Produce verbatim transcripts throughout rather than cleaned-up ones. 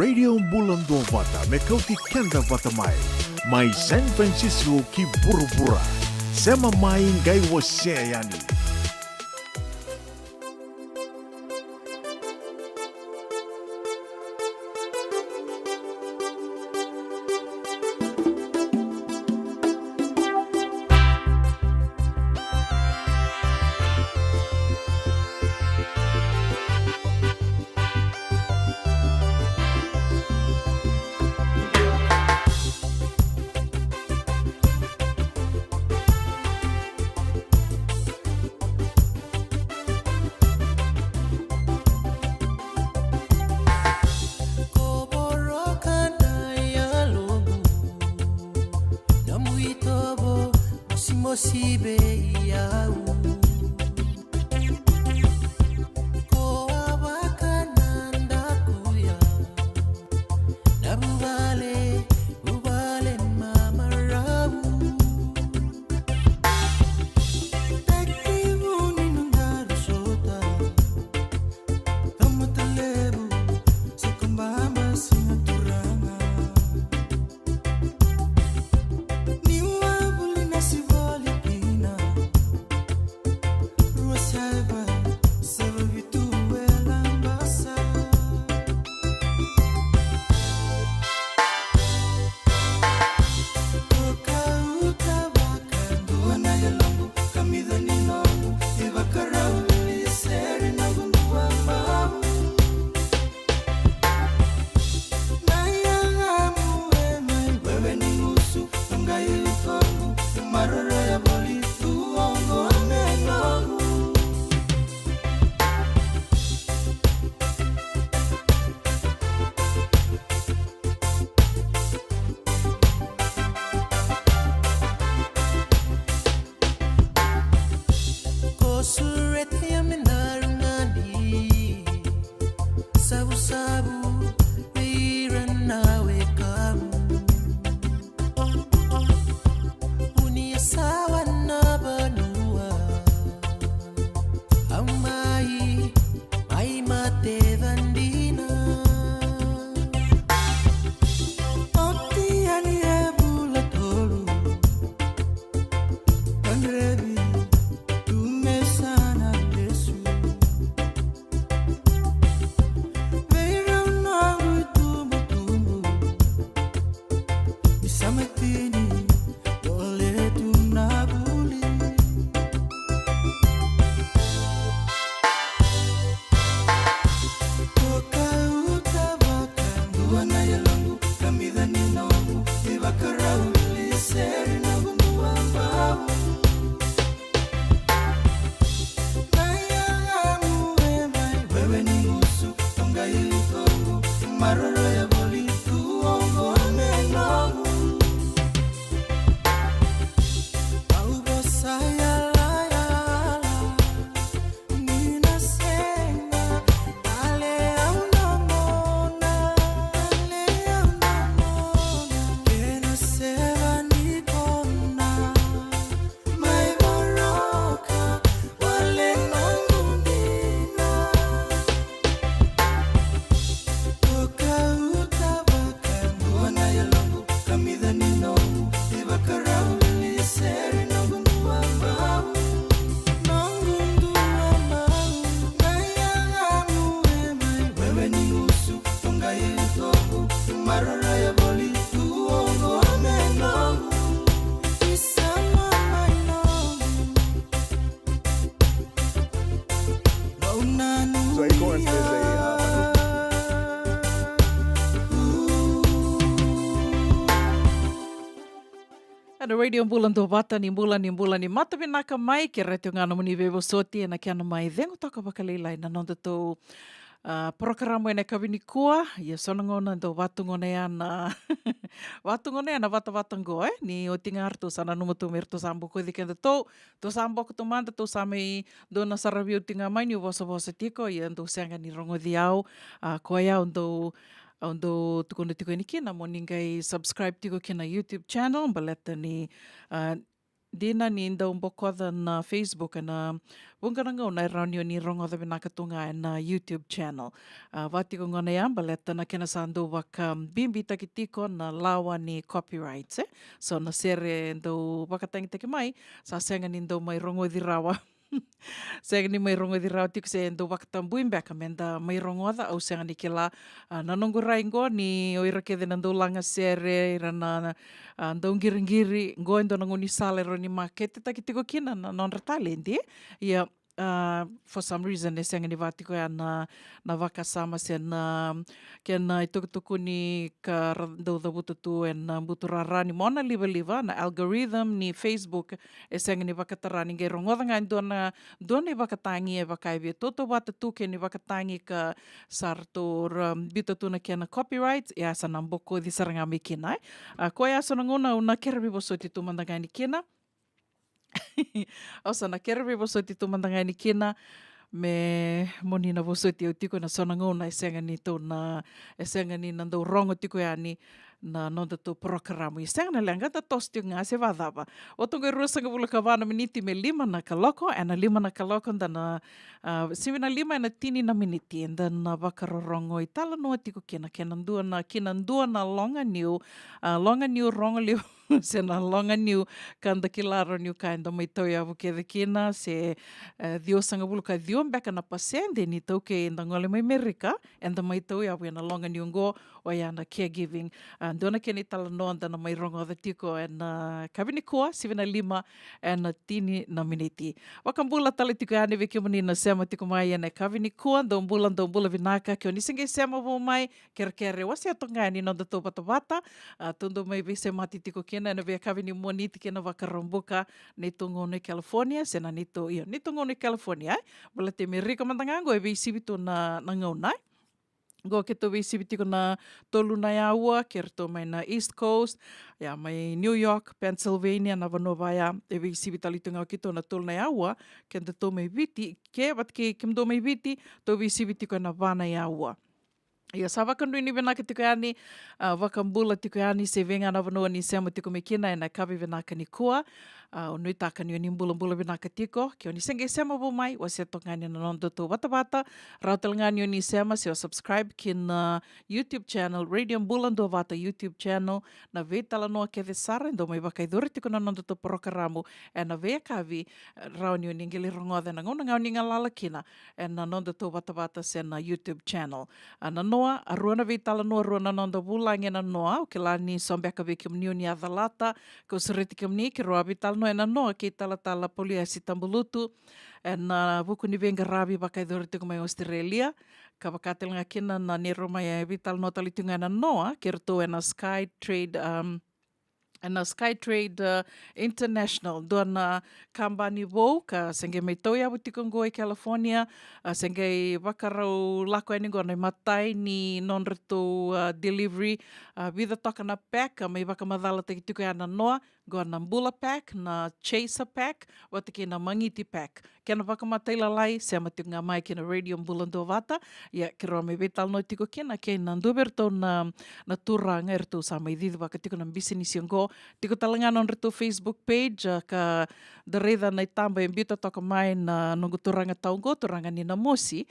Radio Bula Duavata me kauti keda vata mai. Mai San Francisco ki vuravura. Sema mai qai wasea yani. Ko voroka na yaloqu, nomu itovo mosimosi vei au. Ko a vaka na dakuya, na vuvale, vuvale mamarau. Tekivu ni noda sota, tamata levu, se ko baba, siga turaga. Ni wavuli na sivoli kina, rua saiva, saiva vitu e Labasa. Ko kauta vakadua na yaloqu, kamica ni noqu, ivakarau ni sere noqu duabau. Na yagamu e mai wewe ni gusu, toqai utoqu, maroroya voli tu oqo me noqu. Ko sureta ya me daru gadi, savusavu vei ira na wekamu. Vuni e sawa na vanua, au mai, mai mate vadina. Oti yani e vula tolu, Kadrevi tu me sa na lesu. Vei rau noqu itubutubu, ni sa mai tini, vole tu na vuli. Ko kauta vakadua na yaloqu, kamica ni noqu, ivakarau ni sere noqu duabau. Na yagamu e mai wewe ni gusu, toqai utoqu, maroroya voli tu oqo me noqu. Au vosa yalayala, ni na sega, ale au na mona, ale au na mona. Kena seva ni kona, mai voroka, wale noqu dina. Ko kauta vakadua na yaloqu, kamica ni noqu, ivakarau ni sere noqu duabau. Noqu duabau, na yagamu e mai wewe ni gusu, toqai utoqu, maroroya voli tu oqo me noqu. Isama mai noqu. So, e ko as they say, uh, Ena Radio Bula Duavata, ni bula, ni bula, ni mata vinaka mai, kerea tiko ga nomuni veivosoti ena kena mai cegu toka vakalailai na nodatou, ah, porokaramu ena yakavi nikua. Ia so na gauna dau vatugoneya na, vatugoneya na vatavata qo, e? Ni oti ga ratou sa nanuma tu me ratou sa bokoci kedatou, tou sa boko tu mada, tou sa mai dua na saravi oti ga mai niu vosavosa tiko, ia dou sega ni rogoci au, ah, koya au dau, au dau tukuna tiko yani kina mo ni qai subscribe tiko ki na YouTube channel, baleta ni, ah, dina ni dau bokoca na Facebook ena vuqa na gauna e rawa ni o ni rogoca vinaka tu ga ena YouTube channel. A, vaka tiko gona ya baleta na kena sa dau vakabibitaki tiko na lawa ni copyright, e. So na sere dau vakatagitaki mai, sa sega ni dau mai rogoci rawa. Sega ni mai rogoci rawa tiko se dau vakatabui beka me da mai rogoca, au sega ni kila. A, na noqu rai qo ni o ira kece na dau laga sere, ira na, a, dau qiriqiri, qo e dua na gaunisala e rawa ni maketetaki tiko kina na nodra taledi. Ia, a, for some reason, e sega ni vaka tiko ya na, na vakasama se na, kena itukutukuni ka ra dau cavuta tu ena buturara ni mona livaliva, na algorithm ni Facebook, e sega ni vakatara ni qai rogoca ga e dua na, dua na ivakatagi e vaka e via tautauvata tu kei na ivakatagi ka sa ratou ra biuta tu na kena copyright, ia sa na bokoci sara ga mai kina, e. A, koya so na gauna au na kere veivosoti tu mada ga yani kina. Au sa na kere veivosoti tu mada ga yani kina, me mo ni na vosoti au tiko ena so na gauna e sega ni tou na, e sega ni na dau rogo tiko yani na nodatou porokaramu. E sega na leqa, da toso tiko ga se vakacava. Oti qo e ruasagavulu ka va na miniti me lima na kaloko, ena lima na kaloko da na, a, sivi na lima ena tini na miniti, da na vakarorogo italanoa tiko kina, kena dua na, kina dua na loga niu, a, loga niu rogo levu se na loga niu ka da kila rawa niu ka eda mai tauyavu kece kina, se, e, ciwasagavulu ka ciwa beka na pasede ni taukei eda gole mai Merika, eda mai tauyavu ena loga niu qo, oya na caregiving. A, dua na kena italanoa da na mai rogoca tiko ena, a, yakavi nikua, sivi na lima ena tini na miniti. Vakabula tale tiko yani vei kemuni na sema tiko mai ena yakavi nikua, dou bula, dou bula vinaka, ke o ni se qai sema vou mai, kerekere, wasea toka ga yani nodatou vatavata, a, tou dau mai veisemati tiko kina ena veiyakavi ni Moniti kei na Vakaraubuka, neitou gauna i California, se na neitou, io, neitou gauna i California, e. Baleta e Merika mada ga qo e veisivi tu na, na gauna, e. Qo keitou veisivi tiko na tolu na yaua, kei ratou mai na East Coast, ia mai New York, Pennsylvania, na vanua vaya, e veisivi tale tu ga o keitou na tolu na yaua, kedatou mai Viti, ke vata kei kemudou mai Viti, tou veisivi tiko ena va na yaua. Ia sa vakanuinui vinaka tiko yani, a, vakabula tiko yani, se vei ga na vanua ni sema tiko mai kina ena yakavi vinaka nikua. A, au nuitaka ni o ni bulabula vinaka tiko, ke o ni se qai sema vou mai, wasea toka ga yani na nodatou vatavata, rawa tale ga ni o ni sema se o subscribe ki na YouTube channel Radio Bula Duavata YouTube channel, na veitalanoa kece sara e dau mai vakayacori tiko na nodatou porokaramu ena veiyakavi, e, rawa ni o ni qai lai rogoca ena gauna ga o ni galala kina ena nodatou vatavata se na YouTube channel. A, na noa, a rua na veitalanoa, rua na noda vulagi ena noa, au kila ni so beka vei kemuni o ni a calata, kau sureti kemuni, keirau a veitalanoa ena noa kei Talatala Pauliasi Tabulutu, ena vuku ni veiqaravi vakayacori tiko mai Australia, ka vaka tale ga kina na neirau mai veitalanoa tale tiko ga ena noa, kei ratou ena Sky Trade, um, ena Sky Trade, uh, International, dua na kabani vou ka se qai mai tauyavu tiko qo i California, a, se qai vakarau lako yani qo na imatai ni nodratou, uh, delivery, a, vica toka na pack, a, mai vakamacalataki tiko ya na noa, qo na Bula Pack, na Chaser Pack, vata kei na Magiti Pack. Kena vakamatailalai, sema tiko ga mai kei na Radio Bula Duavata. Ia, keirau mai veitalanoa tiko kina kei na dua vei iratou na, na turaga eratou sa mai cicivaka tiko na bisinisi oqo. Tiko tale ga na nodratou Facebook page, a, ka da raica na itaba e biuta toka mai na noqu turaga tau oqo, turaga ni Namosi.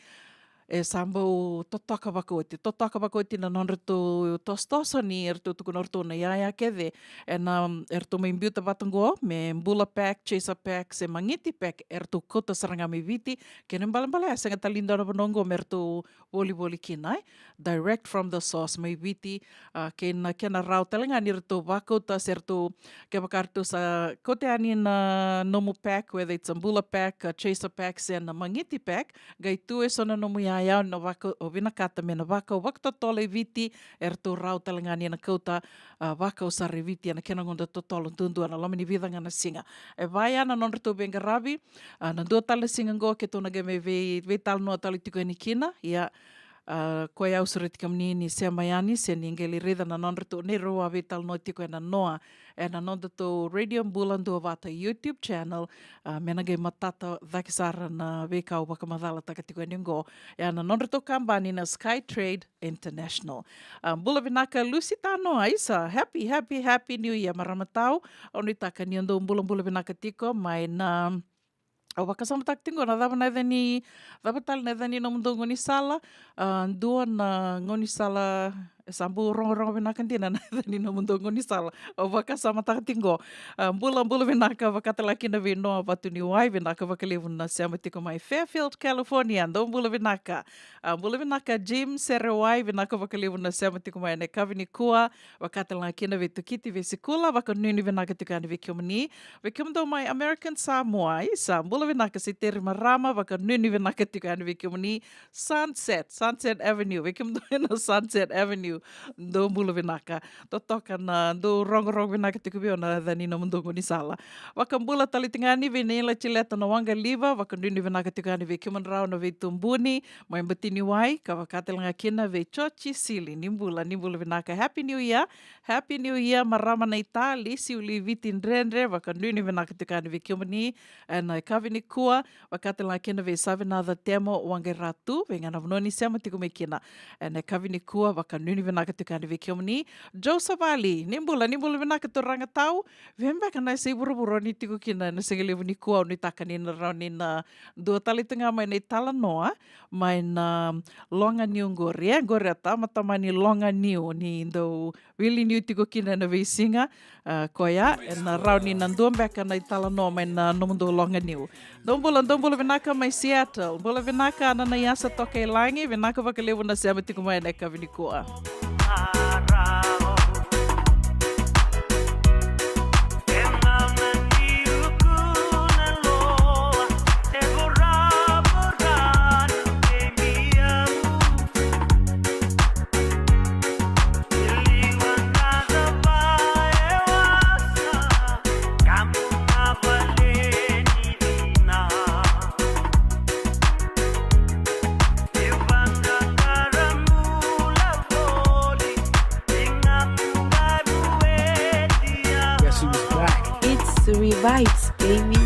E sa bau totoka vakaoti, totoka vakaoti na nodratou tosotoso ni eratou tukuna o ratou na iyaya kece. Ena, eratou mai biuta vata oqo me Bula Pack, Chaser Pack, se Magiti Pack, eratou kauta sara ga mai Viti. Kena ibalebale, a sega tale ni dua na vanua oqo me ratou volivoli kina, e. Direct from the source mai Viti, a, kei na kena rawa tale ga ni ratou vakauta, se ratou, kevaka ratou sa kauta yani na nomu pack, whether it's a Bula Pack, a Chaser Pack, se na Magiti Pack, qai tu eso na nomu iyaya o na vaka, o vinakata me na vakau vakatotolo i Viti, eratou rawa tale ga ni na kauta, a, vakau sara i Viti ena kena gauna totolo duadua ena loma ni vica ga na siga. E va ya na nodratou veiqaravi, a, na dua tale na siga oqo keitou na qai mai vei, veitalanoa tale tiko yani kina, ia, A, koya au sureti kemuni ni sema yani se ni qai lai raica na nodratou, neirau a veitalanoa tiko ena noa ena nodatou Radio Bula Duavata YouTube channel. A, me na qai matata cake sara na veika au vakamacalataka tiko yani oqo, ena nodratou kabani na Sky Trade International. A, bula vinaka Lucy Tanoa, isa, happy, happy, happy New Year, marama tau. Au nuitaka ni o dou bulabula vinaka tiko mai na, au vakasamataka tiko na cava na yaca ni, cava tale na yaca ni nomudou gaunisala. A, dua na gaunisala, e sa bau rogorogo vinaka dina na yaca ni nomudou gaunisala. Au vakasamataka tiko. A, bula, bula vinaka, vakatalega kina vei Noa Vatuniwai, vinaka vakalevu na sema tiko mai Fairfield, California. Dou bula vinaka. A, bula vinaka Jim Serewai, vinaka vakalevu na sema tiko mai ena yakavi nikua. Vakatalega kina vei Tukiti Vesikula, vakanuinui vinaka tiko yani vei kemuni. Vei kemudou mai American Samoa, isa, bula vinaka Seteri Marama, vakanuinui vinaka tiko yani vei kemuni. Sunset, Sunset Avenue, vei kemudou ena Sunset Avenue, dou bula vinaka. Totoka na dou rogorogo vinaka tiko vei au na yaca ni nomudou gaunisala. Vakabula tale tiko yani vei Neila Tileta na Waqaliva, vakanuinui vinaka tiko yani vei kemudrau na veitubuni mai Batiniwai, ka vakatalega kina vei Chochi Sili, ni bula, ni bula vinaka. Happy New Year, Happy New Year, marama na Itali, Siuli Viti Dredre, vakanuinui vinaka tiko yani vei kemuni ena yakavi nikua. Vakatalega kina vei Savinaca Temo Waqairatu, vei ga na vanua ni sema tiko mai kina ena yakavi nikua, vakanuinui vinaka tiko yani vei kemuni. Joe Savali, ni bula, ni bula vinaka turaga tau. Vei beka na yasa i vuravura ni tiko kina ena sigalevu nikua, au nuitaka ni na rawa ni na dua tale tu ga mai na italanoa mai na loganiu qori, e qori a tamatama ni loganiu ni dau wili niu tiko kina ena veisiga. A, koya ena rawa ni na dua beka na italanoa mai na nomudou loganiu. Dou bula, dou bula vinaka mai Seattle. Bula vinaka Ananaiasa Tokailagi, vinaka vakalevu na sema tiko mai ena yakavi nikua. Guess who's back? It's Revives, baby.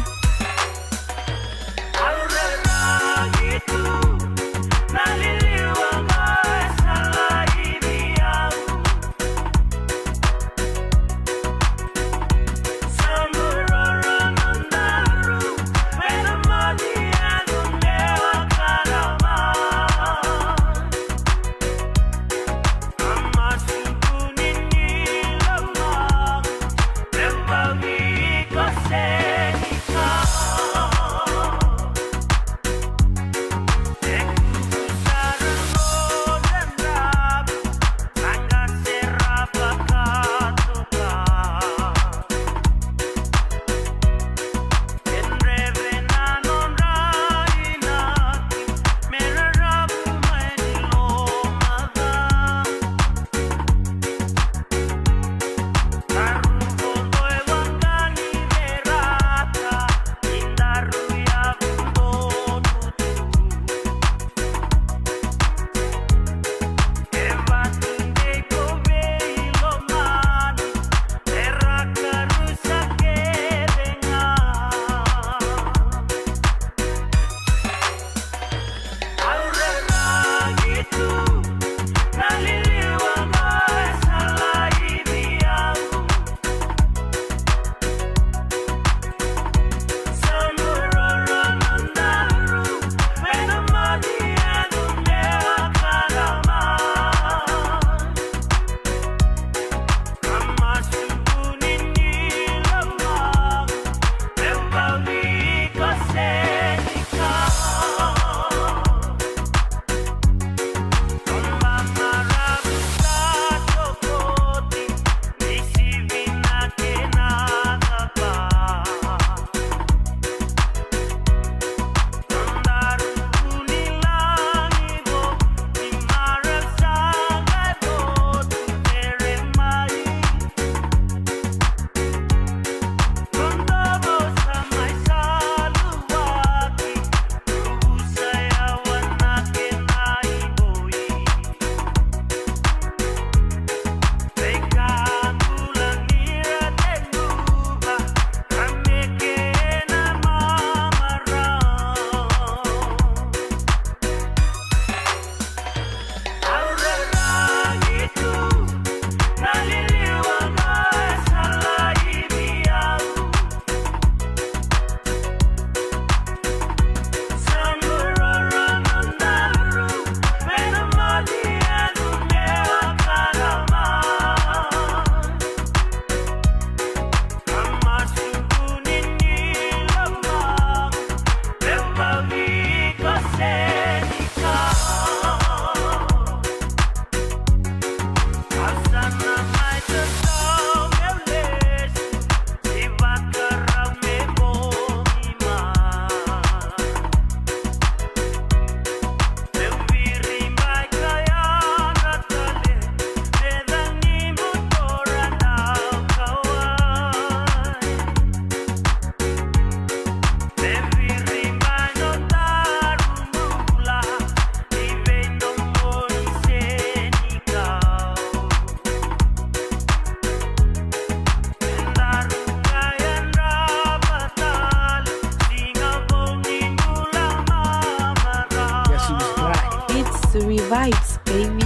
Ice baby.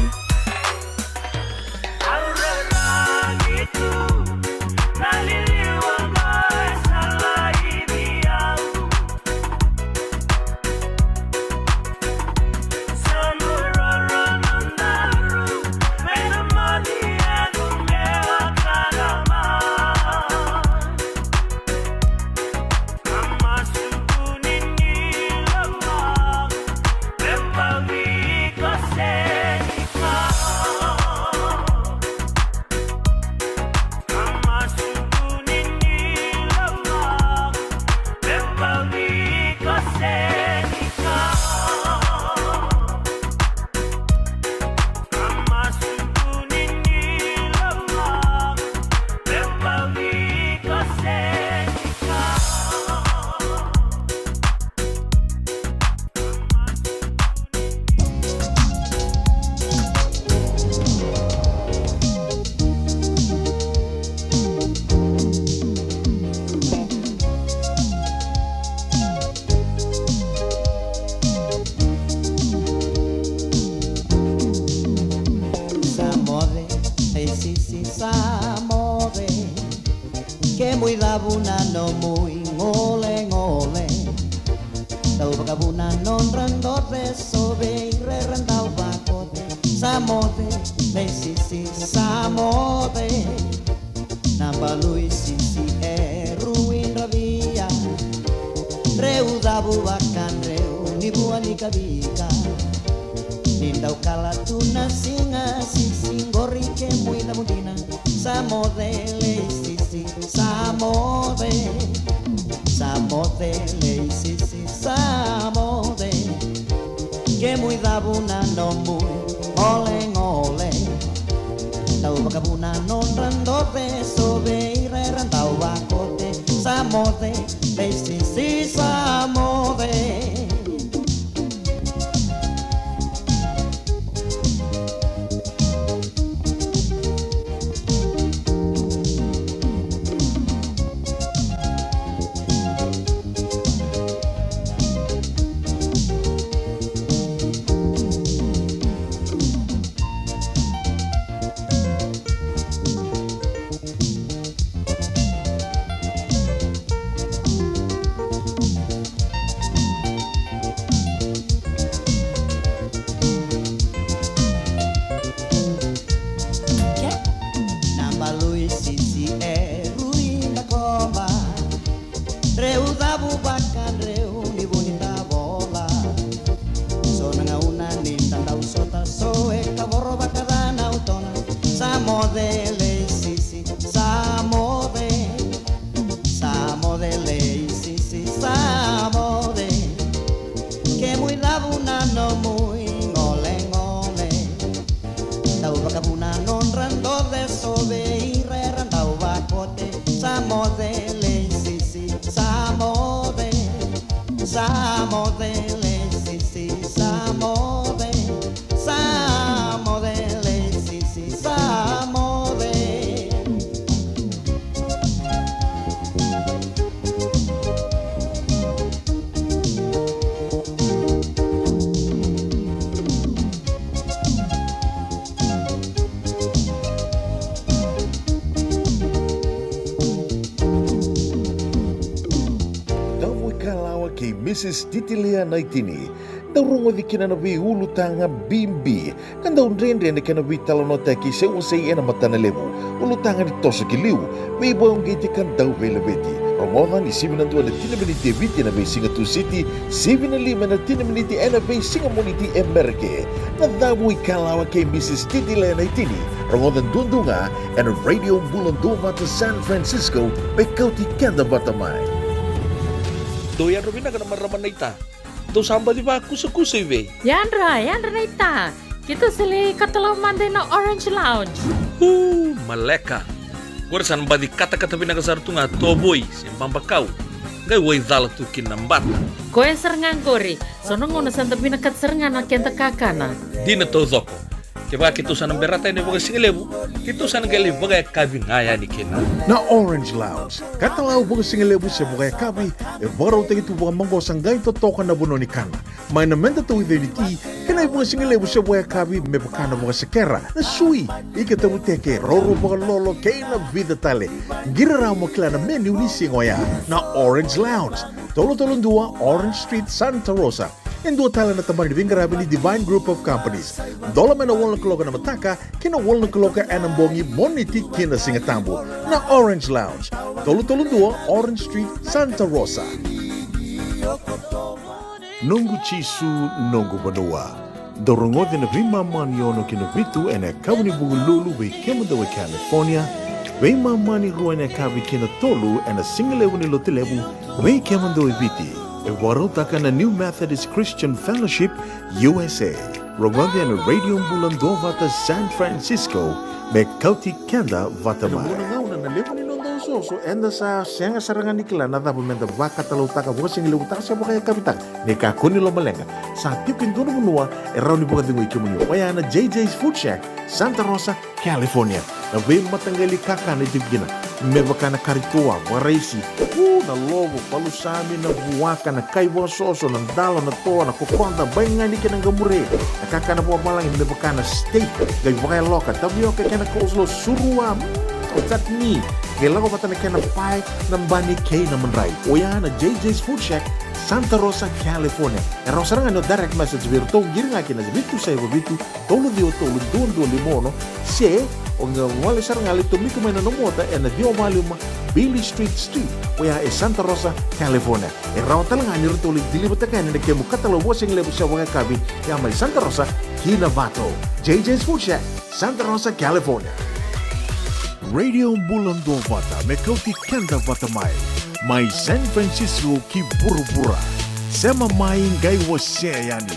Sa moce, e sisi, sa moce. Kemu icavu na nomu igolegole. Dau vakavuna nodra doce, sovei ira era dau vakote. Sa moce, e sisi, sa moce. Na balu i sisi e rui dravia. Dreu cavu vakadreu ni vua ni kavika. Ni dau kala tu na siga, sisi qori kemu icavu dina. Sa moce lei sisi, sa moce. Sa moce lei sisi, sa moce. Kemu icavu na nomu igolegole. Dau vakavuna nodra doce, sovei ira era dau vakote. Sa moce lei sisi, sa moce. Na balui sisi e rui da koba. Dreu cavu vakadreu ni vuni da vola. So na gauna ni da dau sota so e kavoro vakacana utona. Sa moce lei sisi, sa moce. Sa moce lei sisi, sa moce. Kemu icavu na nomu igolegole. Dau vakavuna nodra doce, sovei ira era dau vakote. Sa moce lei sisi, sa moce. Sa moce lei sisi, sa moce. Sa moce lei sisi, sa moce. Davo i Kalawa kei Mrs Titilea Naitini. Dau rogoci kina na veiulutaga bibi ka dau dredre na kena veitalanoataki se wasei ena matana levu. Ulutaga ni toso ki liu, veivakauqeti ka dau veilaveti. Rogoca ni sivi na dua na tini na miniti e Viti ena veisiga Tusiti, sivi na lima ena tini na miniti ena veisiga Moniti e Merika. Na Davo i Kalawa kei Mrs Titilea Naitini. Rogoca duadua ga ena Radio Bula Duavata San Francisco, me kauti keda vata mai. Dou yadra vinaka na marama naita. Dou sa baci vakusakusa i vei? Yadra, yadra naita. Keitou sa lai katalau mada ina Orange Lounge. Uu, maleka. Qori sa na baci katakata vinaka sara tu ga tovoi se babakau. Qai waicala tu kina na bata. Koya sara ga qori. So na gauna sa da vinakata sara ga na keda kakana. Dina taucoko. Kevaka keitou sa na berata yani vakasigalevu, keitou sa na qai lai vakayakavi ga yani kina. Na Orange Lounge, katalau vakasigalevu se vakayakavi, e vakarautaki tu vakamaqosa qai totoka na vanua ni kana. Mai na meda tauica ni ti, kei na ivakasigalevu se vakayakavi me vaka na vakasekera, na sui, ika tavuteke, roro vakalolo, kei na vica tale. Qiri rawa mo kila na menu ni siga oya. Na Orange Lounge, tolu tolu dua Orange Street, Santa Rosa. E dua tale na tabana ni veiqaravi ni Divine Group of Companies. Dola mai na walu na kaloko na mataka, kei na walu na kaloko ena bogi, Moniti ki na Sigatabu. Na Orange Lounge, tolu tolu dua Orange Street, Santa Rosa. Noqu Jisu, noqu vanua. Dou rogoci na veimama ni ono ki na vitu ena yakavi ni Vukelulu vei kemudou e California, veimama ni rua ena yakavi ki na tolu ena sigalevu ni Lotulevu vei kemudou e Viti. E vakarautaka na New Methodist Christian Fellowship U S A. Rogoci ena Radio Bula Duavata San Francisco, me kauti keda vata mai. Ena gauna na levu ni noda osooso, eda sa sega sara ga ni kila na cava meda vakatalautaka, vakasigalevu taka se vakayakavi taka. Ni kakua ni lomaleqa, sa tiko e dua na vanua e rawa ni vakacegui kemuni. Oya na J J's Food Shack, Santa Rosa, California. Na veimataqali kakana e tiko kina, me vaka na kari toa, vakaraisi, u, na lovo, palusami, na vuaka, na kai vakasoso, na dalo, na toa, na kokoda, baigani kei na qamure. Na kakana vakavalagi me vaka na steak, qai vakayaloka, tavioka kei na coleslaw, surua, mm, o chutney. Qai lako vata na kena pae, na bani kei na madrai. Oya na J J's Food Shack, Santa Rosa, California. E rawa sara ga ni o direct message vei iratou, qiri ga ki na vitu saiva vitu, tolu ciwa tolu, dua dua lima ono, se o qai gole sara ga lai tomika mai na nomu ota ena ciwa walu lima Beale Street Suite, oya e Santa Rosa, California. E rawa tale ga ni ratou lai deliver-taka yani na kemu katalau vakasigalevu se vakayakavi, ya mai Santa Rosa ki Novato. J J's Food Shack, Santa Rosa, California. Radio Bula Duavata, me kauti keda vata mai. Mai San Francisco ki vuravura. Sema mai qai wasea yani.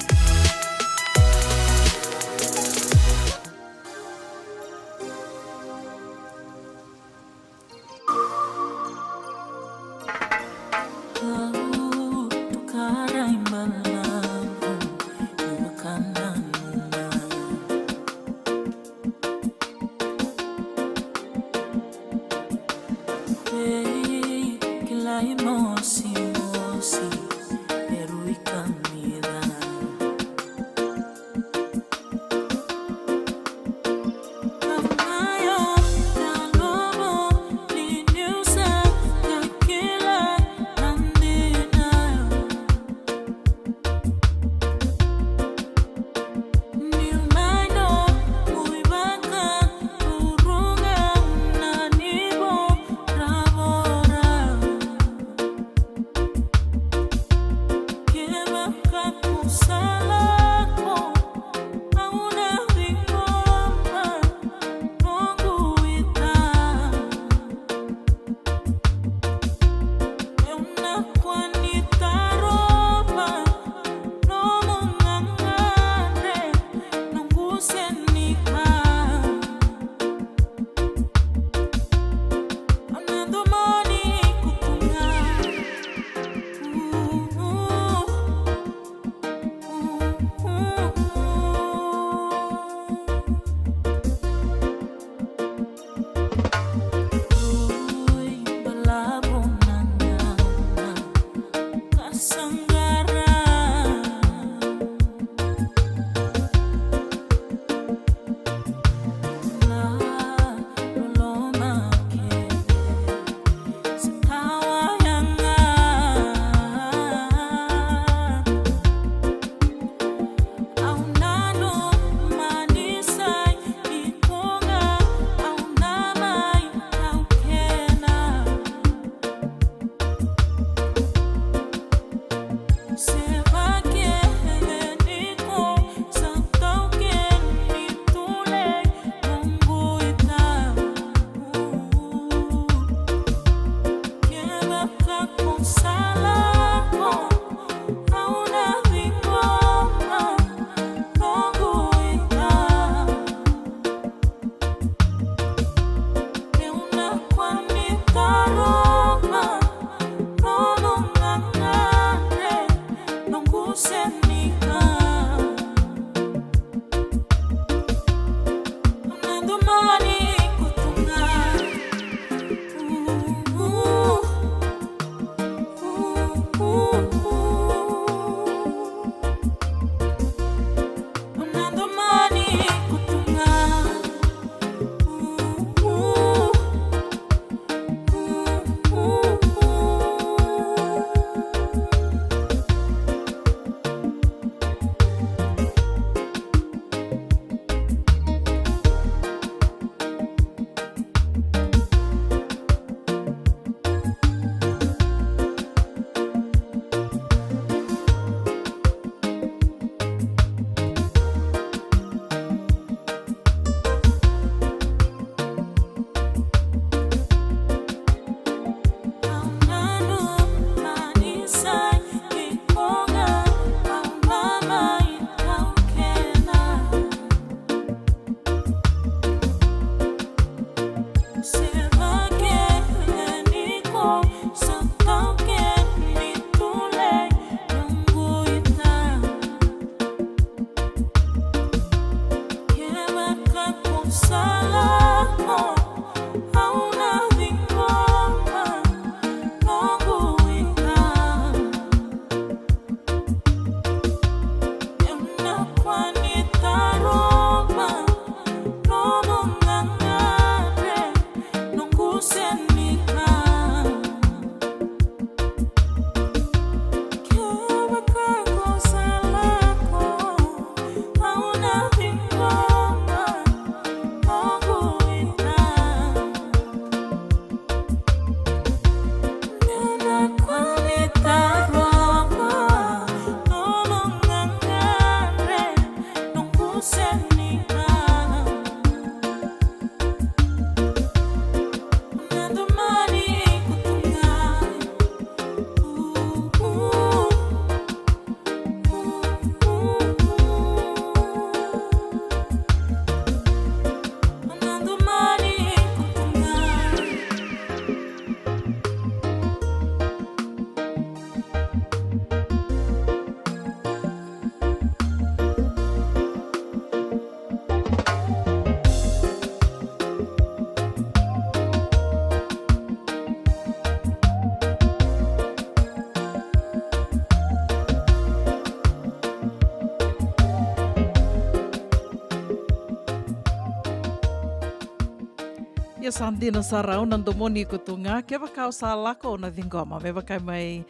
Sa dina sara, au na domoni iko tu ga. Kevaka o sa lako, au na ciqoma. Me vaka e mai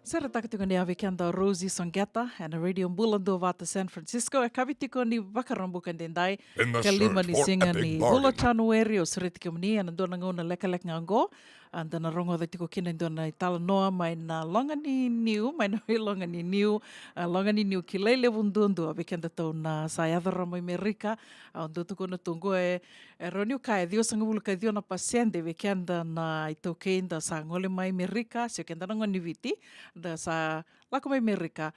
seretaka tiko ni a vei keda o Rosie Songeta ena Radio Bula Duavata San Francisco. E kavi tiko ni Vakaraubuka edaidai, ena ka lima ni siga ni vula o Janueri. Au sureti kemuni ena dua na gauna lekaleka ga oqo. A, da na rogoca tiko kina e dua na italanoa mai na loga ni niu, mai na veiloga ni niu, a, loga ni niu kilai levu duadua vei kedatou na sa yaco rawa mai Merika. A, au dau tukuna tu oqo e, e rawa niu kaya e ciwasagavulu ka ciwa na pasede vei keda na iTaukei da sa gole mai Merika, se o keda na gone ni Viti da sa lako mai Merika.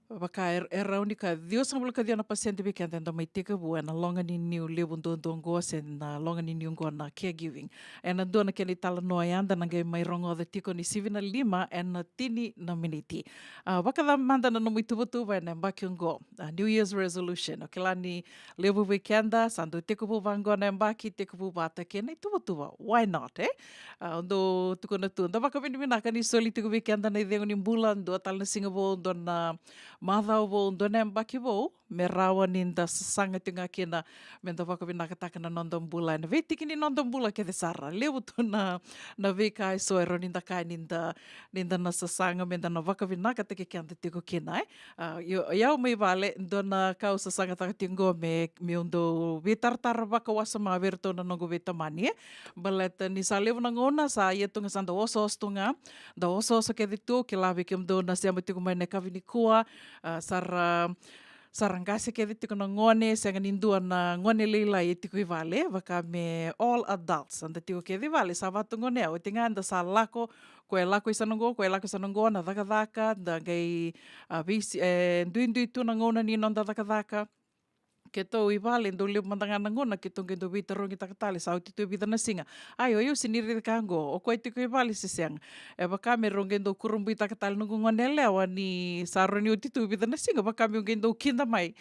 Vaka e, e rawa ni ka ciwasagavulu ka ciwa na pasede vei keda eda mai tekivu ena loga ni niu levu duadua oqo, se na loga ni niu oqo na caregiving. Ena dua na kena italanoa ya da na qai mai rogoca tiko ni sivi na lima ena tini na miniti. A, vakacava mada na nomu ituvatuva ena yabaki oqo? A, New Year's resolution. O kila ni levu vei keda sa dau tekivu vaqo na yabaki, tekivu vata kei na ituvatuva. Why not, e? A, au dau tukuna tu, da vakavinavinaka ni soli tiko vei keda na icegu ni bula, dua tale na siga vou, dua na macawa vou, dua na yabaki vou, me rawa ni da sasaga tiko ga kina, me da vakavinakataka na noda bula ena veitiki ni noda bula kece sara. Levu tu na, na veika eso e rawa ni da kaya ni da, ni da na sasaga me da na vakavinakataki keda tiko kina, e? A, io, o yau mai vale, dua na ka au sasagataka tiko oqo me, meu dau veitaratara vakawasoma vei iratou na noqu veitamani, e? Baleta ni sa levu na gauna sa ia tu ga, sa dau osooso tu ga, dau osooso kece tu, kila vei kemudou na sema tiko mai na yakavi nikua, a, sa ra, sa ra qase kece tiko na gone, sega ni dua na gone lailai e tiko i vale, vaka me all adults, eda tiko kece i vale, sa vatu gone, a, oti ga eda sa lako, ko e lako i sana oqo, ko e lako i sana oqo, na cakacaka, da qai, a, veisi-, e, duidui tu na gauna ni noda cakacaka. Keitou i vale, dau levu mada ga na gauna keitou qai dau veitarogitaka tale, sa oti tu e vica na siga. Ai, o yau sega ni raica ka oqo, o koya tiko i vale se sega. E vaka me rau qai dau kurabuitaka tale noqu gone yalewa ni sa rawa ni oti tu e vica na siga, vaka meu qai dau kida mai.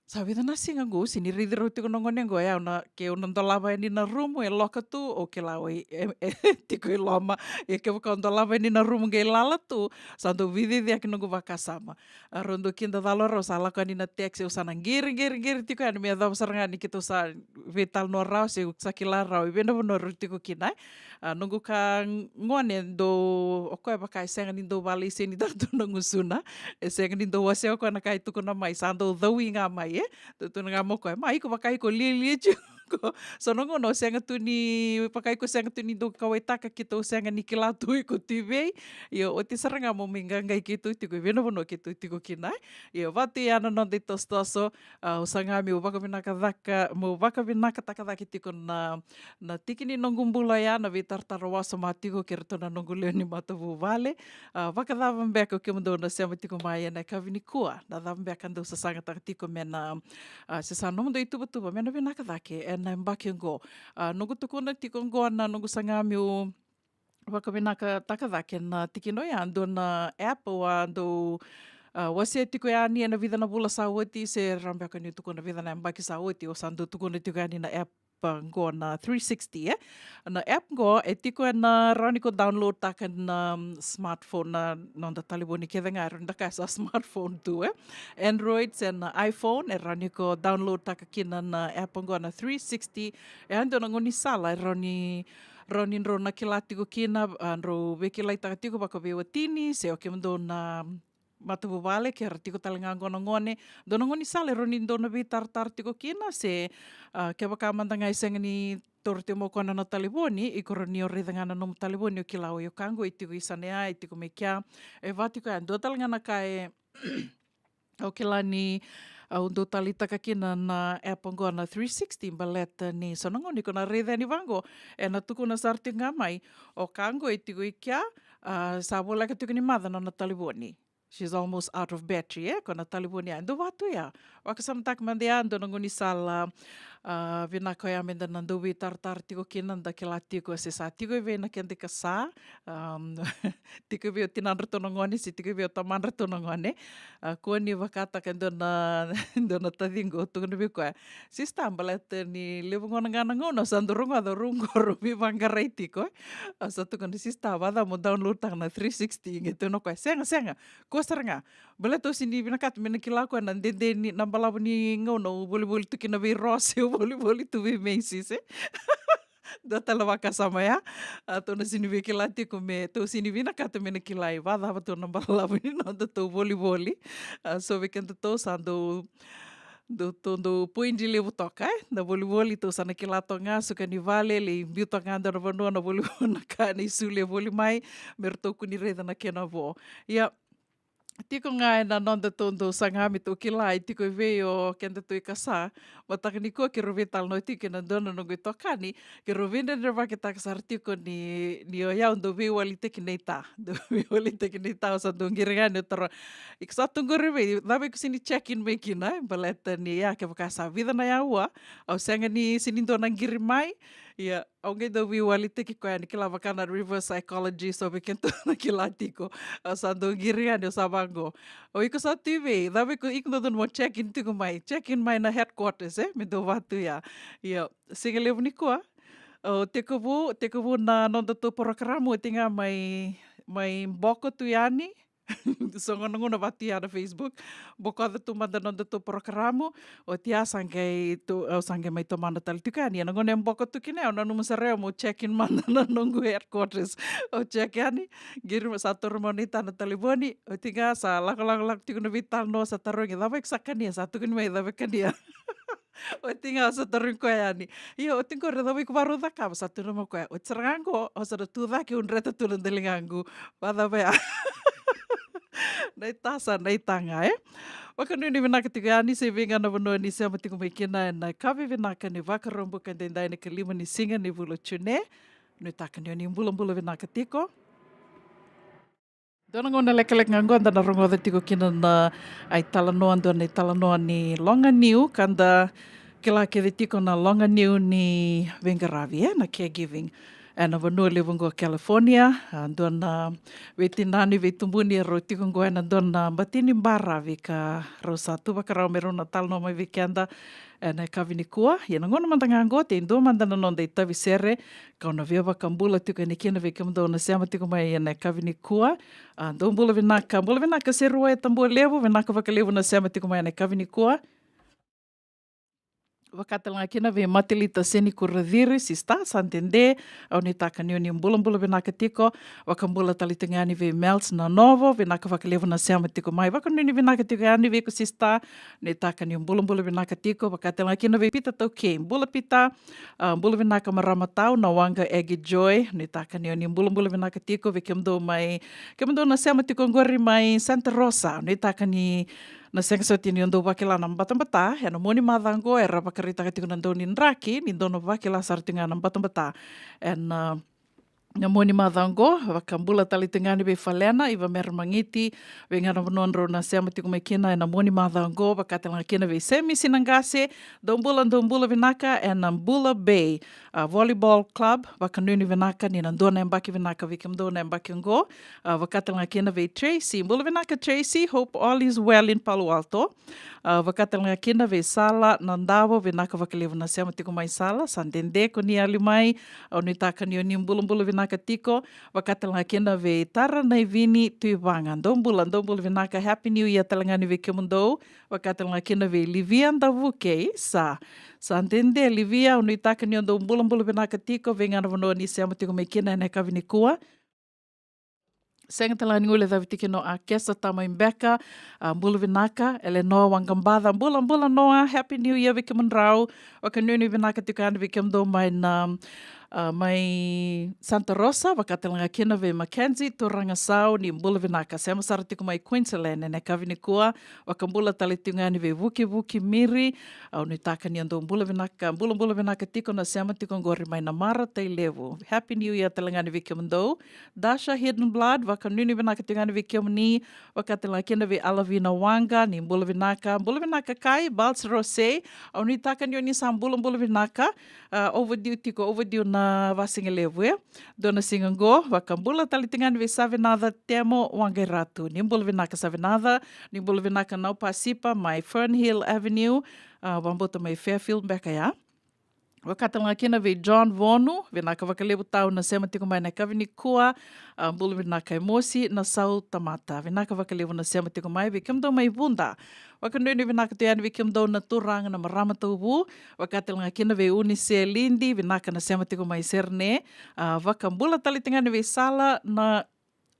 Sa vica na siga oqo, sega ni raici rau tiko na gone oqo, e, au na, keu na dolava yani na rumu, e loka tu, o kila o i, e, e, tiko i loma. E, kevaka o dolava yani na rumu qai lala tu, sa dau veiciciyaki noqu vakasama. A, rau dau kidacala rau, sa lako yani na taxi, au sa na qiriqiriqiri tiko yani, me yacova sara ga ni keitou sa veitalanoa rawa, se au sa kila rawa i vei na vanua rau tiko kina, e. A, noqu ka gone dau, o koya vaka e sega ni dau valesenitaka tu na gusuna, e sega ni dau wasea o koya na ka e tukuna mai, sa dau caui ga mai, e. Dau tukuna ga mai o koya, ma iko vaka iko lialia tiko. So na gauna o sega tu ni, vaka iko sega tu ni dau kauwaitaka keitou sega ni kila tu iko tu i vei. Io, oti sara ga mo mai qaqai keitou tiko i vei na vanua keitou tiko kina, e. Io, vatu ya na noda itosotoso, a, au saga meu vakavinakataka, meu vakavinakataka cake tiko na, na tiki ni noqu bula ya, na veitaratara wasoma tiko kei iratou na noqu lewe ni matavuvale. A, vakacava beka o kemudou na sema tiko mai ena yakavi nikua? Na cava beka dou sasagataka tiko me na, a, se sa nomudou ituvatuva me na vinaka cake ena yabaki oqo? A, noqu tukuna tiko oqo na noqu saga meu vakavinakataka cake na tikina oya, dua na app au a dau, a, wasea tiko yani ena vica na vula sa oti, se rawa beka niu tukuna vica na yabaki sa oti, au sa dau tukuna tiko yani na app oqo na three sixty, e. Na app oqo e tiko ena rawa ni ko download taka na, mm, smartphone, na noda talevoni kece ga, e rawa ni da kaya sa smartphone tu, e. Android se na iPhone, e rawa ni ko download taka kina na app oqo na three sixty. E a dua na gaunisala e rawa ni, rawa ni drau na kila tiko kina, a, drau veikilaitaka tiko vakaveiwatini, se o kemudou na matavuvale, ke ra tiko tale ga oqo na gone, dua na gaunisala e rawa ni dou na veitaratara tiko kina, se, a, kevaka mada ga e sega ni taura tiko mai o koya na nona talevoni, iko rawa ni o raica ga na nomu talevoni, o kila o iko oqo, e tiko i sana ya, e tiko mai kea, e vaka tiko ya, dua tale ga na ka e, au kila ni, a, au dau taleitaka kina na app oqo na three sixty, baleta ni so na gauna iko na raica yani vaqo, ena tukuna sara tiko ga mai, o ka oqo e tiko i kea, a, sa voleka tiko ni maca na nona talevoni. She's almost out of battery, e, ko na talevoni ya. Dou vatu ya. Vakasamataka mada ya, dua na gaunisala, a, vinaka oya me da na dau veitaratara tiko kina, da kila tiko se sa tiko i vei na keda ikasa, am, tiko i vei o tinadratou na gone, se tiko i vei o tamadratou na gone. A, kua ni vakataka e dua na, dua na taciqu, au tukuna vei koya, sista, baleta ni levu gona ga na gauna au sa dau rogoca o rau qo rau veivaqarai tiko, e. Au sa tukuna, sista, vacava mo download taka na three sixty, qai tukuna o koya, sega, sega, kua sara ga. Baleta au sega ni vinakata me na kila o koya na dede ni, na balavu ni gauna au volivoli tu kina vei Ross, au volivoli tu vei Macy's, e. Dua tale vakasama ya. A, tou na sini vei kila tiko me, tou sini vinakata me na kila i vacava tu na balavu ni noda tou volivoli. A, so vei keda tou sa dou, dou, tou dou poidi levu toka, e? Na volivoli tou sa na kila toka ga, suka ni vale, lai biu toka ga dua na vanua na volivoli na ka ni sulu e voli mai, me ratou kua ni raica na kena vo. Ia, tiko ga ena noda tou dou saga me tou kila e tiko i vei o keda tou i kasa. Mataka nikua keirau veitalanoa tiko kei na dua na noqu itokani, keirau veidredrevakitaka sara tiko ni, ni o yau dau veiwalitaki na ita. Dau veiwalitaki na ita, au sa dau qiri ga ni o taro. Iko sa tu qori vei, cava iko sini check in mai kina, e? Baleta ni ya kevaka sa vica na yaua, au sega ni sini dua na qiri mai. Ia, au qai dau veiwalitaki koya ni kila vaka na reverse psychology, so vei keda tou na kila tiko. Au sa dau qiri yani, au sa vaqo. O iko sa tu i vei, cava iko, iko dodonu mo check in tiko mai, check in mai na headquarters, e? Me dau vatu ya. Ia, siga levu nikua. O tekivu, tekivu na noda tou porokaramu, oti ga mai, mai boko tu yani. Sogo na gauna vatu ya na Facebook. Bokoca tu mada noda tou porokaramu. Oti ya sa qai tu, au sa qai mai tomana tale tiko yani. Ena gauna e boko tu kina, au nanuma sara au mo check in mada na noqu headquarters. Au check yani, qiri mai sa toro mai na ita na talevoni. Oti ga sa lako, lako, lako tiko na veitalanoa, sa tarogi, cava iko sa kania, sa tukuni mai cava e kania. Oti ga sa tarogi koya yani. Ia, oti qori cava iko varau cakava, sa tukuna mai koya. Oti sara ga qo, au sa na tu cake, au dreta tu na daligaqu. Vacava ya? Na ita sa na ita ga, e? Vakanuinui vinaka tiko yani, se vei ga na vanua ni sema tiko mai kina ena yakavi vinaka ni Vakaraubuka edaidai, na ikalima ni siga ni vula o June. Nuitaka ni o ni bulabula vinaka tiko. Dua na gauna lekaleka ga qo da na rogoca tiko kina na italanoa, dua na italanoa ni loga niu, ka da kila kece tiko na loga niu ni veiqaravi, e, na caregiving. Ena vanua levu qo California, a, dua na veitinani, veitubuni, e rau tiko qo ena dua na bati ni baravi ka rau sa tu vakarau me rau na talanoa mai vei keda ena yakavi nikua. Ia na gauna mada ga qo, tei dua mada na noda itavi sere, kau na via vakabula tiko yani kina vei kemudou na sema tiko mai ena yakavi nikua. A, dou bula vinaka, bula vinaka Serua e Tabua Levu, vinaka vakalevu na sema tiko mai ena yakavi nikua. Vaka tale ga kina vei Matelita Senikura Ciri, sista, sa dede, au nuitaka ni o ni bulabula vinaka tiko. Vakabula tale tiko yani vei Mels Nanovo, vinaka vakalevu na sema tiko mai. Vakanuinui vinaka tiko yani vei iko sista, nuitaka ni bulabula vinaka tiko. Vaka tale ga kina vei Pita Taukei, bula Pita. A, bula vinaka marama tau na waqa Egi Joy, nuitaka ni o ni bulabula vinaka tiko. Vei kemudou mai, kemudou na sema tiko qori mai Santa Rosa, nuitaka ni na sega soti ni o dou vakila na batabata ena mua ni macawa qo, era vakaraitaka tiko na dau ni draki ni dou na vakila sara tiko ga na batabata ena, a, na mua ni macawa qo. Vakabula tale tiko ga yani vei Falena, Iva Mere Magiti, vei ga na vanua drau na sema tiko mai kina ena mua ni macawa qo. Vaka tale ga kina vei Semi Sinaqase, dou bula, dou bula vinaka ena Bula Bay, a, Volleyball Club. Vakanuinui vinaka ni na dua na yabaki vinaka vei kemudou na yabaki qo. A, vaka tale ga kina vei Tracy, bula vinaka Tracy, hope all is well in Palo Alto. A, vaka tale ga kina vei Sala Nadavo, vinaka vakalevu na sema tiko mai Sala, sa dede ko ni yali mai. Au nuitaka ni o ni bulabula vinaka tiko. Vaka tale ga kina vei Tara Naivini Tuivaga, dou bula, dou bula vinaka, Happy New Year tale ga ni vei kemudou. Vaka tale ga kina vei Livia Davuke, sa, sa dede Livia, au nuitaka ni o dou bulabula vinaka tiko, vei ga na vanua ni sema tiko mai kina ena yakavi nikua. Sega tale ga ni guilecavi tiko kina o Akesa Tamai Beka, a, bula vinaka, Elenoa Waqabaca, bula, bula Noa, Happy New Year vei kemudrau. Vakanuinui vinaka tiko yani vei kemudou mai na, a, mai Santa Rosa, vaka tale ga kina vei Mackenzie Turagasau, ni bula vinaka, sema sara tiko mai Queensland ena yakavi nikua. Vakabula tale tiko ga yani vei Vukivuki Miri, au nuitaka ni o dou bula vinaka, bulabula vinaka tiko na sema tiko qori mai Namara, Tailevu. Happy New Year tale ga yani vei kemudou. Dasha Hidden Blood, vakanuinui vinaka tiko ga yani vei kemuni. Vaka tale ga kina vei Alavina Waqa, ni bula vinaka, bula vinaka Kai, Balts Rose, au nuitaka ni o ni sa bulabula vinaka. A, overdue tiko, overdue na vasigalevu, e? Dua na siga qo. Vakabula tale tiko ga yani vei Savenaca Temo Waqairatu, ni bula vinaka Savenaca, ni bula vinaka Naupasipa mai Fernhill Avenue, a, vakabauta mai Fairfield beka ya. Vaka tale ga kina vei John Vonu, vinaka vakalevu tau na sema tiko mai na yakavi nikua. A, bula vinaka e Mosi na Sau Tamata, vinaka vakalevu na sema tiko mai. Vei kemudou mai Vuda, vakanuinui vinaka tu yani vei kemudou na turaga na marama tauvu. Vaka tale ga kina vei Unise Lidi, vinaka na sema tiko mai Serene. A, vakabula tale tiko ga yani vei Sala na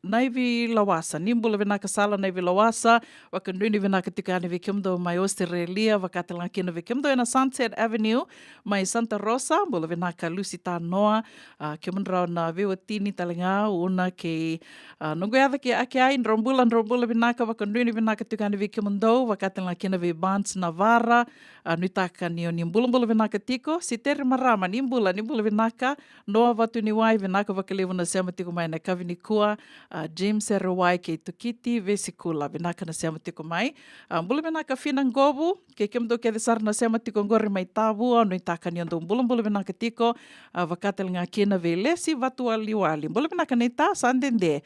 Naivi Lawasa, ni bula vinaka Sala Naivi Lawasa. Vakanuinui vinaka tiko yani vei kemudou mai Australia, vaka tale ga kina vei kemudou ena Sunset Avenue mai Santa Rosa, bula vinaka Lucy Tanoa. A, kemudrau na veiwatini tale ga, Una kei, a, noqu yaca kei Akeai, drau bula, drau bula vinaka. Vakanuinui vinaka tiko yani vei kemudou, vaka tale ga kina vei Barnes Navara. A, nuitaka ni o ni bulabula vinaka tiko. Siteri Marama, ni bula, ni bula vinaka. Noa Vatuniwai, vinaka vakalevu na sema tiko mai na yakavi nikua. A, James Serewai kei Tukiti Vesikula, vinaka na sema tiko mai. A, bula vinaka Fina Qovu, kei kemudou kece sara na sema tiko oqori mai Tavua, nuitaka ni o dou bulabula vinaka tiko. A, vaka tale ga kina vei Lesi Vatuwaliwali, bula vinaka naita, sa dede.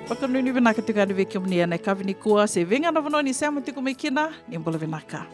Vakanuinui vinaka tiko yani vei kemuni ena yakavi nikua, se vei ga na vanua ni sema tiko mai kina, ni bula vinaka.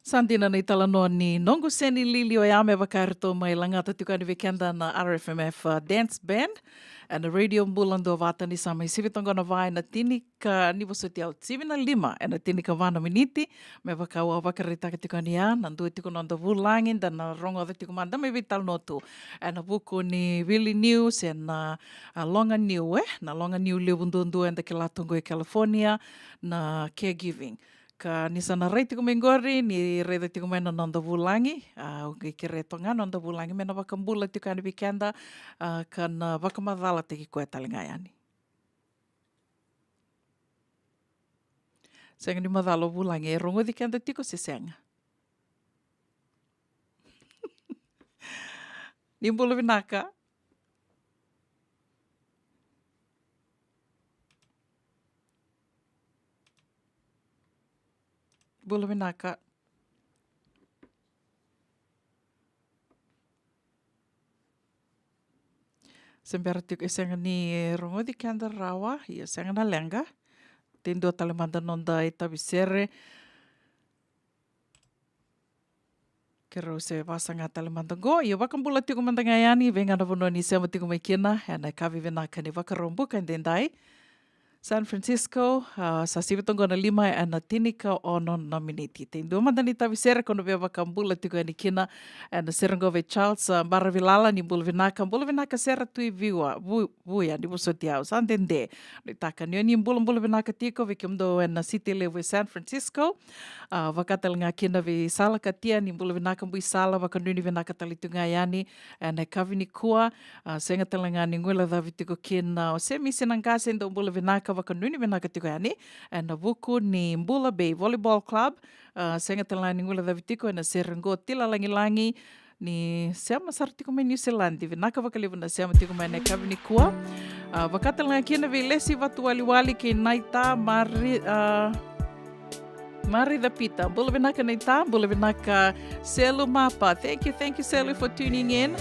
Sa dina na italanoa ni noqu seni lili oya me vaka eratou mai lagata tiko yani vei keda na R F M F, uh, Dance Band. Ena Radio Bula Duavata ni sa mai sivi toka na va ena tinika, ni vosoti au, sivi na lima ena tinikava na miniti. Me vaka au a vakaraitaka tiko yani ya, na dua tiko noda vulagi da na rogoca tiko mada mai veitalanoa tu ena vuku ni vili niu se na, a, loga niu, e, na loga niu levu duadua eda kila tu qo e California, na caregiving. Ka ni sa na rai tiko mai qori, ni raica tiko mai na noda vulagi, a, au qai kerea toka ga na noda vulagi me na vakabula tiko yani vei keda, a, ka na vakamacalataki koya tale ga yani. Sega ni macala o vulagi, e rogoci keda tiko se sega? Ni bula vinaka. Bula vinaka. Se bera tiko, e sega ni rogoci keda rawa, ia sega na leqa. Tei dua tale mada noda itavi sere. Keirau se vasaga tale mada qo. Ia vakabula tiko mada ga yani, vei ga na vanua ni sema tiko mai kina, ena yakavi vinaka ni Vakaraubuka edaidai. San Francisco, a, sa sivi toka qo na lima ena tinikaono na miniti. Tei dua mada na itavi sere ko na via vakabula tiko yani kina, ena sere qo vei Charles, a, Baravilala, ni bula vinaka, bula vinaka Sera Tui Viua, vu, Vuya, ni vosoti au, sa dede. Nuitaka ni o ni bulabula vinaka tiko vei kemudou ena siti levu e San Francisco. A, vaka tale ga kina vei Sala Katia, ni bula vinaka bui Sala, vakanuinui vinaka tale tu ga yani ena yakavi nikua. A, sega tale ga ni guilecavi tiko kina o Semisi Naqase, dou bula vinaka, vakanuinui vinaka tiko yani ena vuku ni Bula Bay Volleyball Club. A, sega tale ga ni guilecavi tiko ena sere qo Tila Lagilagi, ni sema sara tiko mai Niusiladi. Vinaka vakalevu na sema tiko mai ena yakavi nikua. A, vaka tale ga kina vei Lesi Vatuwaliwali kei Naita Mari, a, Mari the Pita. Bula vinaka Naita, bula vinaka Selu Mapa. Thank you, thank you Selu for tuning in.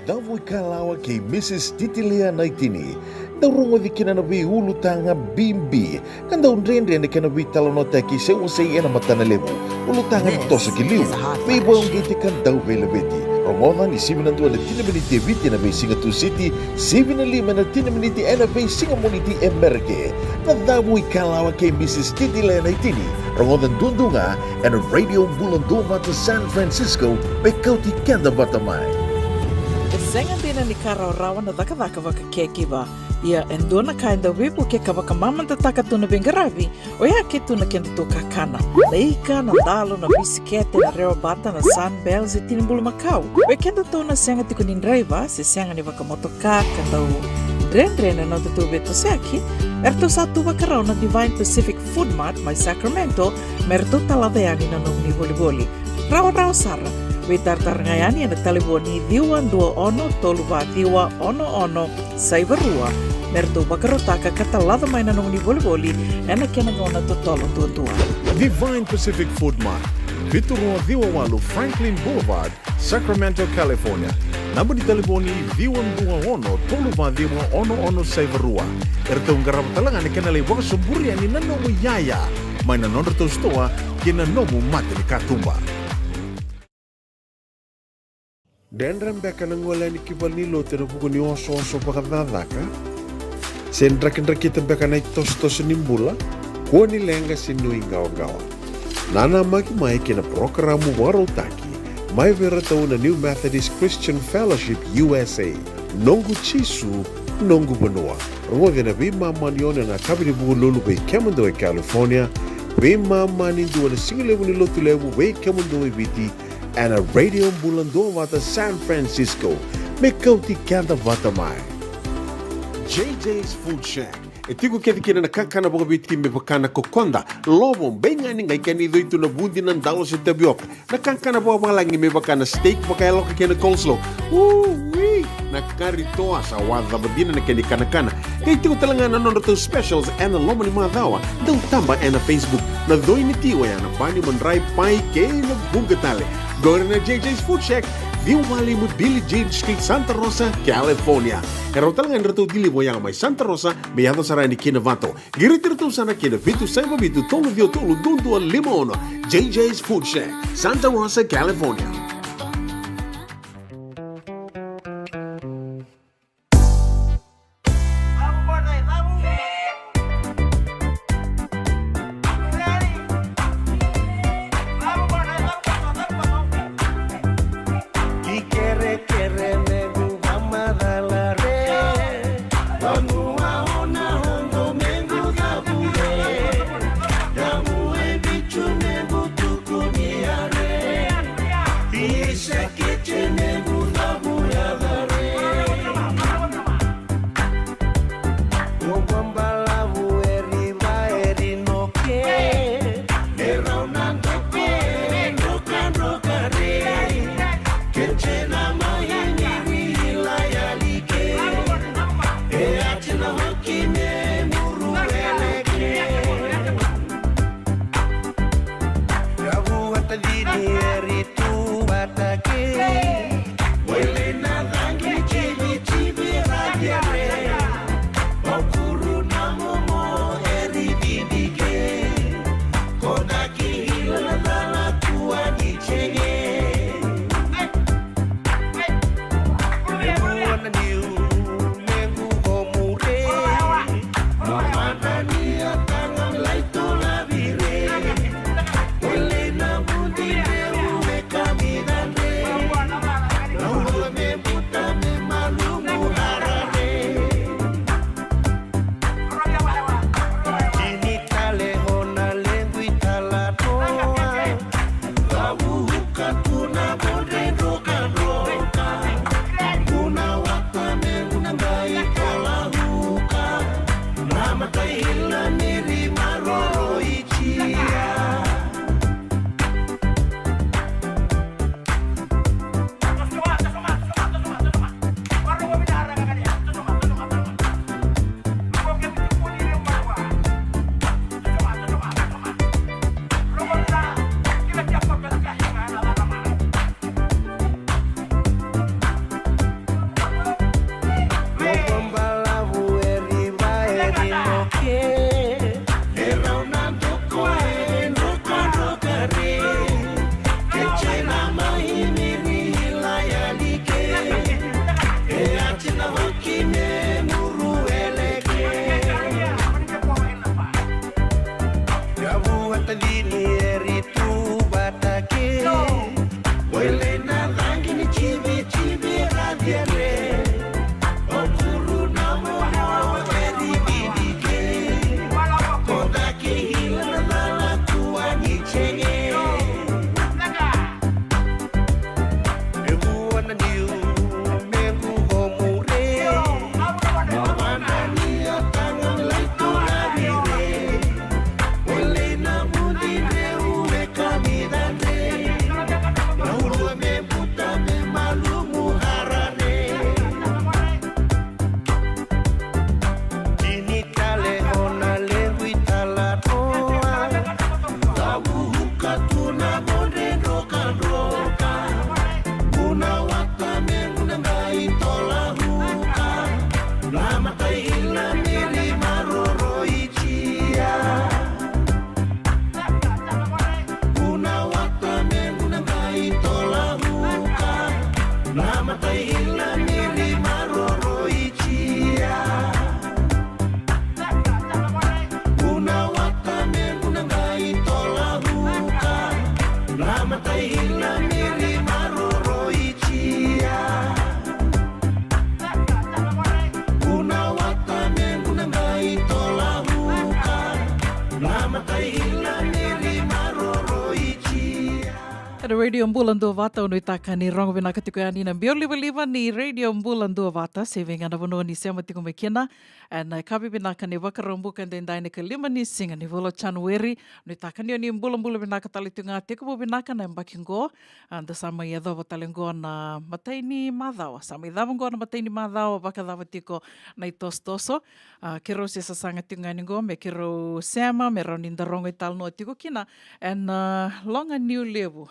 Davu ikalawa kei Mrs Titilea Naitini. Dau rogoci kina na veiulutaga bibi ka dau dredre na kena veitalanoataki se wasei ena matana levu. Ulutaga ni toso ki liu, veivauqeti ka dau veilaveti. Rogoca ni sivi na dua ena tini na miniti e Viti ena veisiga Tusiti, sivi na lima ena tini na miniti ena veisiga Moniti e Merika. Na Davu ikalawa kei Mrs Titilea Naitini. Rogoca duadua ga ena Radio Bula Duavata San Francisco, me kauti keda vata mai. E sega dina ni ka rawarawa na cakacaka vaka caregiver. Ia e dua na ka e dau veivuke ka vakamamadataka tu na veiqaravi, oya ke tu na kedatou kakana. Na ika, na dalo, na bisikete, na rewa bata, na Sunbell se tini bulumakau. Vei kedatou na sega tiko ni draiva se sega ni vakamotoka ka dau dredre na nodatou veitosoyaki, eratou sa tu vakarau na Divine Pacific Food Mart mai Sacramento me ratou talaca yani na nomuni volivoli. Rawarawa sara, veitaratara ga yani ena talevoni ciwa dua ono tolu va ciwa ono ono saiva rua me ratou vakarautaka ka talaca mai na nomuni volivoli ena kena gauna totolo duadua. Divine Pacific Food Mart, vitu rua ciwa walu Franklin Boulevard, Sacramento, California. Naba ni talevoni ciwa dua ono tolu va ciwa ono ono saiva rua. Eratou qarava tale ga na kena lai vakasoburi yani na nomu iyaya mai na nodratou sitoa ki na nomu mata ni katuba. Dredre beka na gole yani ki valenilotu ena vuku ni osooso vakacakacaka? Se drakidrakita beka na itosotoso ni bula? Kua ni leqa se nuiqawaqawa. Nanamaki mai ki na parokaramu vakarautaki mai vei iratou na New Methodist Christian Fellowship U S A, Noqu Jisu, Noqu Vanua. Rogoci ena veimama ni ono ena yakavi ni Vukelulu vei kemudou e California, veimama ni dua ena sigalevu ni Lotulevu vei kemudou e Viti, ena Radio Bula Duavata San Francisco, me kauti keda vata mai. J J's Food Shack. E tiko kece kina na kakana vakaviti me vaka na kokoda, lovo, beigani, qai kena icoi tu na vudi, na dalo se tavioka. Na kakana vakavalagi me vaka na steak vakayaloka kei na coleslaw. Ui! Na kari toa, sa wacava dina na kena ikanakana. Qai tiko tale ga na nodratou specials ena loma ni macawa. Dau taba ena Facebook. Na coi ni ti oya na bani, madrai, pai kei na vuqa tale. Qori na J J's Food Shack, ciwa walu lima Billie Jean Street, Santa Rosa, California. E rawa tale ga ni ratou deliver oya mai Santa Rosa me yaco sara yani ki Novato. Qiriti iratou sara ki na vitu saiva vitu tolu ciwa tolu dua dua lima ono. J J's Food Shack, Santa Rosa, California. Ikerekere mequ vamacala re, vanua o na oqo mequ cavu re, yavu e vicu mequ tukunia re, i sekete mequ cavu yaca re. O vabalavu e riva e rinoke, e rau na doke, e drokadroka re. Kece na mai miri ila yalike, e ati na hoki me muru eleke. Yavu vata cini e ri tu vata ke. Wele na cagi civi civi radia re. Vaukuru na momo e ri didi ke. Kodaki ila na cala tua ni cege. E vua na niu lequ o mure. Mo mana ni a taga lai tola vire. Wele na vudi reu e kamidadre. Laua me buta me malumu harare. Kini tale hona lequ i tala toa. Vavuka tu na vodre drokadroka. Kuna wata me Radio Bula Duavata, au nuitaka ni rogo vinaka tiko yani na biau livaliva ni Radio Bula Duavata, se vei ga na vanua ni sema tiko mai kina. Ena yakavi vinaka ni Vakaraubuka edaidai, na ikalima ni siga ni vula o Janueri. Nuitaka ni o ni bulabula vinaka tale tu ga, tekivu vinaka na yabaki qo. A, da sa mai yacova tale qo na matai ni macawa, sa mai cava qo na matai ni macawa, vakacava tiko na itosotoso. A, keirau se sasaga tiko ga ni qo me keirau sema, me rawa ni da rogo italanoa tiko kina ena, a, loga niu levu.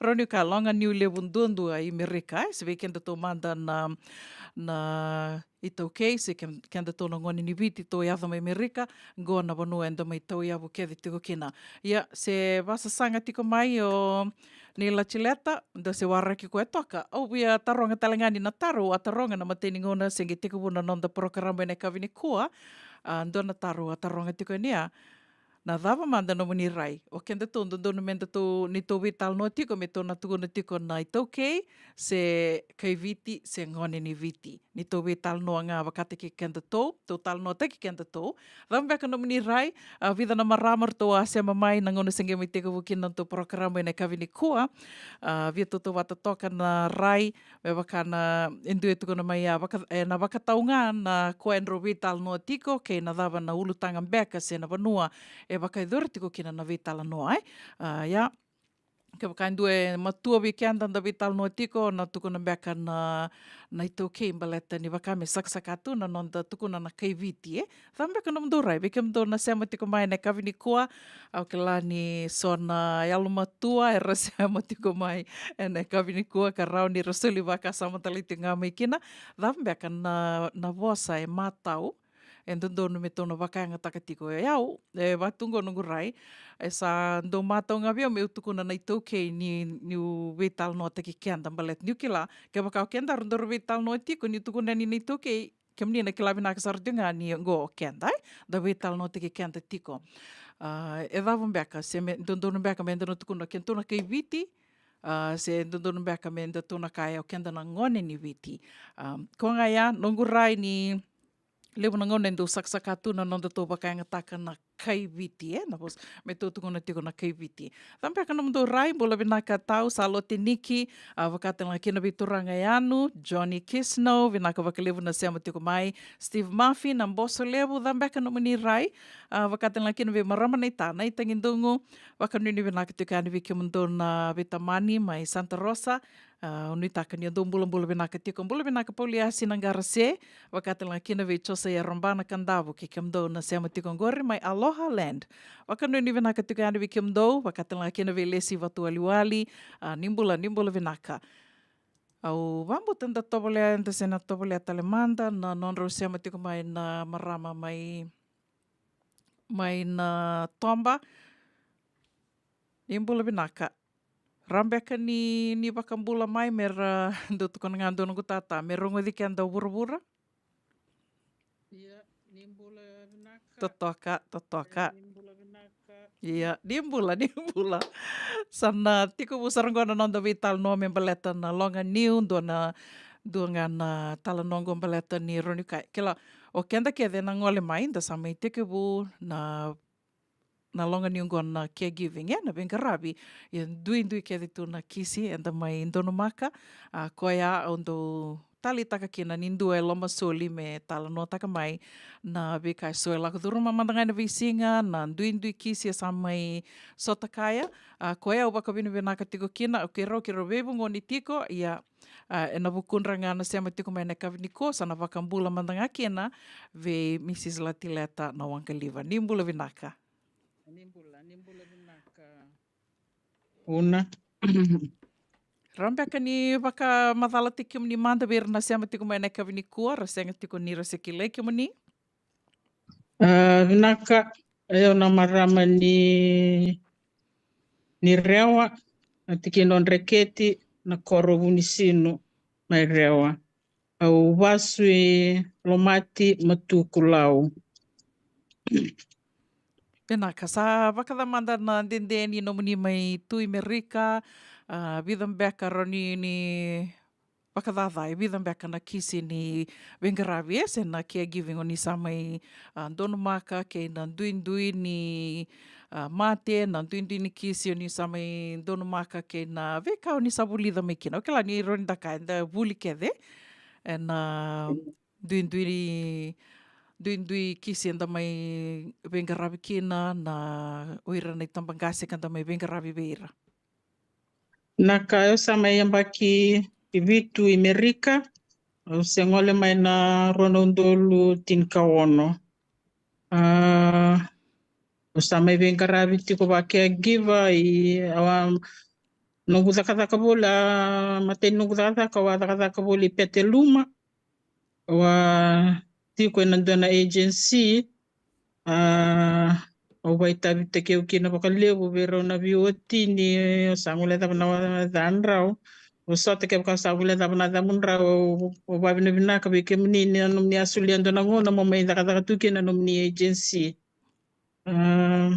Rawa niu kaya loga niu levu duadua i Merika, e, se vei kedatou mada na, na iTaukei, se ke-, kedatou na gone ni Viti tou yaco mai Merika, qo na vanua eda mai tauyavu kece tiko kina. Ia, se vasasaga tiko mai o Neilatileta, da se waraki koya toka. Au via taroga tale ga ni na taro au a taroga na matai ni gauna se qai tekivu na noda porokaramu ena yakavi nikua. A, dua na taro au a taroga tiko yani, a, na cava mada nomuni rai? O kedatou dodonu me datou, ni tou veitalanoa tiko, me tou na tukuna tiko na iTaukei, se kai Viti, se gone ni Viti. Ni tou veitalanoa ga vakataki kedatou, tou talanoataki kedatou. Cava beka nomuni rai? A, vica na marama ratou a sema mai na gauna se qai mai tekivu kina na nodatou porokaramu ena yakavi nikua. A, via tautauvata toka na rai, me vaka na, e dua e tukuna mai, a, vaka, ena vakatau ga na koya edrau veitalanoa tiko, kei na cava na ulutaga beka se na vanua e vakayacori tiko kina na veitalanoa, e. A, ia, kevaka e dua e matua vei keda da veitalanoa tiko, na tukuna beka na, na iTaukei baleta ni vaka me sakasaka tu na noda tukuna na kai Viti, e. Cava beka nomudou rai, vei kemudou na sema tiko mai ena yakavi nikua? Au kila ni so na yalomatua era sema tiko mai ena yakavi nikua ka rawa ni ra soli vakasama tale tiko ga mai kina. Cava beka na, na vosa e matau e dodonu me tou na vakayagataka tiko? E au, e vaka tu qo noqu rai, e sa dau matau ga vei au meu tukuna na iTaukei ni, niu veitalanoataki keda, baleta niu kila, kevaka o kedaru daru veitalanoa tiko, niu tukuna yani na iTaukei, kemuni na kila vinaka sara tiko ga ni qo o keda, e, da veitalanoataki keda tiko. A, e cava beka, se me dodonu beka me da na tukuna kedatou na kai Viti, a, se dodonu beka me datou na kaya o keda na gone ni Viti? A, koya ga ya, noqu rai ni levu na gauna e dau sakasaka tu na nodatou vakayagataka na kai Viti, e, na vosa, me tou tukuna tiko na kai Viti. Cava beka nomudou rai? Bula vinaka tau, Salote Niki, a, vaka tale ga kina vei turaga Yanu, Johnny Kisno, vinaka vakalevu na sema tiko mai, Steve Murphy, na Boso Levu, cava beka nomuni rai? A, vaka tale ga kina vei marama naita, na iTagidugu, vakanuinui vinaka tiko yani vei kemudou na veitamani mai Santa Rosa, a, au nuitaka ni o dou bulabula vinaka tiko. Bula vinaka Pauliasi Naqarase, vaka tale ga kina vei Josaia Robana Kadavu kei kemudou na sema tiko qori mai Aloha Land. Vakanuinui vinaka tiko yani vei kemudou, vaka tale ga kina vei Lesi Vatuwaliwali, a, ni bula, ni bula vinaka. Au vakabauta da tovolea, da se na tovolea tale mada na nodrau sema tiko mai na marama mai, mai na toba. Ni bula vinaka. Ra beka ni, ni vakabula mai me ra, dau tukuna ga dua noqu tata, me rogoci keda o vuravura. Ia, ni bula vinaka. Totoka, totoka. Ia, ni bula vinaka. Ia, ni bula, ni bula. Sa na tekivu sara qo na noda veitalanoa me baleta na loga niu, dua na, dua ga na talanoa qo baleta ni rawa ni kaya. Kila, o keda kece na gole mai, da sa mai tekivu na na loga niu qo na caregiving, e, na veiqaravi. Ia duidui kece tu na kisi eda mai donumaka, a, koya au dau taleitaka kina ni dua e lomasoli me talanoataka mai na veika eso e lako curuma mada ga ena veisiga, na duidui kisi e sa mai sota kaya. A, koya au vakavinavinaka tiko kina, au keirau, keirau veivugoni tiko, ia, a, ena vukudra ga na sema tiko mai na yakavi nikua, sa na vakabula mada ga kina vei Mrs Latileta Nawaqaliva. Ni bula vinaka. Ni bula, ni bula vinaka. Una. Ra beka ni vakamacalataki kemuni mada vei ira na sema tiko mai na yakavi nikua, ra sega tiko ni ra se kilai kemuni. A, vinaka, o yau na marama ni, ni Rewa, na tikina o Dreketi, na koro Vunisinu, mai Rewa. Au vasu i Lomati, Matuku, Lau. Vinaka, sa vakaca mada na dede ni nomuni mai tu i Merika, a, vica beka rawa ni, ni vakacaca, e vica beka na kisi ni veiqaravi, e, se na caregiving o ni sa mai, a, donumaka, kei na duidui ni, a, mate, na duidui ni kisi o ni sa mai donumaka, kei na veika o ni sa vulica mai kina. O kila ni rawa ni da kaya, eda vuli kece ena duidui, duidui kisi eda mai veiqaravi kina, na o ira na itabaqase ka da mai veiqaravi vei ira. Na ka, au sa mai yabaki vitu i Merika, au se gole mai na rua na udolu tinikaono. A, au sa mai veiqaravi tiko vaka caregiver i, au a, noqu cakacaka voli, a, matai ni noqu cakacaka, au a cakacaka voli i Petaluma. Au a tiko ena dua na agency, a, au vakaitavitaki au kina vakalevu vei rau na veiwatini, au sa guilecava na yacadrau. Au sota kevaka au sa guilecava na yacamudrau, au, au vakavinavinaka vei kemuni ni na nomuni a solia dua na gauna mo mai cakacaka tu kina na nomuni agency. A,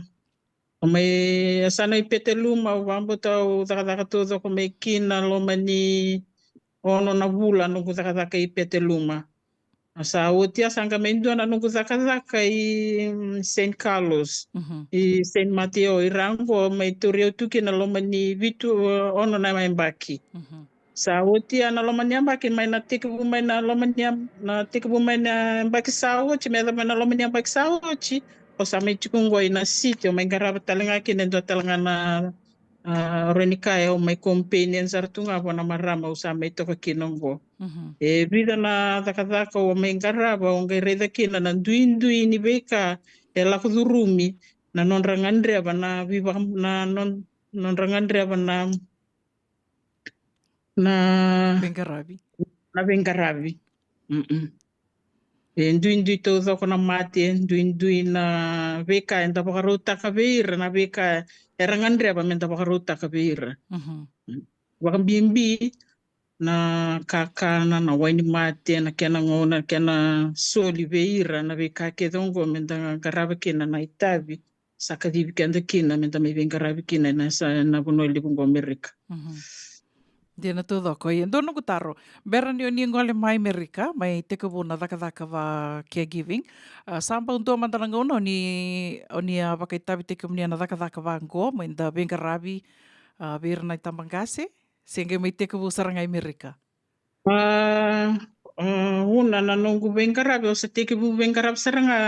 au mai yasana i Petaluma, au vakabauta au cakacaka taucoko mai kina loma ni ono na vula noqu cakacaka i Petaluma. A sa oti a sa qai mai dua na noqu cakacaka i, mm, Saint Carlos, Mhm. i Saint Mateo, i ra qo mai tauri au tu kina loma ni vitu, ono na yabaki. Mhm. Sa oti a na loma ni yabaki mai na tekivu mai na loma ni yab-, na tekivu mai na yabaki sa oti, me yaco mai na loma ni yabaki sa oti, au sa mai tiko qo i na city, au mai qarava tale ga kina e dua tale ga na, a, rawa ni kaya au mai companion sara tu ga vua na marama au sa mai toka kina qo. Mhm. E vica na cakacaka au mai qarava, au qai raica kina na duidui ni veika e lako curumi, na nodra gadreva na viva-, na non-, nodra gadreva na na Veiqaravi. na veiqaravi. Mm-mm. E duidui taucoko na mate, duidui na veika eda vakarautaka vei ira, na veika era gadreva meda vakarautaka vei ira. Mhm. Mm. Vakabibi na kakana, na wai ni mate, na kena gauna, na kena soli vei ira, na veika kece oqo meda qarava kina na itavi sa kacivi keda kina meda mai veiqaravi kina ena sa-, na vanua levu qo Amerika. Mhm. Dina taucoko. Ia, dua noqu taro. Bera ni o ni gole mai Amerika, mai tekivu na cakacaka va caregiving. A, sa bau dua mada na gauna o ni, o ni a vakaitavitaki kemuni ena cakacaka va qo, mai da veiqaravi, a, vei ira na itabaqase, se qai mai tekivu sara ga i Amerika? A, a, una na noqu veiqaravi, au sa tekivu veiqaravi sara ga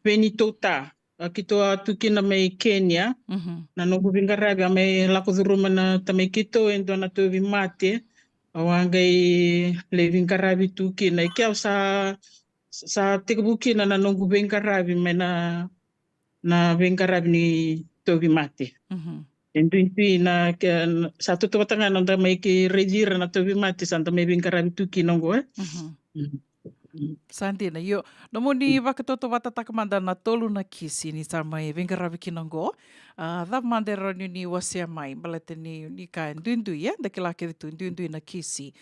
vei neitou ta. A, keitou a tu kina mai Kenya. Mhm. Na noqu veiqaravi a mai lako curuma na tamai keitou e dua na tauvimate. Au a qai lai veiqaravi tu kina. I ke au sa, sa tekivu kina na noqu veiqaravi mai na, na veiqaravi ni tauvimate. Mhm. E duidui na ke, sa tautauvata ga na noda mai ki raici ira na tauvimate, sa da mai veiqaravi tu kina oqo, e? Mhm. Mm. Mm. Sa dina, io. Nomuni vakatautauvatataka mada na tolu na kisi ni sa mai veiqaravi kina oqo. A, cava mada e rawa ni ni wasea mai, baleta ni, ni ka e duidui, e? Da kila kece tu, duidui na kisi.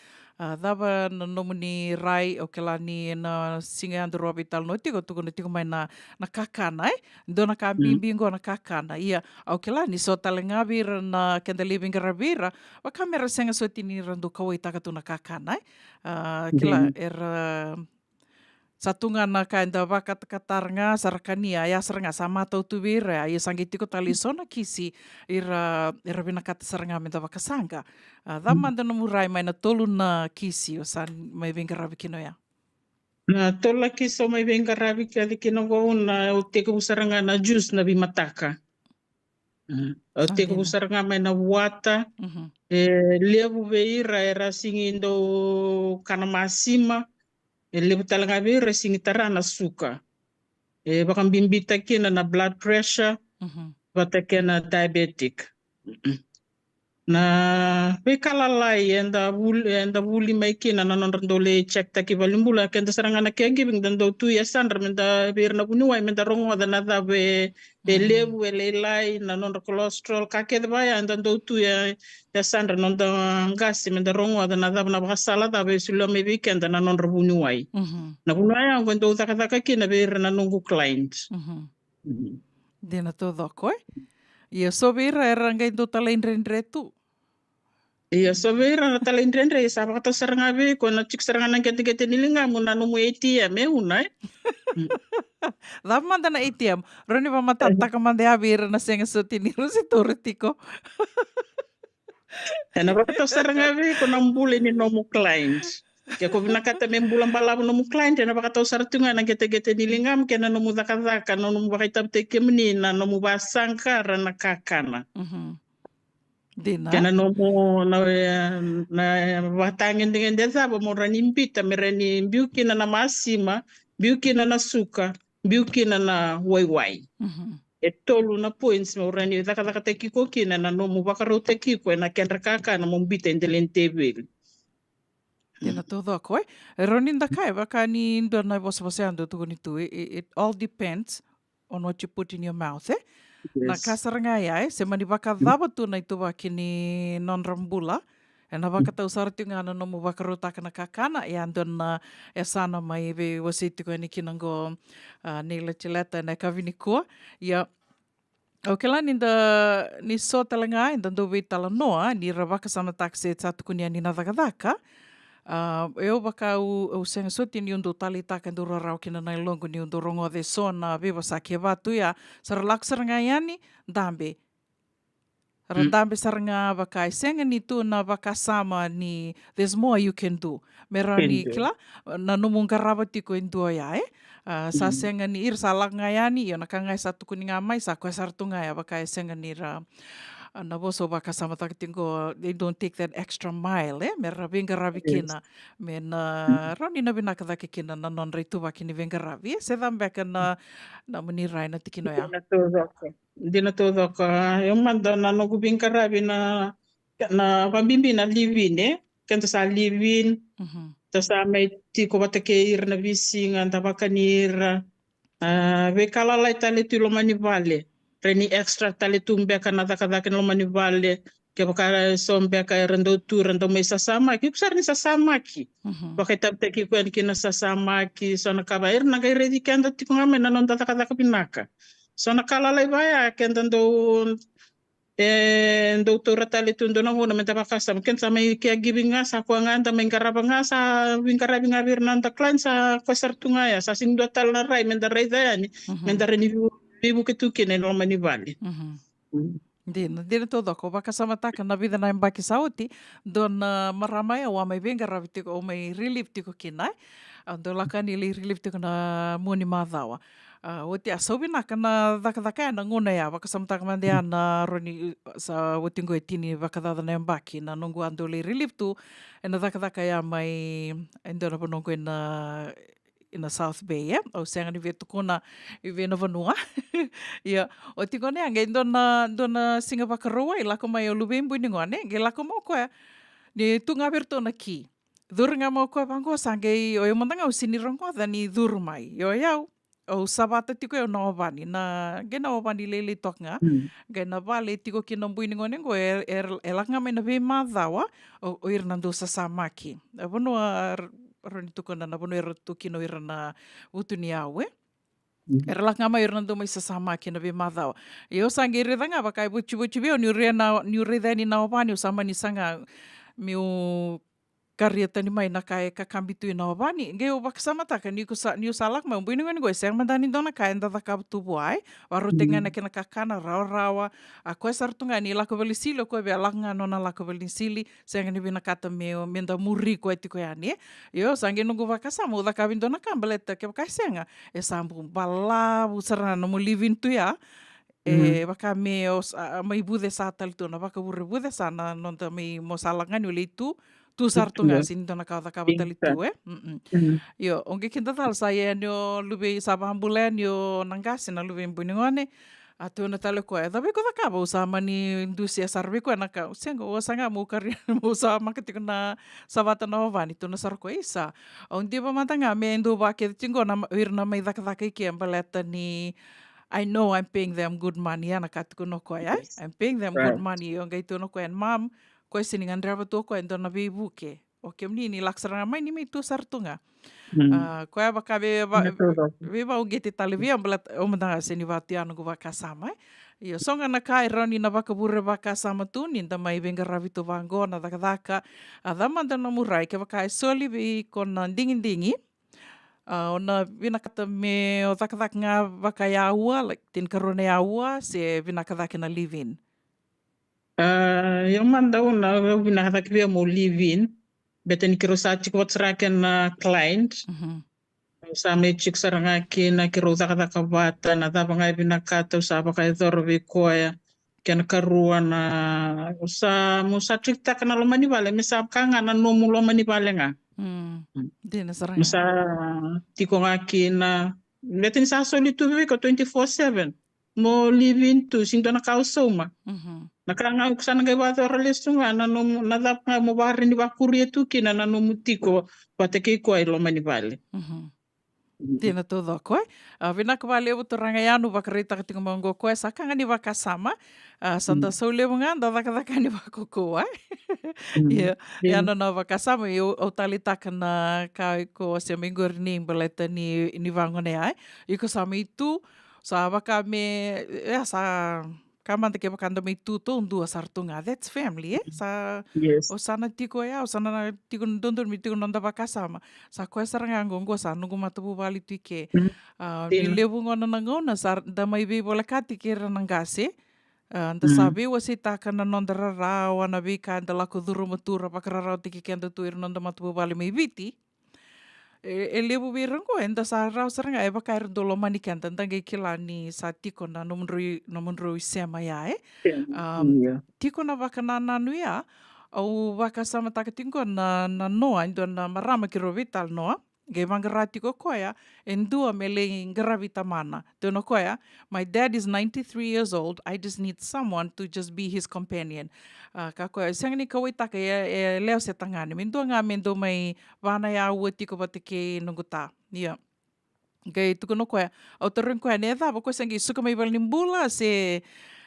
A, cava na nomuni rai, au kila ni na siga yadru au veitalanoa tiko, tukuna tiko mai na, na kakana, e? Dua na ka Mm. bibi qo na kakana. Ia, au kila ni so tale ga vei ira na keda lai veiqaravi vei ira, vaka mera sega soti ni ra dau kauwaitaka tu na kakana, e? A, kila, Mm. era sa tu ga na ka eda vakatakatara ga, sa ra kania, ia sara ga sa matau tu vei ira, ia sa qai tiko tale i so na kisi, ira, ira vinakata sara ga meda vakasaqa. A, cava Mm. mada nomu rai mai na tolu na kisi o sa mai veiqaravi kina oya? Na tolu na kisi au mai veiqaravi kece kina oqo, au na, au tekivu sara ga na juice na veimataka. Mm. Au Sa tekivu dina. sara ga mai na water. Mhm. E levu vei ira era sigi dau kana masima. E levu tale ga vei ira sigi tara na suka. E vakabibitaka kina na blood pressure, Mhm. vata kei na diabetic. Mm-mm. Na veika lalai eda vuli, eda vuli mai kina na nodra dau lai check taki valenibula, keda sara ga na caregiving da dau tu i yasadra meda vei ira na vuniwai meda rogoca na cava e, e Mhm. levu, e lailai, na nodra cholesterol, ka kece vaya eda dau tu i ya, yasadra noda qase meda rogoca na cava na vakasala cava e solia mai vei keda na nodra vuniwai. Mhm. Na vanua ya qo e dau cakacaka kina vei ira na noqu client. Mhm. Mhm. Dina taucoko, e? Ia so vei ira era qai dau talaidredre tu. Ia, so vei ira na talaidredre, sa vakatau sara ga vei iko na tiko sara ga na qeteqete ni ligamu na nomu A T M, e una, e? Mm. Cava mada na A T M? Rawa ni vamatatataka mada ya vei ira na sega soti ni rusi toro tiko. Ena vakatau sara ga vei iko na bula ni nomu client. Ke ko vinakata me bula balavu nomu client, ena vakatau sara tu ga na qeteqete ni ligamu kei na nomu cakacaka, na nomu vakaitavitaki kemuni, na nomu vasaqara na kakana. Mhm. Dina. Kei na nomu, na, na vakatagedegede cava mo rawa ni bita, me rawa ni biu kina na masima, biu kina na suka, biu kina na waiwai. Mhm. E tolu na points mo rawa ni cakacakataki iko kina na nomu vakarautaki iko ena kedra kakana mo bita e dela ni teveli. Dina taucoko, e. E rawa ni da kaya, vaka ni dua na ivosavosa ya dau tukuni tu, it, it all depends on what you put in your mouth, e? Na Yes. ka sara ga ya, e? Se mani vakacava tu na ituvaki ni nodra bula, ena vakatau sara tiko ga na nomu vakarautaka na kakana, ia dua na yasana mai veiwasei tiko yani kina qo, a, nei Letileta ena yakavi nikua. Ia, au kila ni da, ni so tale ga eda dau veitalanoa ni ra vakasamataka se sa tukuni yani na cakacaka. A, au vaka au, au sega soti niu dau taleitaka, e dau rarawa kina na yaloqu niu dau rogoca e so na veivosaki e vatu ya, sa ra lako sara ga yani, dabe. Ra Mm. dabe sara ga vaka e sega ni tu na vakasama ni there's more you can do. Me rawa ni Enjoy. kila, na nomu qarava tiko e dua ya, e? A, sa Mm. sega ni, ira sa lako ga yani, io na ka ga e sa tukuni ga mai, sa koya sara tu ga ya vaka e sega ni ra, a, na vosa au vakasamataka tiko, they don't take that extra mile, e? Me ra veiqaravi Yes. kina, me na Mm. rawa ni na vinaka cake kina na nodra ituvaki ni veiqaravi, e? Se cava beka na, na mani rai na tikina ya. Dina taucoko. Dina taucoko. A, io mada na noqu veiqaravi na, na vabibi na live-in, e? Keda sa live-in, Mhm. da sa mai tiko vata kei ira na veisiga, da vakani ira. A, veika lalai tale tu i loma ni vale. Rawa ni extra tale tu beka na cakacaka ni loma ni vale. Kevaka e so beka era dau tu, era dau mai sasamaki, iko sara ni sasamaki. Mhm. Vakaitavitaki iko yani kina sasamaki, so na ka va, era na qai raici keda tiko ga mai na noda cakacaka vinaka. So na ka lalai vaya, keda dau, e, dau taura tale tu dua na gauna meda vakasama. Keda sa mai caregiving ga, sa koya ga da mai qarava ga, sa veiqaravi ga vei ira na noda client, sa koya sara tu ga ya, sa sega ni dua tale na rai meda raica yani, Mhm. meda rawa ni veivu-, veivuke tu kina e loma ni vale. Mhm. Mm. Dina, dina taucoko, vakasamataka na vica na yabaki sa oti, dua na marama ya au a mai veiqaravi tiko, au mai relief tiko kina, e. Au dau lako yani lai relief tiko na mua ni macawa. A, oti a sau vinaka na cakacaka ya na gauna ya, vakasamataka mada ya Mm. na rawa ni, sa oti qo e tini vakacaca na yabaki na noqu a dau lai relief tu ena cakacaka ya mai, e dua na vanua qo ena, ena South Bay, e? Au sega ni via tukuna i vei na vanua. Ia, oti qo na ya, qai dua na, dua na siga Vakarauwai, lako mai o luve i bui ni gone, qai lako mai o koya. Ni tu ga vei iratou na ki. Curu ga mai o koya vaqo, sa qai, o yau mada ga au sega ni rogoca ni curu mai. Io, o yau, au savata tiko o yau na ovani, na, qai na ovani lailai toka ga. Mm. Qai na vale e tiko kina o bui ni gone qo, e, e, e lako ga mai na veimacawa, o, o ira na dau sasamaki. E vanua, r-, rawa ni tukuna na vanua era tu kina o ira na vutuniyau, e? Mm. Era lako ga mai o ira na dau mai sasamaki na veimacawa. Ia au sa qai raica ga vaka e vucivuci vei au, niu rai na, niu raica yani na ovani, au sa mani saga meu karia tani mai na ka e kakabi tu ina ovani. Qai au vakasamataka ni ko sa, niu sa lako mai, o bui ni gone qo e sega mada ni dua na ka eda cakava tu vua, e? Vakarautaki ga na kena kakana rawarawa. A koya sara tu ga ni lako valenisili, o koya via lako ga nona lako valenisili, sega ni vinakata me, meda muri koya tiko yani, e? Io, sa qai noqu vakasama, au cakava e dua na ka baleta kevaka e sega, e sa bau balavu sara na nomu living tu ya. E vaka me o sa, a, mai vucesa tale tu na vakavure vucesa na noda mai mo sa lako ga ni o lai tu, tu sara tu ga, sega ni dua na ka o cakava tale tu, e? Mm-mm. Io, o qai kidacala sa ia yani o luve i, sa vakabula yani o na qase na luve i bui ni gone. A tukuna tale o koya, e cava iko cakava? Au sa mani dusia sara vei koya na ka, sega, au saga meu karia, meu sa maka tiko na savata na ovani, tukuna sara o koya, isa. Au diva mada ga me dua vakece tiko na, o ira na mai cakacaka i ke baleta ni I know I'm paying them good money, ya na ka tukuna o koya, e? I'm paying them good money, o qai tukuna o koya, and mom, koya sega ni gadreva tu o koya e dua na veivuke. O kemuni ni lako sara ga mai ni mai tu sara tu ga. A, koya vaka vei, va-, veivauqeti tale vei au baleta, au mada ga sega ni vatu ya noqu vakasama, e? Io, so ga na ka e rawa ni na vakavure vakasama tu ni da mai veiqaravi tu vaqo na cakacaka. A, ca mada na murai kevaka e soli vei iko na digidigi. A, o na vinakata me o cakacaka ga vakayaua, like, tinikarua na yaua, se vinaka cake na live-in? A, io mada au na, au vinaka cake vei au mo live-in. Beta ni keirau sa tiko vata sara kei na client. Mhm. Au sa mai tiko sara ga kina keirau cakacaka vata, na cava ga e vinakata au sa vakayacora vei koya. Kena karua na, au sa, mo sa treat-taka na loma ni vale me sa vaka ga na nomu loma ni vale ga. Mm. Mm. Dina sara ga. Mo sa tiko ga kina, beta ni sa soli tu vei iko twenty-four seven. Mo live-in tu, sega ni dua na ka au sauma. Mhm. Na ka ga au sa na qai vakayacora lesu ga na nomu, na cava ga mo vakarini vakuria tu kina na nomu tiko vata kei koya i loma ni vale. Mhm. Mm. Dina taucoko, e? A, vinaka vakalevu turaga Yanu, vakaraitaka tiko mai oqo o koya, sa ka ga ni vakasama. A, sa da sau levu ga da cakacaka ni vakaukauwa, e? Mm. Ia, dina. Ia na nona vakasama, io, au taleitaka na ka iko wasea mai qori ni baleta ni, ni vagone ya, e? Iko sa mai tu, sa vaka me, e, sa ka mada kevaka da mai tu taudua sara tu ga, that's family, e? Sa, yes, o sa na tiko ya, o sa na tiko na dodonu me tiko na noda vakasama. Sa koya sara ga oqo, oqo sa noqu matavuvale tu i ke. Mm. A, dina. Ni levu gona na gauna sa da mai veivolekati kei ira na qase. A, da sa, mm, veiwaseitaka na noda rarawa, na veika eda lako curuma tu ra vakararawataki keda tu ira na noda matavuvale mai Viti. E, e levu vei ira oqo, eda sa rawa sara ga, e vaka era dau lomani keda, da qai kila ni sa tiko na nomudrau i, nomudrau isema ya, e? Sema, um, io. Tiko na vakanananu ya, au vakasamataka tiko na, na noa, e dua na marama keirau veitalanoa, qai vaqara tiko o koya e dua me lai qaravi tamana. Tukuna o koya, "My dad is ninety-three years old, I just need someone to just be his companion." A, kaya o koya, sega ni kauwaitaka e, e yalewa se tagane, me dua ga me dau mai va na yaua tiko vata kei noqu ta. Ia. Qai tukuna o koya, au tarogi koya na cava, o koya se qai suka mai valenibula se,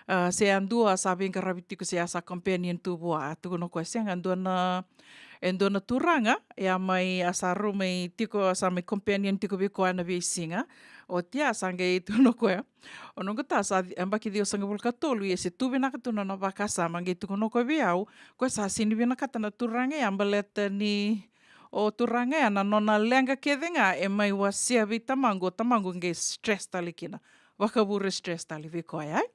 a, se a dua sa veiqaravi tiko se a sa companion tu vua. Tukuna o koya, sega, e dua na, e dua na turaga, e a mai, a sa rau mai tiko, a sa mai companion tiko vei koya na veisiga. Oti ya sa qai tukuna o koya, o noqu ta sa yabaki ciwasagavulu ka tolu, ia se tu vinaka tu na nona vakasama, qai tukuna o koya vei au, o koya sa sega ni vinakata na turaga ya baleta ni o turaga ya na nona leqa kece ga e mai wasea vei tamaqu, o tamaqu qai stress tale kina. Vakavure stress tale vei koya, e?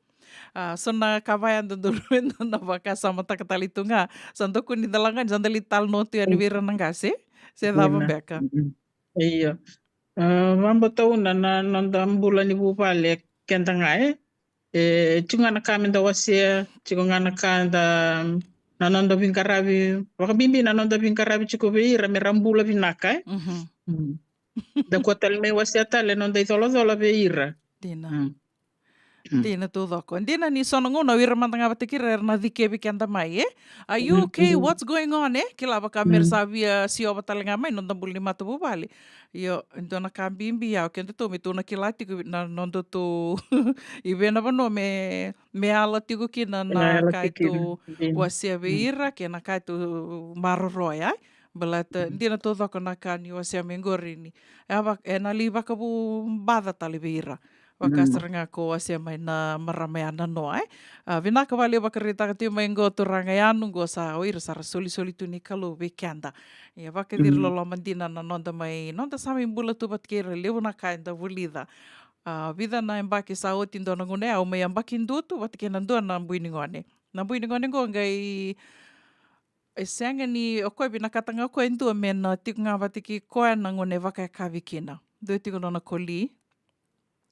A, so na ka vaya dodonu eda na vakasamataka tale tu ga. Sa dodonu ni da lagani, sa da lai talanoa tu yani vei ira na qase, se cava beka. Mm. Io. A, vakabauta na, na noda bula ni vuvale keda ga, e? E, tiko ga na ka me da wasea, tiko ga na ka da, na noda veiqaravi, vakabibi na noda veiqaravi tiko vei ira me ra bula vinaka, e? Mhm. Mm. Da kua tale me wasea tale na noda icolacola vei ira. Dina. Mm. Mm. Dina taucoko. Dina ni so na gauna o ira mada ga vata kei ira era na cikevi keda mai, e? Are you okay? Mm, mm. What's going on, e? Kila vaka me ra, mm, sa via siova tale ga mai na noda bula ni matavuvale. Io, e dua na ka bibi ya, o kedatou me tou na kila tiko na nodatou i vei na vanua me, me yala tiko kina na ka e tou wasea vei ira, kei na ka e tou maroroya, e? Baleta, mm, dina taucoko na ka ni wasea mai qori ni, e va, e na lai vakavubaca tale vei ira. Vaka sara ga ko wasea mai na marama ya na noa, e? A, vinaka vakalevu vakaraitaka tiko mai qo turaga Yanu, qo sa o ira sa ra solisoli tu ni Kalou vei keda. Ia, vakaciriloloma dina na noda mai, noda sa mai bula tu vata kei ira, levu na ka eda vulica. A, vica na yabaki sa oti, dua na gauna ya au mai yabaki dua tu vata kei na dua na bui ni gone. Na bui ni gone qo qai, e sega ni, o koya vinakata ga o koya e dua me na tiko ga vata kei koya na gauna e vakayakavi kina. Dua tiko nona koli.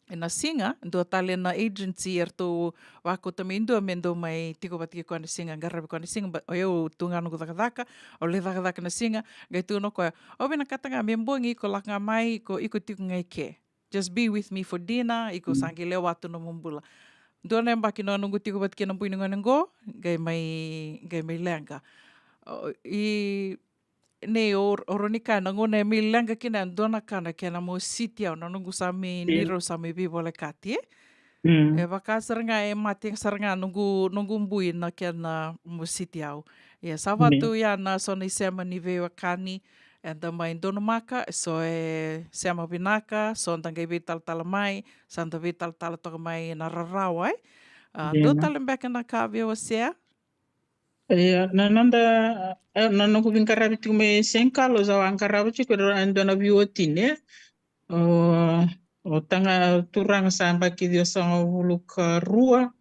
Ena siga, dua tale na agency eratou vakauta mai dua me dou mai tiko vata kei koya na siga, qaravi koya na siga, but o yau tu ga noqu cakacaka, au lai cakacaka na siga, qai tukuna o koya, au vinakata ga me bogi iko lako ga mai, iko, iko tiko ga i ke. Just be with me for dinner, iko sa qai lewa tu nomu bula. Dua na yabaki na noqu tiko vata kei na bui ni gone qo, qai mai, qai mai leqa. O, i, nei o, o rawa ni kaya na gauna e mai leqa kina e dua na ka na kena mositi au, na noqu sa mai, ni rau sa mai veivolekati, e? Mm. E vaka sara ga e mate sara ga noqu, noqu bui na kena mositi au. Ia, sa vaka tu ya na so na isema ni veiwekani, eda mai donumaka, so e sema vinaka, so da qai veitalatala mai, sa da veitalatala toka mai na rarawa, e? A, dua tale beka na ka via wasea? Ia, na noda, e, na noqu veiqaravi tiko mai Saint Carlos, au a qarava tiko e dua na V O T, ne? O, o taga turaga sa yabaki ciwasagavulu ka rua,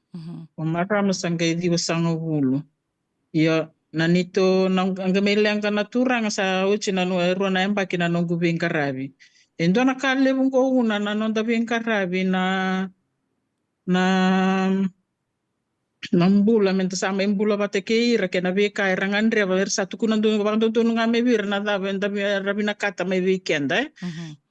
o marama sa qai ciwasagavulu. Io, na neitou, na, qai mai leqa na turaga sa oti na no, e rua na yabaki na noqu veiqaravi. E dua na ka levu qo una na noda veiqaravi na, na, na bula, meda sa mai bula vata kei ira kei na veika era gadreva, era sa tukuna donu, vakadodonu ga mai vei ira na cava eda vi-, era vinakata mai vei keda, e.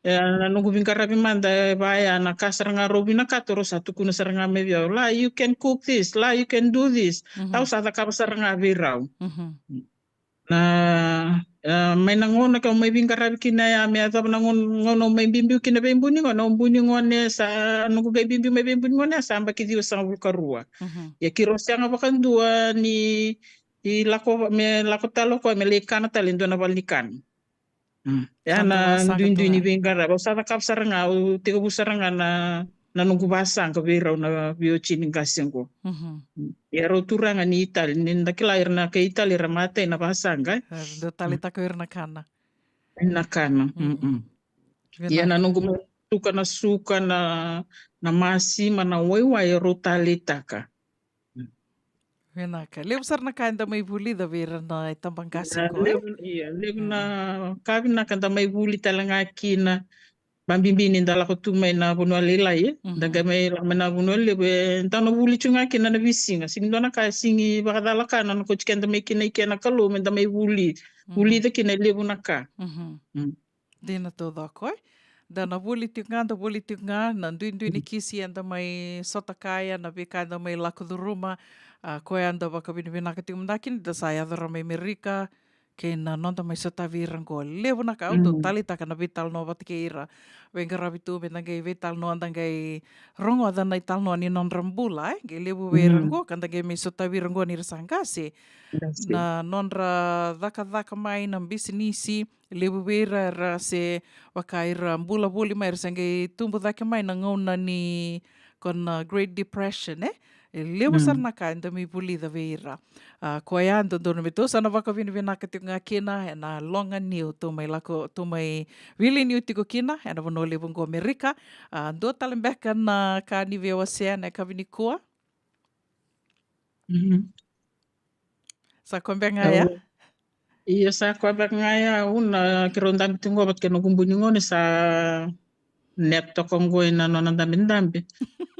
E, na noqu veiqaravi mada e vaya na ka sara ga rau vinakata, rau sa tukuna sara ga mai vei au, la, you can cook this, la, you can do this. Au sa cakava sara ga vei rau. Na, e, mai na gauna kau mai veiqaravi kina ya, me yacova na gauna, gauna au mai biubiu kina vei Bunigone, au Bunigone sa, noqu qai biubiu mai vei Bunigone sa yabaki ciwasagavulu ka rua. Ia keirau sega vakadua ni, i lako, me lako tale o koya me lai kana tale e dua na valenikana. Mm. Ya na duidui ni veiqaravi. Au sa cakava sara ga, au tekivu sara ga na, na noqu vasaqa vei rau na V O T ni qase qo. Mm. Ia rau turaga ni Itali, ni da kila ira na kai Itali era matai na vasaqa, e. Era dau taleitaka ira na kana. Na kana. Mm. Ia na noqu mai suka na suka, na, na masima, na waiwai, e rau taleitaka. Vinaka. Levu sara na ka eda mai vulica vei ira na itabaqase qo, e? Levu, ia, levu na ka vinaka da mai vuli tale ga kina. Vabibi ni da lako tu mai na vanua lailai, e? Da qai mai lako mai na vanua levu, e, da na vuli tu ga kina na veisiga. Sigi dua na ka, sigi vakacala ka na nona kauti keda mai kina i ke na Kalou, me da mai vuli. Vulica kina e levu na ka. Mm. Dina taucoko, e? Da na vuli tiko ga, da vuli tiko ga, na duidui ni kisi eda mai sota kaya, na veika eda mai lako curuma, a, koya eda vakavinavinaka tiko mada kina, da sa yaco rawa mai Merika, kei na noda mai sotavi ira qo. Levu na ka, au dau taleitaka na veitalanoa vata kei ira veiqaravi tu, me da qai veitalanoa, da qai rogoca na italanoa ni nodra bula, e? Qai levu vei ira qo, ka da qai mai sotavi ira qo ni ra sa qase. Na nodra cakacaka mai na bisinisi, levu vei ira era se vaka ira bula voli mai, era se qai tubu cake mai na gauna ni ko na Great Depression, e? E levu sara na ka eda mai vulica vei ira. A, koya dodonu me tou sa na vakavinavinaka tiko ga kina ena loga niu tou mai lako, tou mai vili niu tiko kina ena vanua levu qo Amerika. A, dua tale beka na ka ni via wasea ena yakavi nikua? Sa koya beka ga ya? Ia, sa koya beka ga ya, au na, keirau dabe tu qo vata kei noqu bui ni gone sa nap toka qo ena nona dabedabe.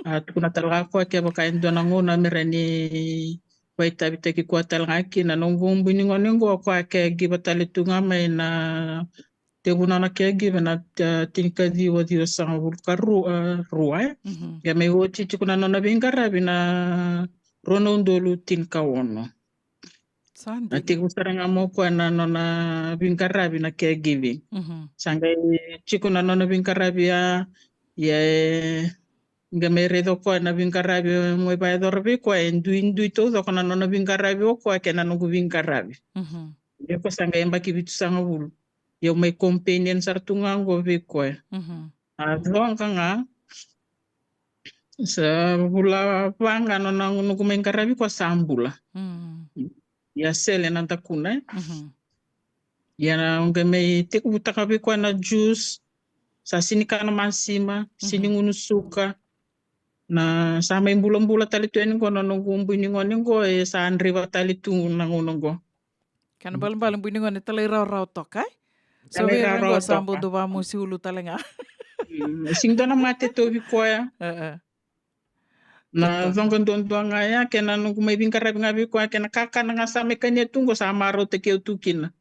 A, tukuna tale ga o koya kevaka e dua na gauna me rawa ni vakaitavitaki koya tale ga kina noqu bui ni gone qo, o koya caregiver tale tu ga mai na tekivu nona caregiver na, e, tinikaciwa ciwasagavulu ka rua, e, rua, e. Ia mai oti tiko na nona veiqaravi na rua na udolu tinikaono. Sa dina. Na tekivu sara ga mai o koya na nona veiqaravi na caregiving. Sa qai tiko na nona veiqaravi ya, ia e qai mai raica o koya na veiqaravi mai vakayacora vei koya, e duidui taucoko na nona veiqaravi o koya kei na noqu veiqaravi. Ia o koya sa qai yabaki vitusagavulu. Ia au mai companion sara tu ga qo vei koya. A, coqa ga, sa vula va ga nona noqu mai qaravi koya sa bula. Ia sele na dakuna, e. Ia na qai mai tekivutaka vei koya na juice, sa sini kana masima, sini gunu suka. Na sa mai bulabula tale tu yani qo na noqu bui ni gone qo, e sa draiva tale tu na gauna qo. Kena balebale bui ni gone talairawarawa toka, e? So vei ira qo sa bau dau vamusi ulu tale ga. Mm, sigi dua na mate tauvi koya. Na coqa duadua ga ya, kei na noqu mai veiqaravi ga vei koya, kei na kakana ga sa mai kania tu qo sa marautaki au tu kina.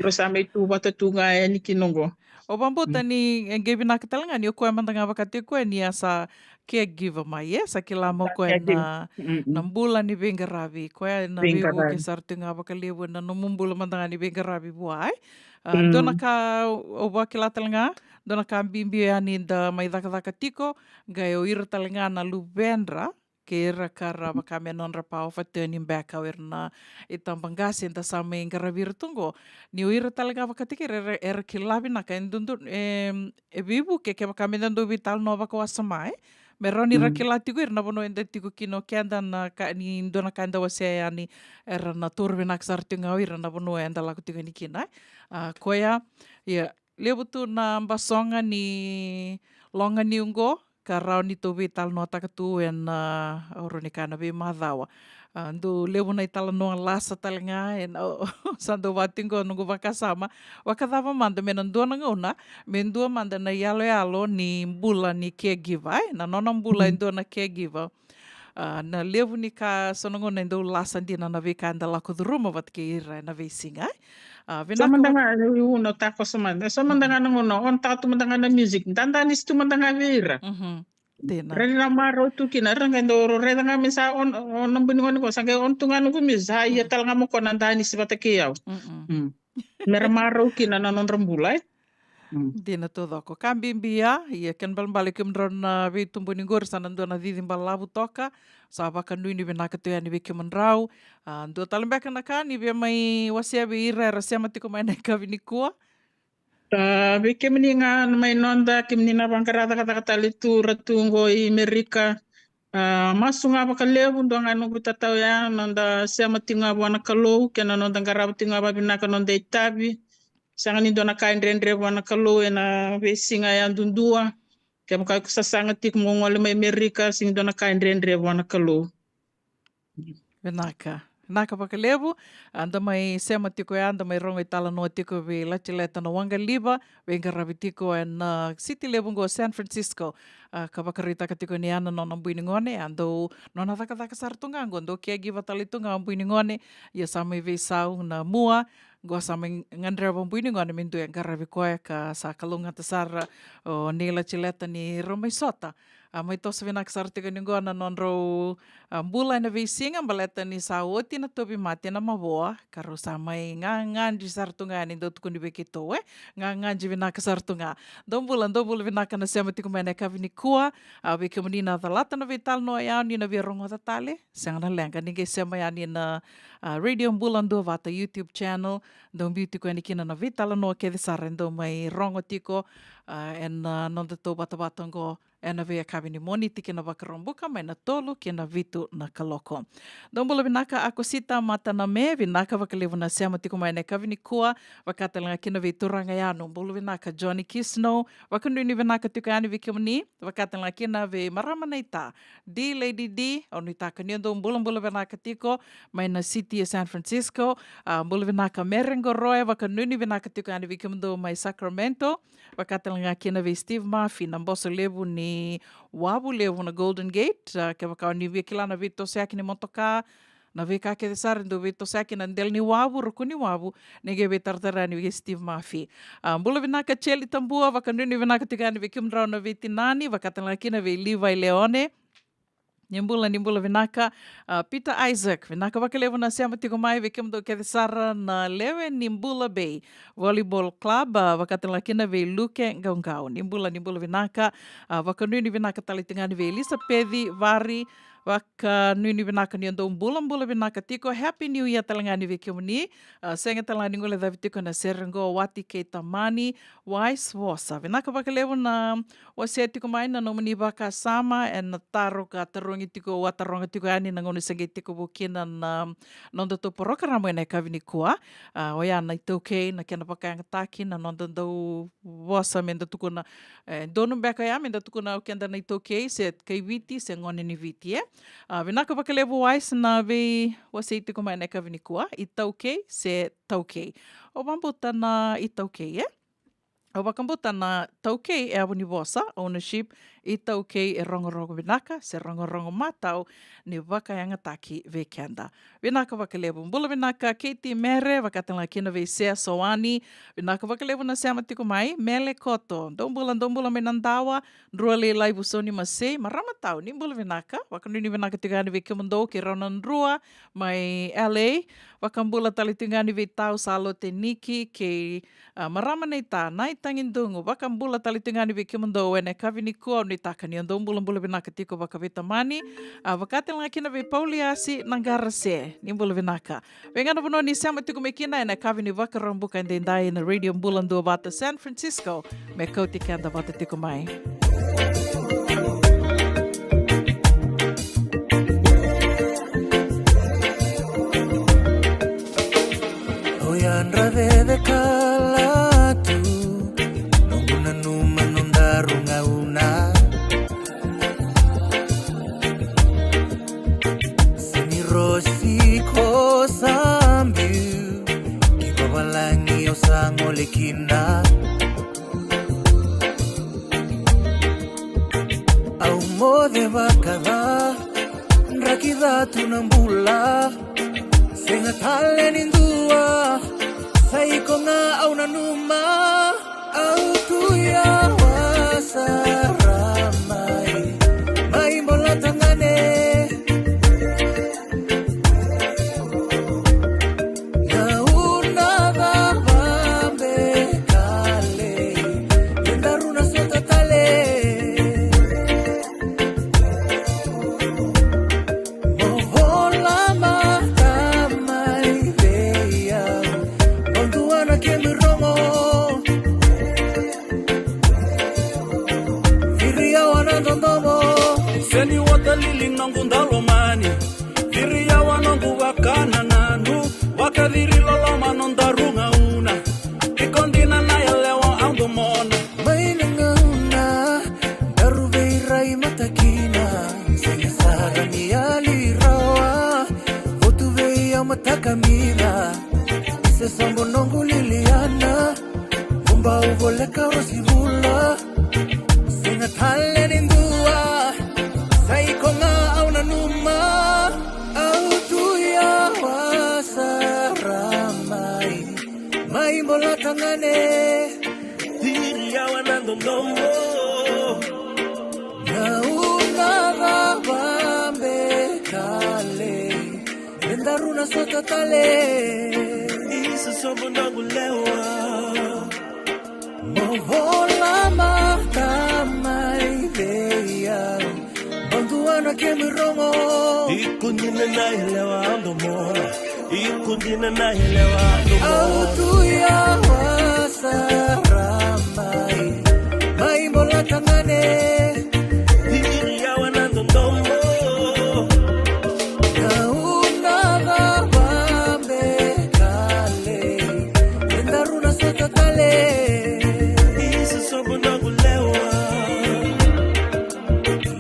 Rau sa mai tu vata tu ga yani kina qo. O vakabauta ni e qai vinaka tale ga ni o koya mada ga vakataki koya ni a sa caregiver mai, e sa kila mai o koya na, na bula ni veiqaravi. Koya na veivuke sara tu ga vakalevu ena nomu bula mada ga ni veiqaravi vua, e. A, dua na ka au vakila tale ga, dua na ka bibi yani da mai cakacaka tiko, qai o ira tale ga na luvedra kei ira ka ra vaka me nodra power of attorney beka o ira na itabaqase da sa mai qaravi ira tu qo. Ni o ira tale ga vakataki ira era, era kila vinaka e dodonu, e, e veivuke kevaka me da dau veitalanoa vakawasoma, e. Me rawa ni ra kila tiko ira na vanua eda tiko kina o keda, na ka, ni dua na ka eda wasea yani, era na taura vinaka sara tiko ga o ira na vanua eda lako tiko yani kina, e. A, koya, ia, levu tu na basoga ni loga niu qo, ka rawa ni tou veitalanoataka tu ena, a, au rawa ni kaya na veimacawa. A, dau levu na italanoa lasa tale ga, ena, o, sa dau vati qo noqu vakasama. Vakacava mada me na dua na gauna, me dua mada na iyaloyalo ni bula ni caregiver, e? Na nona bula e dua na caregiver. A, na levu ni ka, so na gauna e dau lasa dina na veika eda lako curuma vata kei ira ena veisiga, e? A, so vinaka mada ga, e, u na takoso mada. So mada ga na gauna, on taka tu mada ga na music. Dadanisi tu mada ga vei ira. Mhm. Dina. Ra na marau tu kina, ra qai dau raica ga me sa on, on na bui ni gone qo, sa qai on tu ga noqu music, sa ia tale ga mo ko na danisi vata kei au. Mm-mm. Mm. Me ra marau kina na nodra bula, e? Mm. Dina taucoko. Ka bibi ya, ia kena balebale kemudrau na veitubuni qori, sa na dua na cici balavu toka, sa vakanuinui vinaka tu yani vei kemudrau. A, dua tale beka na ka ni via mai wasea vei ira era sema tiko mai na yakavi nikua? A, vei kemuni ga mai noda, kemuni na vaqara cakacaka tale tu, ra tu qo i Merika. A, masu ga vakalevu, dua ga noqu itatau ya, noda sema tiko ga vua na Kalou, kei na noda qarava tiko ga vavinaka noda itavi. Sega ni dua na ka e dredre vua na Kalou ena veisiga yadudua. Kevaka iko sasaga tiko mo gole mai Merika, sega ni dua na ka e dredre vua na Kalou. Vinaka. Vinaka vakalevu. A, da mai sema tiko ya, da mai rogo italanoa tiko vei Latileta Nawaqaliva, veiqaravi tiko ena, a, siti levu qo San Francisco. A, ka vakaraitaka tiko ni ya na nona bui ni gone, a dau nona cakacaka sara tu ga qo, dau caregiver tale tu ga o bui ni gone, ia sa mai veisau na mua, qo sa mai gadreva o bui ni gone me dua e qaravi koya, ka sa kalougata sara o nei Latileta ni rau mai sota. A, mai toso vinaka sara tiko ni qo na nodrau, a, bula ena veisiga, baleta ni sa oti na tauvimate na mavoa, ka rau sa mai ga, gagadre sara tu ga yani, dau tukuni vei keitou, e? Gagadre vinaka sara tu ga. Dou bula, dou bula vinaka na sema tiko mai na yakavi nikua. A, vei kemuni na calata na veitalanoa ya, ni na via rogoca tale, sega na leqa, ni qai sema yani na, a, Radio Bula Duavata YouTube channel. Dou biu tiko yani kina na veitalanoa kece sara e dau mai rogo tiko, a, ena, a, nodatou vatavata qo ena veiyakavi ni Moniti ki na Vakaraubuka, mai na tolu ki na vitu na kaloko. Dou bula vinaka Akosita Mataname, vinaka vakalevu na sema tiko mai na yakavi nikua, vaka tale ga kina vei Turaga Yanu, bula vinaka Johnny Kisno, vakanuinui vinaka tiko yani vei kemuni, vaka tale ga kina vei marama naita, D Lady D, au nuitaka ni o dou bulabula vinaka tiko mai na siti e San Francisco, a, bula vinaka Mere Qoroya, vakanuinui vinaka tiko yani vei kemudou mai Sacramento, vaka tale ga kina vei Steve Murphy, na boso levu ni wavu levu na Golden Gate. A, kevaka o ni via kila na veitosoyaki ni motoka, na veika kece sara e dau veitosoyaki na dela ni wavu, ruku ni wavu, ni qai veitaratara yani vei Steve Murphy. A, bula vinaka Cheli Tabua, vakanuinui vinaka tiko yani vei kemudrau na veitinani, vaka tale ga kina vei Levi Leone. Ni bula, ni bula vinaka, a, Peter Isaac, vinaka vakalevu na sema tiko mai vei kemudou kece sara na lewe ni Bula Bay Volleyball Club, a, vaka tale ga kina vei Luke Qauqau. Ni bula, ni bula vinaka, a, vakanuinui vinaka tale tiko ga yani vei Elisapeci Vari, vakanuinui vinaka ni o dou bulabula vinaka tiko. Happy New Year tale ga yani vei kemuni. A, sega tale ga ni guilecavi tiko na sere qo, Wati kei Tamani, Wise Vosa. Vinaka vakalevu na wasea tiko mai na nomuni vakasama ena taro ka tarogi tiko, au a taroga tiko yani na gauna se qai tekivu kina na nodatou porokaramu ena yakavi nikua. A, oya na iTaukei, na kena vakayagataki, na noda dau vosa meda tukuna, e, donu beka ya meda tukuna o keda na iTaukei, se kai Viti, se gone ni Viti, e. A, vinaka vakalevu Wise na veiwasei tiko mai na yakavi nikua, iTaukei se taukei. Au vakabauta na iTaukei, e. Au vakabauta na taukei e yavu ni vosa, ownership, iTaukei e rogorogo vinaka, se rogorogo matau ni vakayagataki vei keda. Vinaka vakalevu. Bula vinaka Katie Mere, vaka tale ga kina vei Sea Soani. Vinaka vakalevu na sema tiko mai, Mele Koto. Dou bula, dou bula mai Nadawa, Drua Lailai, Vusoni Masei, marama tau, ni bula vinaka. Vakanuinui vinaka tiko yani vei kemudou kei rau na Drua mai L A. Vakabula tale tiko yani vei Tau Salote Niki kei, a, marama naita, Nai Tagidugu. Vakabula tale tiko yani vei kemudou ena yakavi nikua, au nuitaka ni o dou bulabula vinaka tiko vakaveitamani. A, vaka tale ga kina vei Pauliasi Naqarase, ni bula vinaka. Vei ga na vanua ni sema tiko mai kina ena yakavi ni Vakaraubuka edaidai na Radio Bula Duavata San Francisco, me kauti keda vata tiko mai. E vakaca, draki ca tu na bula. Sega tale ni dua, sa iko ga au nanuma. Au tu ya, wa sara mai, mai bola tagane. Na una cava be kale, e daru na sota tale. Mo vola mata mai vei au, mo dua na kemu irogo. Viri yawa na dodomo. Seni watalili noqu dalomani. Viri yawa noqu vakanananu. Vakaciri loloma nodaru gauna. Iko dina na yalewa au domona. Mai na gauna daru veirai mata kina. Sega sara ni yali rawa. Votu vei au mata kamina. Isa sobo noqu liliana. Vubau voleka rosi vula. Sega tale ni dua, sa iko ga au nanuma. Au tu yawa sara mai, mai bola tagane. Viri yawa na dodomo. Na una cava be kale, e daru na sota tale. Isa sobo noqu lewa. Mo vola mata mai vei au, mo dua na kemu irogo. Iko dina na yalewa au domona. Iko dina na yalewa au domona. Au tu yawa sara mai, mai bola tagane. Viri yawa na dodomo. Na una cava be kale, e daru na sota tale. Isa sobo noqu lewa.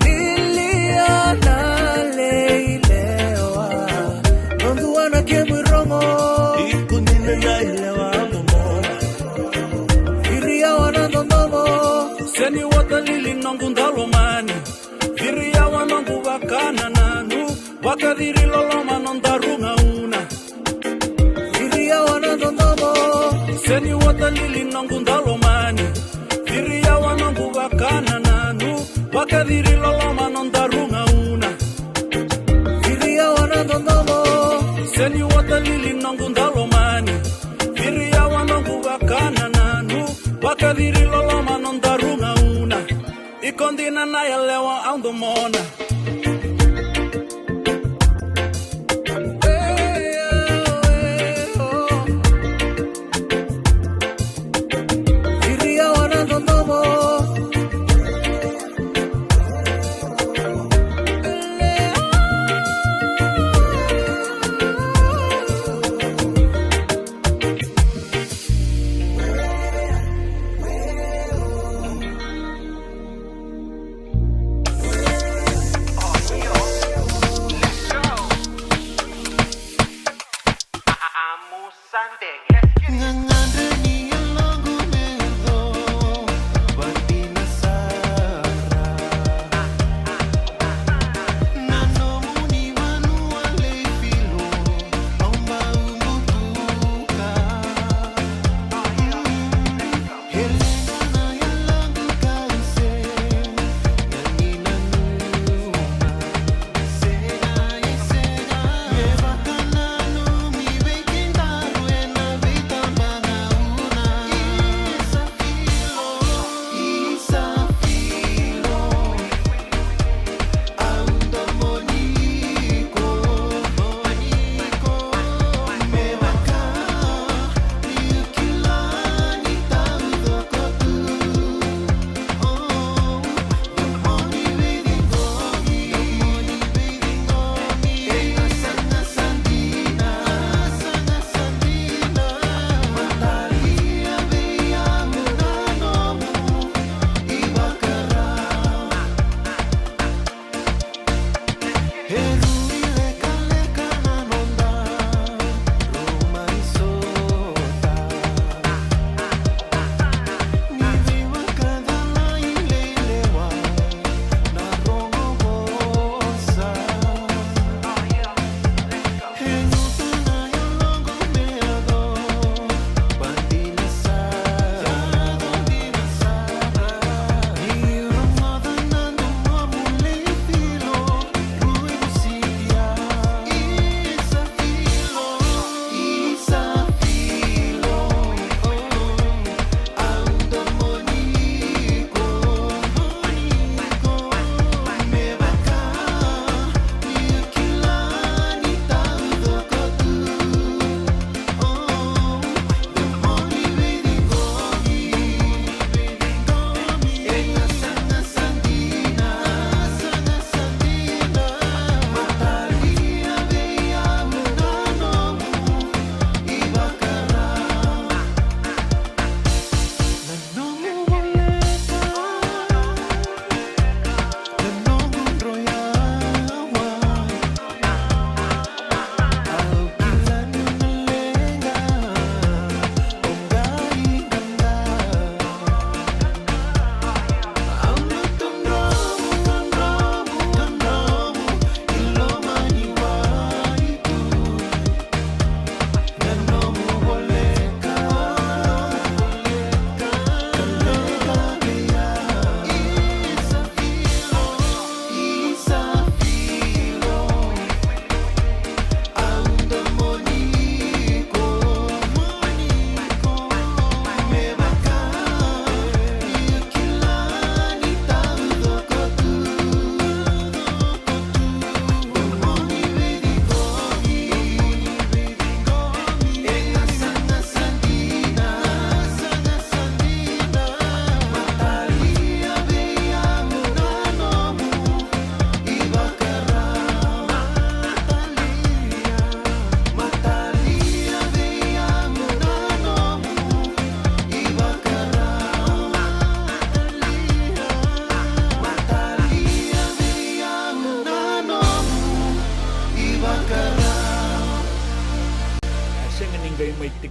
Lilia na leilewa, mo dua na kemu irogo. Iko dina na yalewa au domona. Viri yawa na dodomo. Seni watalili noqu dalomani. Viri yawa noqu vakanananu. Vakaciri loloma nodaru gauna. Viri yawa na dodomo. Seni watalili noqu dalomani. Viri yawa noqu vakanananu. Vakaciri loloma nodaru gauna. Viri yawa na dodomo. Seni watalili noqu dalomani. Viri yawa noqu vakanananu. Vakaciri loloma nodaru gauna. Iko dina na yalewa au domona. Viri yawa na dodomo.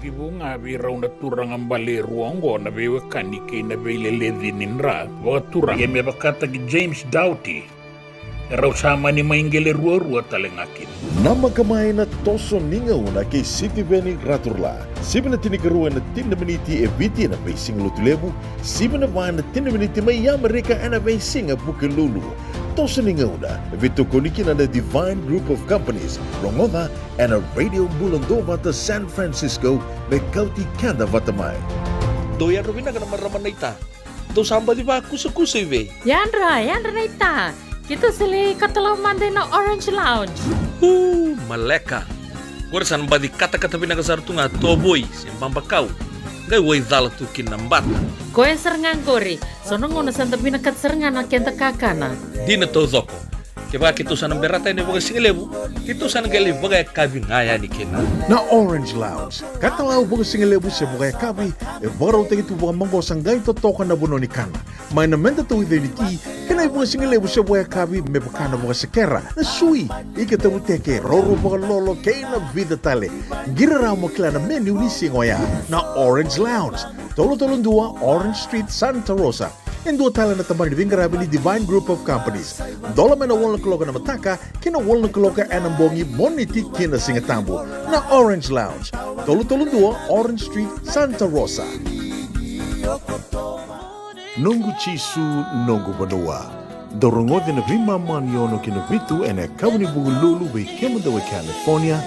Tekivu ga vei rau na turaga bale e rua oqo na veiwekani kei na veileleci ni dra vakaturaga. Ia me vakataki James Doughty, e rau sa mani mai qele ruarua tale ga kina. Namaka mai na toso ni gauna kei Sitiveni Raturla. Sivi na tinikarua ena tini na miniti e Viti ena veisiga Lotulevu, sivi na va ena tini na miniti mai Amerika ena veisiga Vukelulu. Toso ni gauna e veitokoni kina na Divine Group of Companies. Rogoca ena Radio Bula Duavata San Francisco, me kauti keda vata mai. Dou yadra vinaka na marama naita. Dou sa baci vakusakusa i vei? Yadra, yadra naita. Keitou sa lai katalau mada ina Orange Lounge. Uu, maleka. Qori sa na baci katakata vinaka sara tu ga tovoi se babakau. Qai waicala tu kina na bata. Koya sara ga qori. So na gauna sa da vinakata sara ga na keda kakana. Dina taucoko. Kevaka keitou sa na berata yani vakasigalevu, keitou sa na qai lai vakayakavi ga yani kina. Na Orange Lounge, katalau vakasigalevu se vakayakavi, e vakarautaki tu vakamaqosa qai totoka na vanua ni kana. Mai na meda tauica ni ti, kei na ivakasigalevu se vakayakavi me vaka na vakasekera, na sui, ika tavuteke, roro vakalolo, kei na vica tale. Qiri rawa mo kila na menu ni siga oya. Na Orange Lounge, tolu tolu dua Orange Street, Santa Rosa. E dua tale na tabana ni veiqaravi ni Divine Group of Companies. Dola mai na walu na kaloko ena mataka ki na walu na kaloko ena bogi, Moniti ki na Sigatabu. Na Orange Lounge, tolu tolu dua Orange Street, Santa Rosa. Noqu Jisu, noqu vanua. Dou rogoci na veimama ni ono ki na vitu ena yakavi ni Vukelulu vei kemudou e California,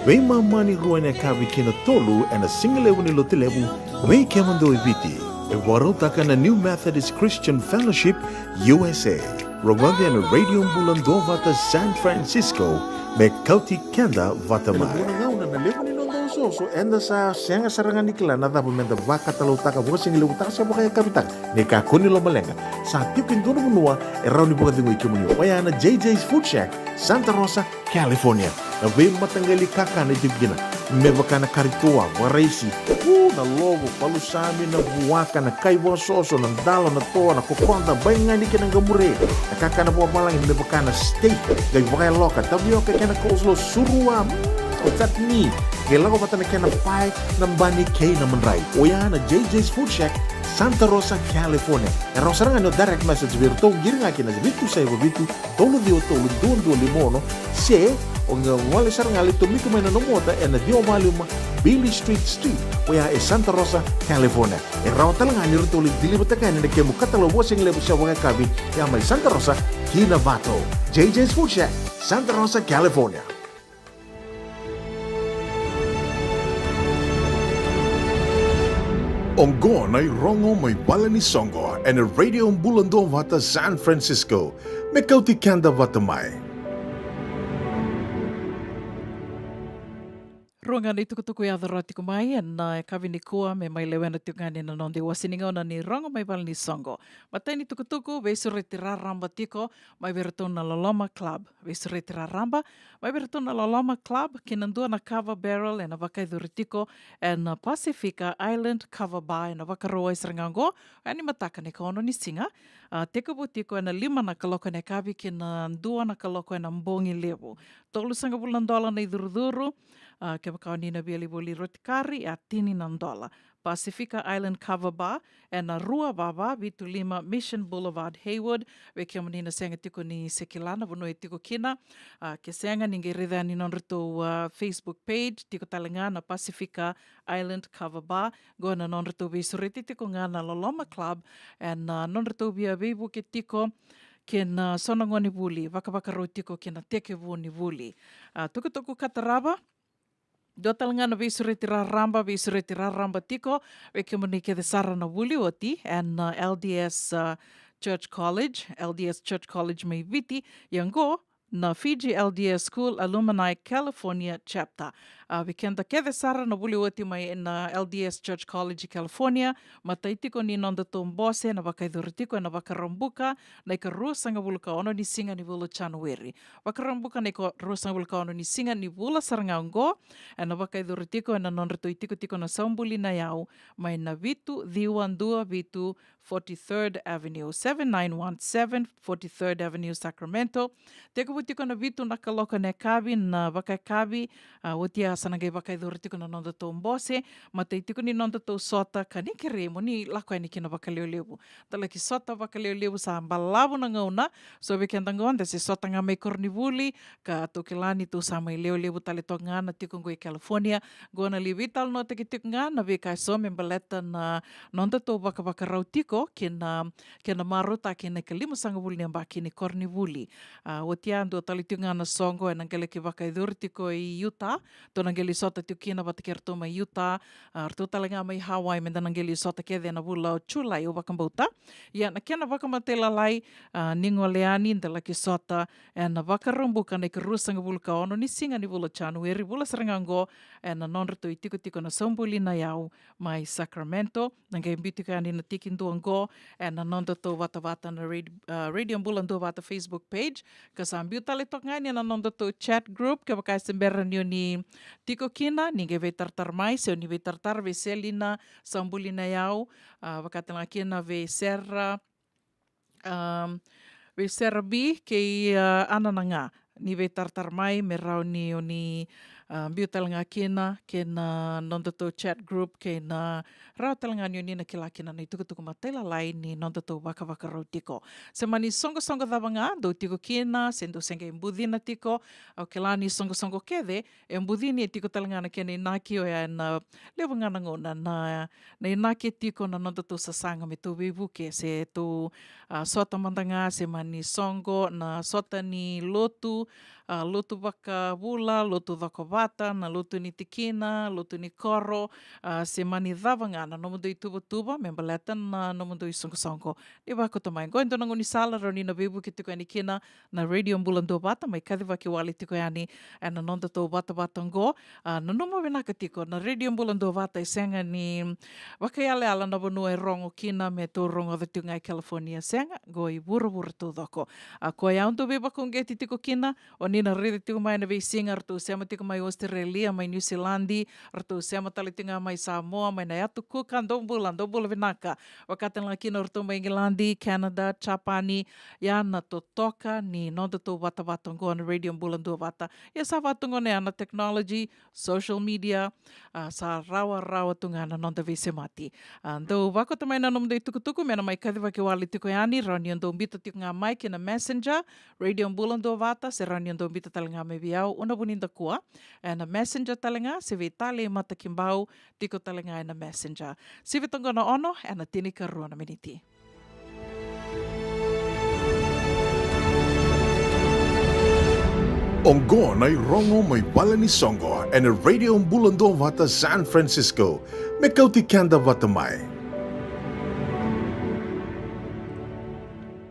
veimama ni rua ena yakavi ki na tolu ena sigalevu ni Lotulevu vei kemudou e Viti. E vakarautaka na New Methodist Christian Fellowship, U S A. Rogoci ena Radio Bula Duavata San Francisco, me kauti keda vata mai. Ena vuna gauna na levu ni noda osooso, eda sa sega sara ga ni kila na cava meda vakatalautaka, vakasigalevutaka se vakayakavitaka. Ni kakua ni lomaleqa, sa tiko e dua na vanua e rawa ni vakacegui kemuni. Oya na J J's Food Shack, Santa Rosa, California. Na veimataqali kakana e tiko kina, me vaka na kari toa, vakaraisi, u, na lovo, palusami, na vuaka, na kai vakasoso, na dalo, na toa, na kokoda, baigani kei na qamure. Na kakana vakavalagi me vaka na steak, qai vakayaloka, tavioka kei na coleslaw, surua, mm, o chutney. Qai lako vata na kena pae, na bani kei na madrai. Oya na J J's Food Shack, Santa Rosa, California. E rawa sara ga ni o direct message vei iratou, qiri ga ki na vitu saiva vitu, tolu ciwa tolu, dua dua lima ono, se o qai gole sara ga, lai tomika mai na nomu ota ena ciwa walu lima Beale Street Suite, oya e Santa Rosa, California. E rawa tale ga ni ratou lai deliver-taka yani na kemu katalau vakasigalevu se vakayakavi, ya mai Santa Rosa ki Novato. J J's Food Shack, Santa Rosa, California. Oqo na irogo mai vale ni soqo ena Radio Bula Duavata San Francisco, me kauti keda vata mai. Rua ga na itukutuku e yaco rawa tiko mai ena yakavi nikua, me mai lewena tiko ga ni na noda iwase ni gauna ni rogo mai vale ni soqo. Matai ni tukutuku, veisureti raraba tiko mai vei iratou na Loloma Club. Veisureti raraba mai vei iratou na Loloma Club ki na dua na kava barrel ena vakayacori tiko ena Pacifica Island Kava Bar ena Vakarauwai sara ga oqo, yani mataka ni kaono ni siga. A, tekivu tiko ena lima na kaloko ena yakavi ki na dua na kaloko ena bogi levu. Tolusagavulu na dola na icurucuru. A, kevaka o ni na via lai voli roti kari, a, tini na dola. Pacifica Island Kava Bar, ena rua va va vitu lima Mission Boulevard, Hayward. Vei kemuni na sega tiko ni se kila na vanua e tiko kina, a, ke sega, ni qai raica yani nodratou, a, Facebook page, tiko tale ga na Pacifica Island Kava Bar. Qo na nodratou veisureti tiko ga na Loloma Club, ena, a, nodratou via veivuke tiko kei na so na gonevuli vakavakarau tiko kei na tekivu ni vuli. A, tukutuku ka tarava, dua tale ga na veisureti raraba, veisureti raraba tiko vei kemuni kece sara na vuli oti ena, a, L D S, a, Church College, L D S Church College mai Viti, ia oqo na Fiji L D S School Alumni California Chapter. A, vei keda kece sara na vuli oti mai na L D S Church College i California, matai tiko ni nodatou bose na vakayacori tiko ena Vakaraubuka, na ikaruasagavulu ka ono ni siga ni vula o Janueri. Vakaraubuka na ikaruasagavulu ka ono ni siga ni vula sara ga oqo, ena vakayacori tiko ena nodratou itikotiko na Saubuli na Yau, mai na vitu ciwa dua vitu Forty-third Avenue, seven nine one seven Forty-third Avenue, Sacramento. Tekivu tiko na vitu na kaloko na yakavi na vakayakavi, a, oti ya sa na qai vakayacori tiko na nodatou bose, matai tiko ni nodatou sota, ka ni kerei mo ni lako yani kina vakalevulevu. Da laki sota vakalevulevu, sa balavu na gauna. So vei keda qo da se sota ga mai koronivuli, ka tou kila ni tou sa mai levulevu tale toka ga na tiko qo i California. Qo na lai veitalanoataki tiko ga na veika eso me baleta na nodatou vakavakarau tiko kei na, kei na marautaki na ikalimasagavulu ni yabaki ni koronivuli. A, oti ya dua tale tiko ga na soqo ena qai laki vakayacori tiko i Utah. Tou na qai lai sota tiko kina vata kei ratou mai Utah. A, ratou tale ga mai Hawaii, meda na qai lai sota kece ena vula o Julai, au vakabauta. Ia na kena vakamatailalai, a, ni gole yani da laki sota ena Vakaraubuka na ikaruasagavulu ka ono ni siga ni vula o Janueri, vula sara ga qo, ena nodratou itikotiko na Saubuli na Yau mai Sacramento. Na qai biu tiko yani na tiki dua qo ena nodatou vatavata na rad-, a, Radio Bula Duavata Facebook page. Ka sa biu tale toka ga yani ena nodatou chat group, kevaka e se bera ni o ni tiko kina, ni qai veitaratara mai, se o ni veitaratara vei Selina Saubuli na Yau, a, vaka tale ga kina vei Sera, am, vei Sera B kei, a, Ana na ga. Ni veitaratara mai me rawa ni o ni, a, biu tale ga kina kei na nodatou chat group, kei na rawa tale ga ni o ni na kila kina na itukutuku matailalai ni nodatou vakavakarau tiko. Se mani soqosoqo cava ga dou tiko kina, se dou se qai bucina tiko, au kila ni soqosoqo kece e bucini, e tiko tale ga na kena inaki, oya ena levu ga na gauna na, na inaki e tiko na nodatou sasaga me tou veivuke, se tou, a, sota mada ga, se mani soqo na sota ni lotu, a, lotu vakavula, lotu cokovata, na lotu ni tikina, lotu ni koro, a, se mani cava ga na nomudou ituvatuva me baleta na nomudou isoqosoqo. Ni vakauta mai, qo e dua na gaunisala rawa ni na veivuke tiko yani kina na Radio Bula Duavata, mai kacivaki wale tiko yani ena nodatou vatavata qo. A, nanuma vinaka tiko, na Radio Bula Duavata e sega ni vakaiyalayala na vanua e rogo kina me tou rogoca tiko ga i California, sega, qo i vuravura taucoko. A, koya au dau veivakauqeti tiko kina, o ni na raica tiko mai na veisiga, ratou sema tiko mai Australia, mai New Zealand, ratou sema tale tiko ga mai Samoa, mai na Yatu Kuka, dou bula, dou bula vinaka. Vaka tale ga kina o ratou mai Igiladi, Canada, Japani, ia na totoka ni nodatou vatavata oqo na Radio Bula Duavata. Ia sa vata oqo na, ia na technology, social media, a, sa rawarawa tu ga na noda veisemati. A, dou vakauta mai na nomudou itukutuku me na mai kacivaki wale tiko yani, rawa ni o dou biuta tiko ga mai ki na Messenger, Radio Bula Duavata, se rawa ni o dou biuta tale ga mai vei au, Una Vunidakua, ena Messenger tale ga, se vei Tale i Matakibau, tiko tale ga ena Messenger. Sivi toqo na ono ena tinikarua na miniti. Oqo na irogo mai vale ni soqo ena Radio Bula Duavata San Francisco. Me kauti keda vata mai.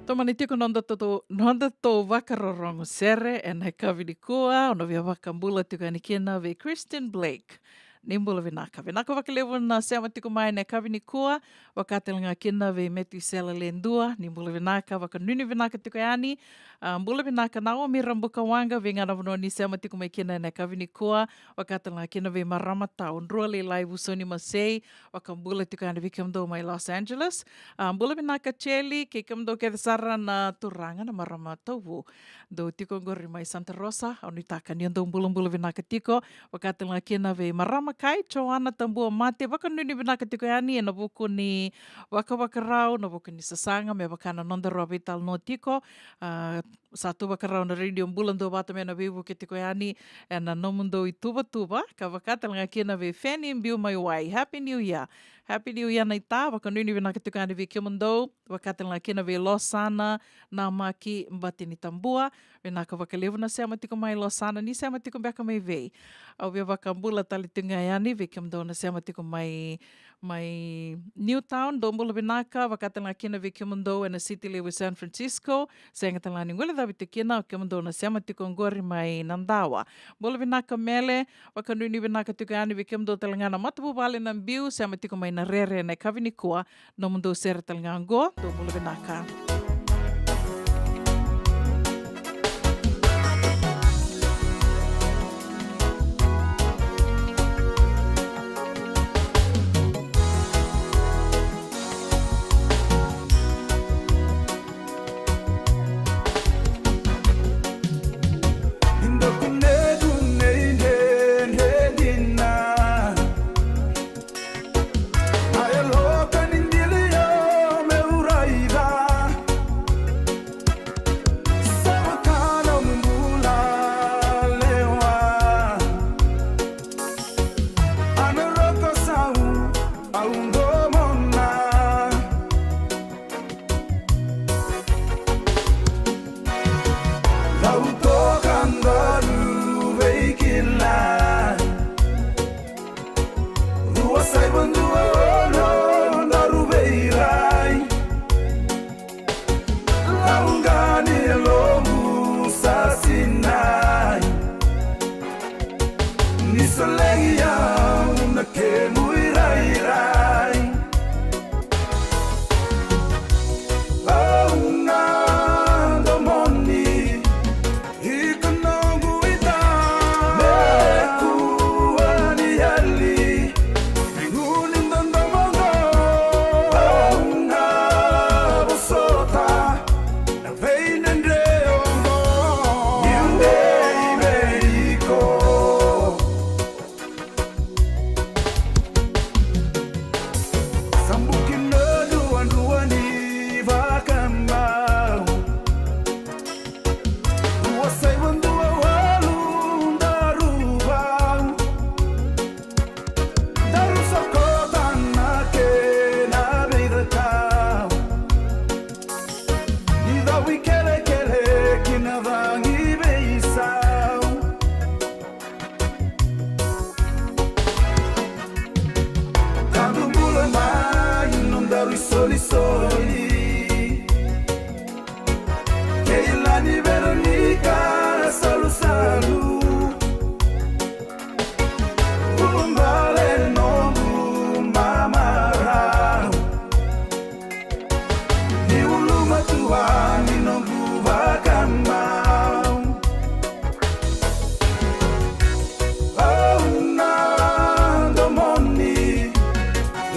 Tomani tiko nodatou, nodatou vakarorogo sere ena yakavi nikua, au na via vakabula tiko yani kina vei Christian Blake. Ni bula vinaka. Vinaka vakalevu na sema tiko mai na yakavi nikua, vaka tale ga kina vei Matthew Sela Ledua, ni bula vinaka, vakanuinui vinaka tiko yani. A, bula vinaka Naomi Rabukawaqa, vei ga na vanua ni sema tiko mai kina ena yakavi nikua, vaka tale ga kina vei marama tau, Drua Lailai Vusoni Masei, vakabula tiko yani vei kemudou mai Los Angeles. A, bula vinaka Cheli, kei kemudou kece sara na turaga na marama tauvu. Dou tiko oqori mai Santa Rosa, au nuitaka ni o dou bulabula vinaka tiko, vaka tale ga kina vei marama kai, Joana Tabua Mate, vakanuinui vinaka tiko yani ena vuku ni vakavakarau, na vuku ni sasaga, me vaka na noda rua veitalanoa tiko, a, sa tu vakarau na Radio Bula Duavata me na veivuke tiko yani ena nomudou ituvatuva, ka vaka tale ga kina vei Feni Biu mai Wai. Happy New Year. Happy New Year naita, vakanuinui vinaka tiko yani vei kemudou, vaka tale ga kina vei Losana Namaki Batinitabua, vinaka vakalevu na sema tiko mai Losana, ni sema tiko beka mai vei. Au via vakabula tale tiko ga yani vei kemudou na sema tiko mai, mai Newtown, dou bula vinaka, vaka tale ga kina vei kemudou ena city levu San Francisco, sega tale ga ni guilecavi tiko kina, o kemudou na sema tiko oqori mai Nadawa. Bula vinaka Mele, vakanuinui vinaka tiko yani vei kemudou tale ga na matavuvale na Biu, sema tiko mai Narere ena yakavi nikua, nomudou sere tale ga oqo, dou bula vinaka. Lovu sa sinai, ni solegi au na kemu irairai. Au na domoni, iko noqu ita. Me kua ni yali, gunu ni dodomo qo. Au na vosota na veidredre oqo. Niu dei vei iko. Sabuki na duadua ni vakamau. Rua saiva dua walu daru vau. Daru sokota na kena veicakau. Ni cavu ikelekele ki na cagi veisau. Tadu bula mai nodaru isolisoli. Keilani Veronika Salusalu. Ulubale noqu mamarau. Ni ulumatua ni noqu vakamau. Au na domoni,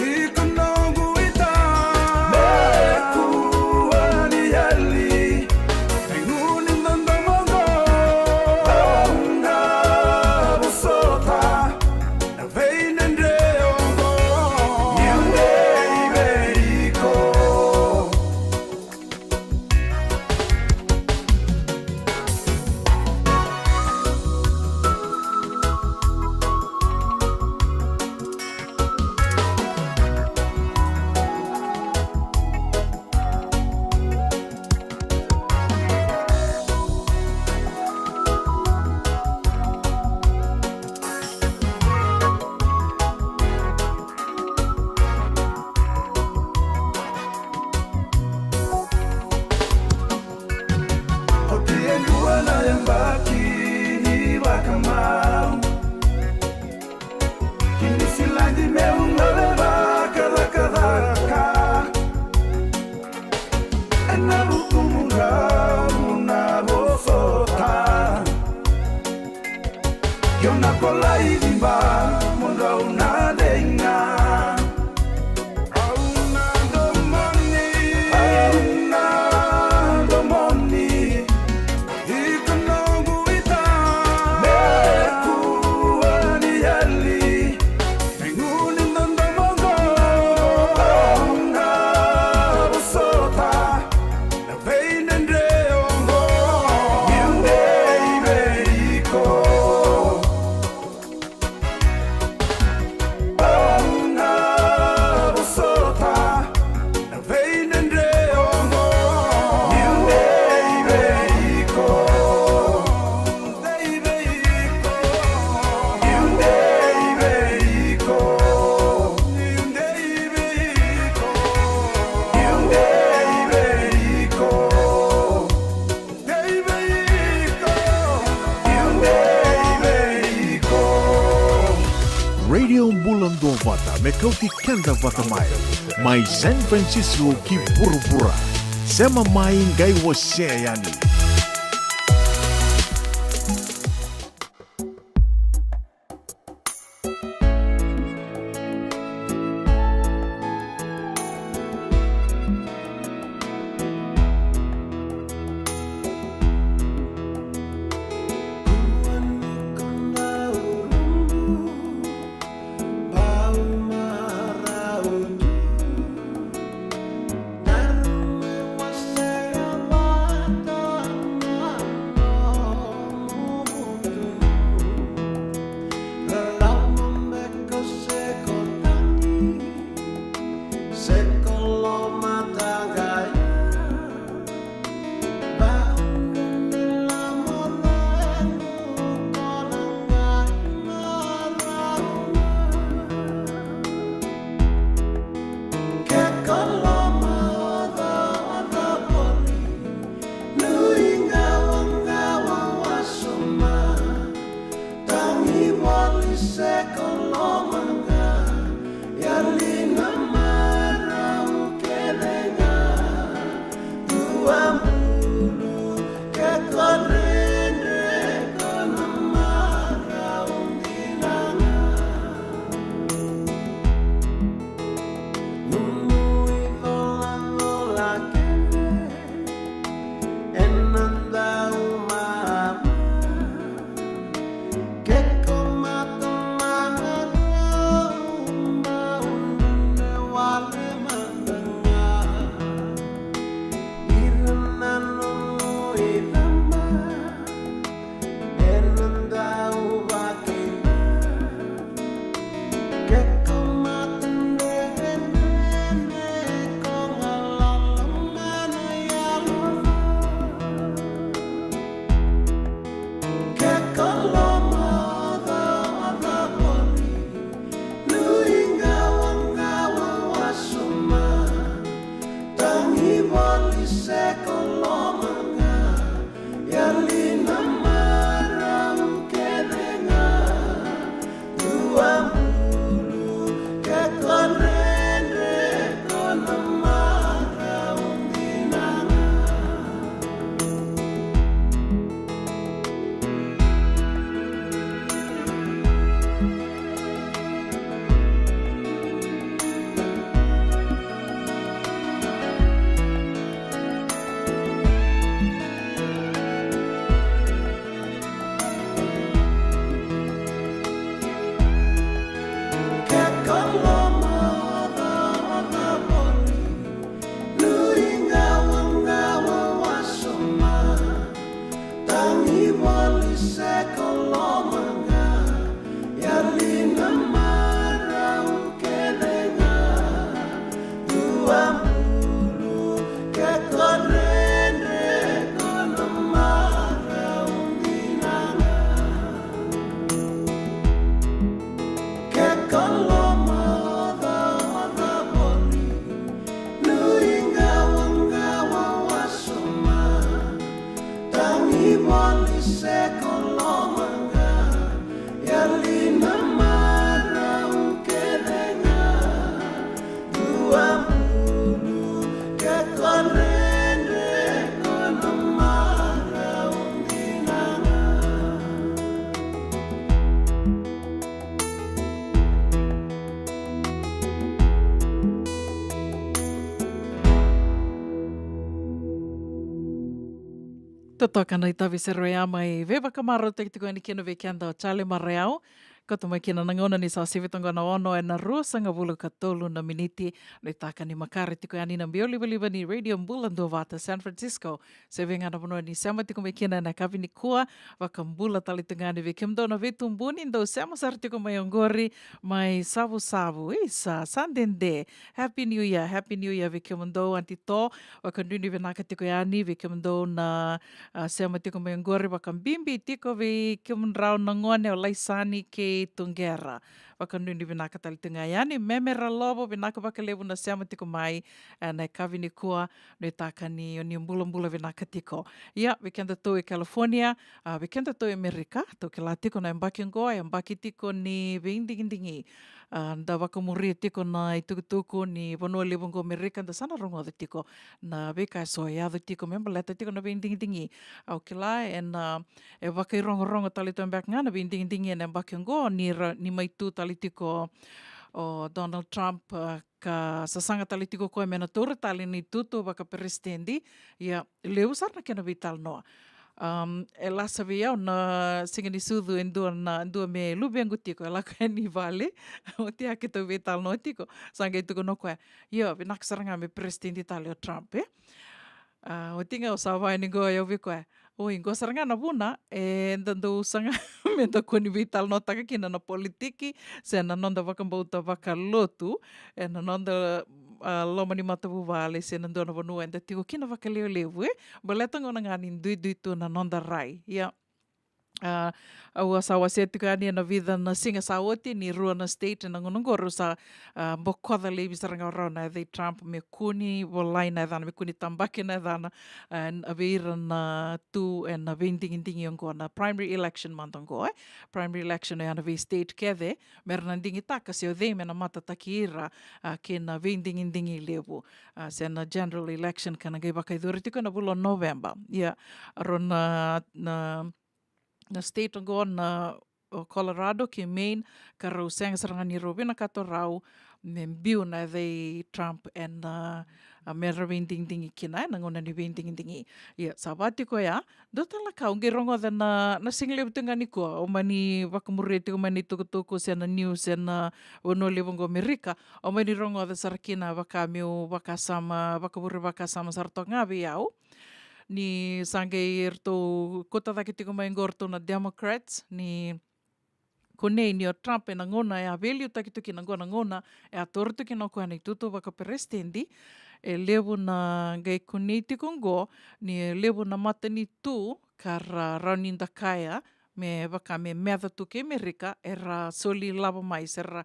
iko noqu ita. Me kua ni yali, gunu ni dodomo qo. Au na vosota na veidredre oqo. Niu dei vei iko. Oti e dua na yabaki ni vakamau. Kini siladi meu gole vakacakacaka. Ena vukumu drau na vosota. Keu na kolai viba mo drau na dei ga. Au na domoni, au na domoni. Iko noqu ita. Me kua ni yali, gunu ni dodomo qo. Au na vosota na veidredre oqo. Niu dei vei iko. Au na vosota na veidredre oqo. Niu dei vei iko. Dei vei iko. Niu dei vei iko. Niu dei vei iko. Niu dei vei iko. Dei vei iko, niu dei vei iko. Radio Bula Duavata, me kauti keda vata mai. Mai San Francisco ki vuravura. Sema mai qai wasea yani. Totoka na itavi sere oya mai veivakamarautaki tiko yani kina vei keda o Charlie Marayau. Koto mai kina na gauna ni sa sivi toka na ono ena ruasagavulu ka tolu na miniti. Nuitaka ni makare tiko yani na biau livaliva ni Radio Bula Duavata San Francisco. Se vei ga na vanua ni sema tiko mai kina ena yakavi nikua, vakabula tale tu ga yani vei kemudou na veitubuni dou sema sara tiko mai oqori, mai Savusavu. Isa, sa dede. Happy New Year, Happy New Year vei kemudou, Aunty To. Vakanuinui vinaka tiko yani vei kemudou na, a, sema tiko mai oqori, vakabibi tiko vei kemudrau na gone o Laisani kei Tuqera. Vakanuinui vinaka tale tu ga yani, Meme Ralovo, vinaka vakalevu na sema tiko mai, e, na yakavi nikua, nuitaka ni o ni bulabula vinaka tiko. Ia, vei kedatou e California, a, vei kedatou e Amerika, tou kila tiko na yabaki oqo, e yabaki tiko ni veidigidigi. A, da vakamuria tiko na itukutuku ni vanua levu oqo Amerika, da sa na rogoca tiko na veika eso e yaco tiko me baleta tiko na veidigidigi. Au kila ena, e vakairogorogo tale tu beka ga na veidigidigi ena yabaki oqo ni ra-, ni mai tu tale tiko o Donald Trump, a, ka sasaga tale tiko koya me na taura tale na itutu vakaperesitedi. Ia, levu sara na kena veitalanoa. Am, e lasa vei au na siga ni sucu e dua na, dua me luvequ tiko, e lako yani i vale. Oti ya keitou veitalanoa tiko, sa qai tukuna o koya, io, vinaka sara ga me peresitedi tale o Trump, e? A, oti ga au sa vaya ni qo, au vei koya, oi, qo sara ga na vuna eda dau saga me da kua ni veitalanoataka kina na politiki se na noda vakabauta vakalotu, e, na noda, a, loma ni matavuvale se na dua na vanua eda tiko kina vakalevulevu, e, baleta gona ga ni duidui tu na noda rai. Ia, a, au a sa wasea tiko yani ena vica na siga sa oti ni rua na state ena gauna oqo rau sa, a, bokoca laivi sara ga o rau na yaca i Trump me kua ni volai na yacana, me kua ni tabaki na yacana, a, vei ira na tu ena veidigidigi oqo, na primary election mada oqo, e. Primary election oya na vei state kece, me ra na digitaka se o cei me na matataki ira, a, kei na veidigidigi levu, a, se na general election ka na qai vakayacori tiko ena vula o November. Ia, rau na, na, na state oqo na, o Colorado kei Maine, ka rau sega sara ga ni rau vinakata o rau me biu na yaca i Trump ena, a, me ra veidigidigi kina, ena gauna ni veidigidigi. Ia, sa va tiko ya, dua tale na ka au qai rogoca na, na siga levu tiko ga nikua, au mani vakamuria tiko mai na itukutuku se na news ena vanua levu oqo Amerika, au mani rogoca sara kina, vaka meu vakasama, vakavure vakasama sara toka ga vei au. Ni sa qai ratou kauta cake tiko mai oqo ratou na Democrats, ni kunei ni o Trump ena gauna e a veiliutaki tu kina oqo, na gauna e a taura tu kina o koya na itutu vakaperesitedi, e levu na qai kunei tiko oqo ni e levu na matanitu ka ra rawa ni da kaya me vaka me meca tu kei Amerika era soli ilavo mai se ra,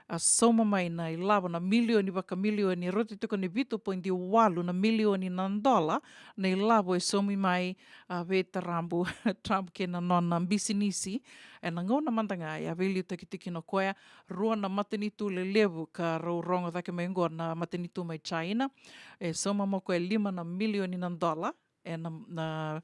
a, sauma mai na ilavo, na milioni vakamilioni, e rauta tiko ni vitu poidi walu na milioni na dola na ilavo e saumi mai, a, veitarabu Trump kei na nona bisinisi. Ena gauna mada ga e a veiliutaki tiko kina o koya, rua na matanitu lelevu ka rau rogo cake mai oqo, na matanitu mai China, e sauma mai o koya lima na milioni na dola ena, na,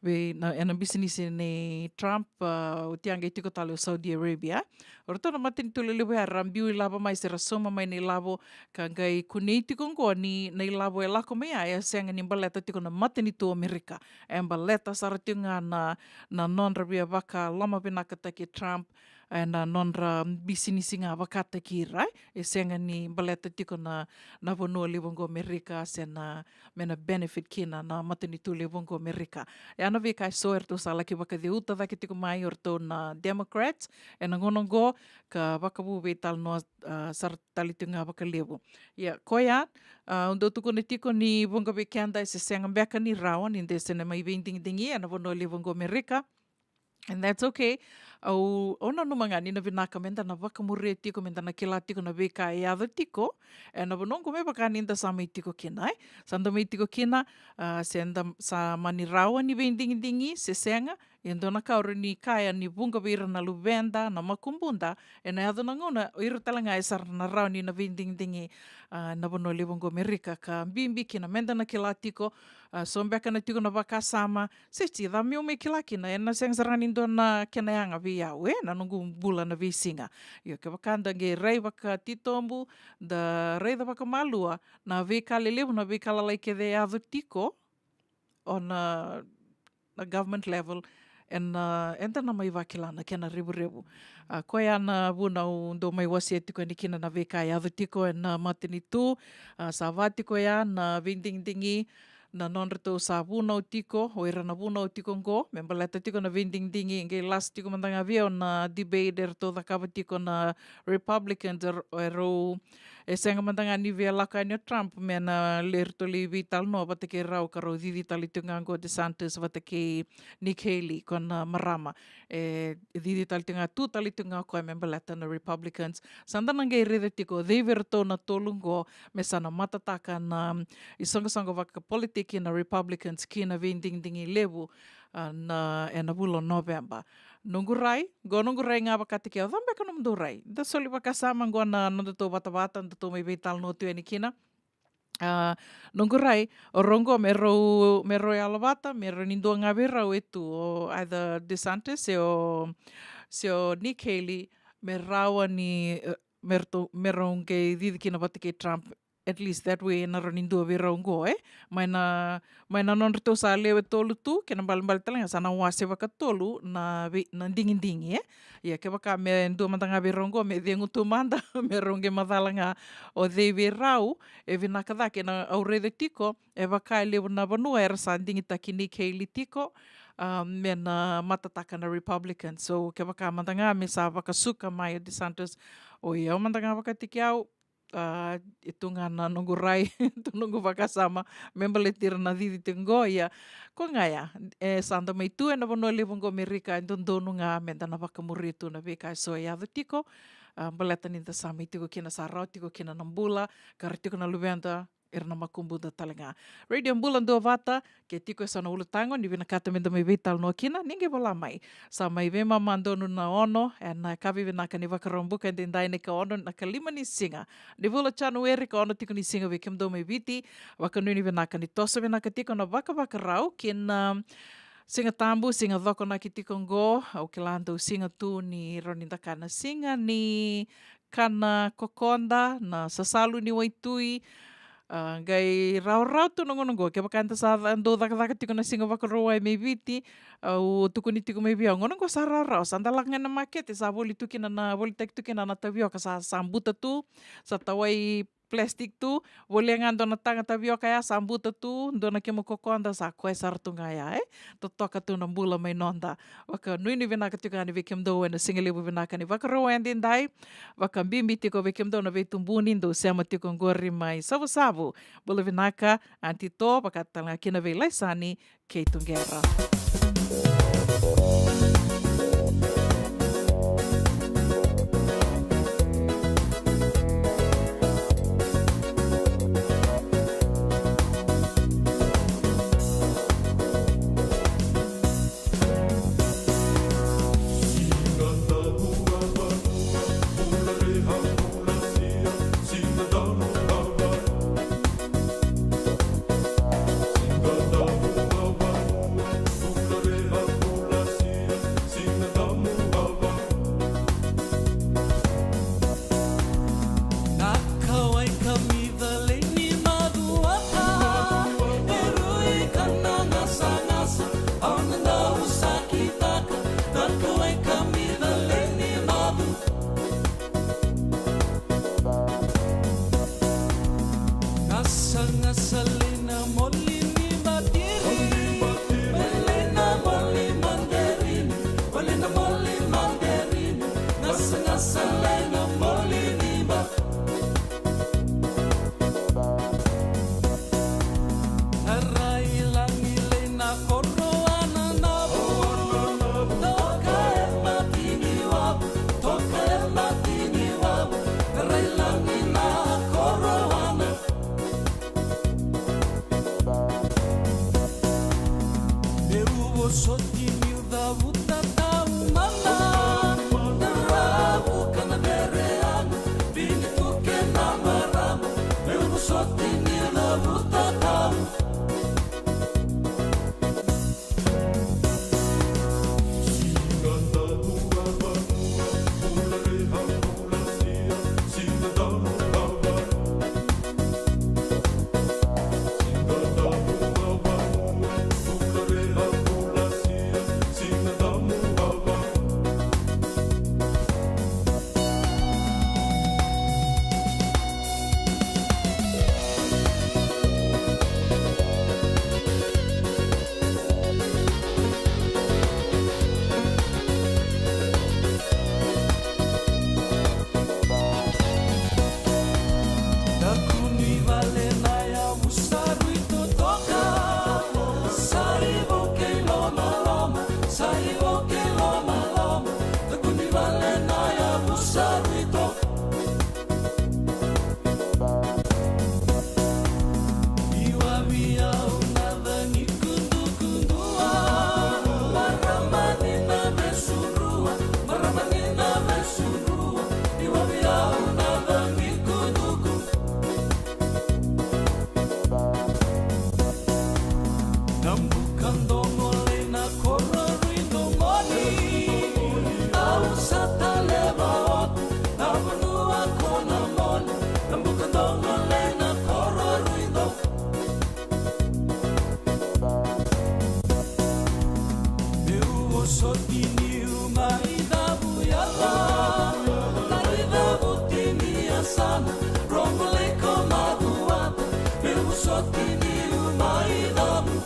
vei, na, ena bisinisi nei Trump, a, oti ya qai tiko tale o Saudi Arabia. O ratou na matanitu lelevu ya ra biu ilavo mai se ra sauma mai na ilavo ka qai kunei tiko oqo ni na ilavo e lako mai ya e sega ni baleta tiko na matanitu o Amerika. E baleta sara tiko ga na, na nodra via vakalomavinakataki Trump, ena nodra bisinisi ga vakataki ira, e sega ni baleta tiko na, na vanua levu oqo Amerika se na, me na benefit kina na matanitu levu oqo Amerika. Ia na veika eso eratou sa laki vakaceuta cake tiko mai o ratou na Democrats ena gauna oqo, ka vakavu veitalanoa, a, sara tale tiko ga vakalevu. Ia, koya, a, au dau tukuna tiko ni vuqa vei keda e se sega beka ni rawa ni da se na mai veidigidigi ena vanua levu oqo Amerika. And that's okay. Au, au nanuma ga ni na vinaka me da na vakamuria tiko, me da na kila tiko na veika e yaco tiko ena vanua oqo me vaka ni da sa mai tiko kina, e? Sa da mai tiko kina, a, se da sa mani rawa ni veidigidigi se sega. E dua na ka au rawa ni kaya ni vuqa vei ira na luveda, na makubuda, ena yaco na gauna o ira tale ga e sa na rawa ni na veidigidigi, a, na vanua levu oqo Amerika, ka bibi kina me da na kila tiko, a, so beka na tiko na vakasama, se ti, ca meu mai kila kina, ena sega sara ni dua na kena yaga vei au, e, na noqu bula na veisiga. Io, kevaka da qai rai vakatitobu, da raica vakamalua na veika lelevu, na veika lalai kece e yaco tiko, o na na government level, ena, eda na mai vakila na kena revurevu. A, koya na vuna au dau mai wasea tiko yani kina na veika e yaco tiko ena matanitu. A, sa va tiko ya na veidigidigi na nodratou sa vunau tiko, o ira na vunau tiko qo, me baleta tiko na veidigidigi, qai lasa tiko mada ga vei au na debate eratou cakava tiko na Republicans, er-, erau, e sega mada ga ni via lako yani o Trump, me na le ratou lai veitalanoa vata kei rau ka rau cici tale tiko ga qo DeSantis vata kei Nikki Haley, ko na marama. E cici tale tiko ga, tu tale tiko ga o koya me baleta na Republicans. Sa da na qai raica tiko, cei vei iratou na tolu qo, me sa na matataka na isoqosoqo vakapolitiki na Republicans ki na veidigidigi levu, a, na, ena vula o Noveba. Noqu rai, qo noqu rai ga vakataki au, cava beka nomudou rai? Da soli vakasama qo na nodatou vatavata, datou mai veitalanoa tu yani kina. A, noqu rai, o rau qo me rau, me rau yalo vata, me rau ni dua ga vei rau e tu, o either DeSantis, se o, se o Nikki Haley, me rawa ni, e, me ratou, me rau qai cici kina vata kei Trump, at least that way, na rau ni dua vei rau qo, e? Mai na, mai na nodratou sa lewe tolu tu, kena balebale tale ga sa na wase vakatolu na vei, na digidigi, e? Ia, kevaka me dua mada ga vei rau qo, me cegu tu mada, me rau qai macala ga o cei vei rau, e vinaka cake na au raica tiko, e vaka e levu na vanua era sa digitaki Nikki Haley tiko, a, me na matataka na Republicans. So, kevaka mada ga me sa vakasuka mai o DeSantis, o i au mada ga vakataki au, a, e tu ga na noqu rai, tu noqu vakasama, me baleti ira na cici tiko qo, ia, ko ga ya, e sa da mai tu ena vanua levu qo Amerika, e dodonu ga me da na vakamuri tu na veika e so e yaco tiko, a, baleta ni da sa mai tiko kina, sa rawa tiko kina na bula, ka ra tiko na luveda, ira na makubuda tale ga. Radio Bula Duavata, ke tiko e so na ulutaga o ni vinakata me da mai veitalanoa kina, ni qai vola mai. Sa mai veimama donu na ono, ena yakavi vinaka ni Vakaraubuka edaidai, na ika ono na kalima ni siga ni vula o Janueri, ka ono tiko ni siga vei kemudou mai Viti. Vakanuinui vinaka ni toso vinaka tiko na vakavakarau ki na Siga Tabu, siga Cokonaki tiko qo, au kila dau siga tu ni rawa ni da kaya na siga ni kana kokoda, na sasalu ni waitui, a, qai rawarawa tu na gauna qo, kevaka eda sa ca-, dau cakacaka tiko na Siga Vakarauwai mai Viti, au tukuni tiko mai vei au, gauna qo sa rawarawa, sa da lako ga ina makete, sa voli tu kina na, volitaki tu kina na tavioka, sa, sa buta tu, sa tawai plastic tu, volia ga dua na taga tavioka ya, sa buta tu, dua na kemu kokoda, sa koya sara tu ga ya, e? Totoka tu na bula mai noda. Vakanuinui vinaka tiko yani vei kemudou ena siga levu vinaka ni Vakarauwai edaidai. Vakabibi tiko vei kemudou na veitubuni dou sema tiko qori mai Savusavu. Bula vinaka, Aunty To, vaka tale ga kina vei Laisani kei Tuqera. Na buka dogo lai na koro rui domoni, au sa taleva oti na vanua ko na moni. Na buka dogo lai na koro rui domoni. Meu vosoti niu mai cavu yala, mai cavu tini yasana, rogo lai ko macuata. Meu vosoti niu mai cavu.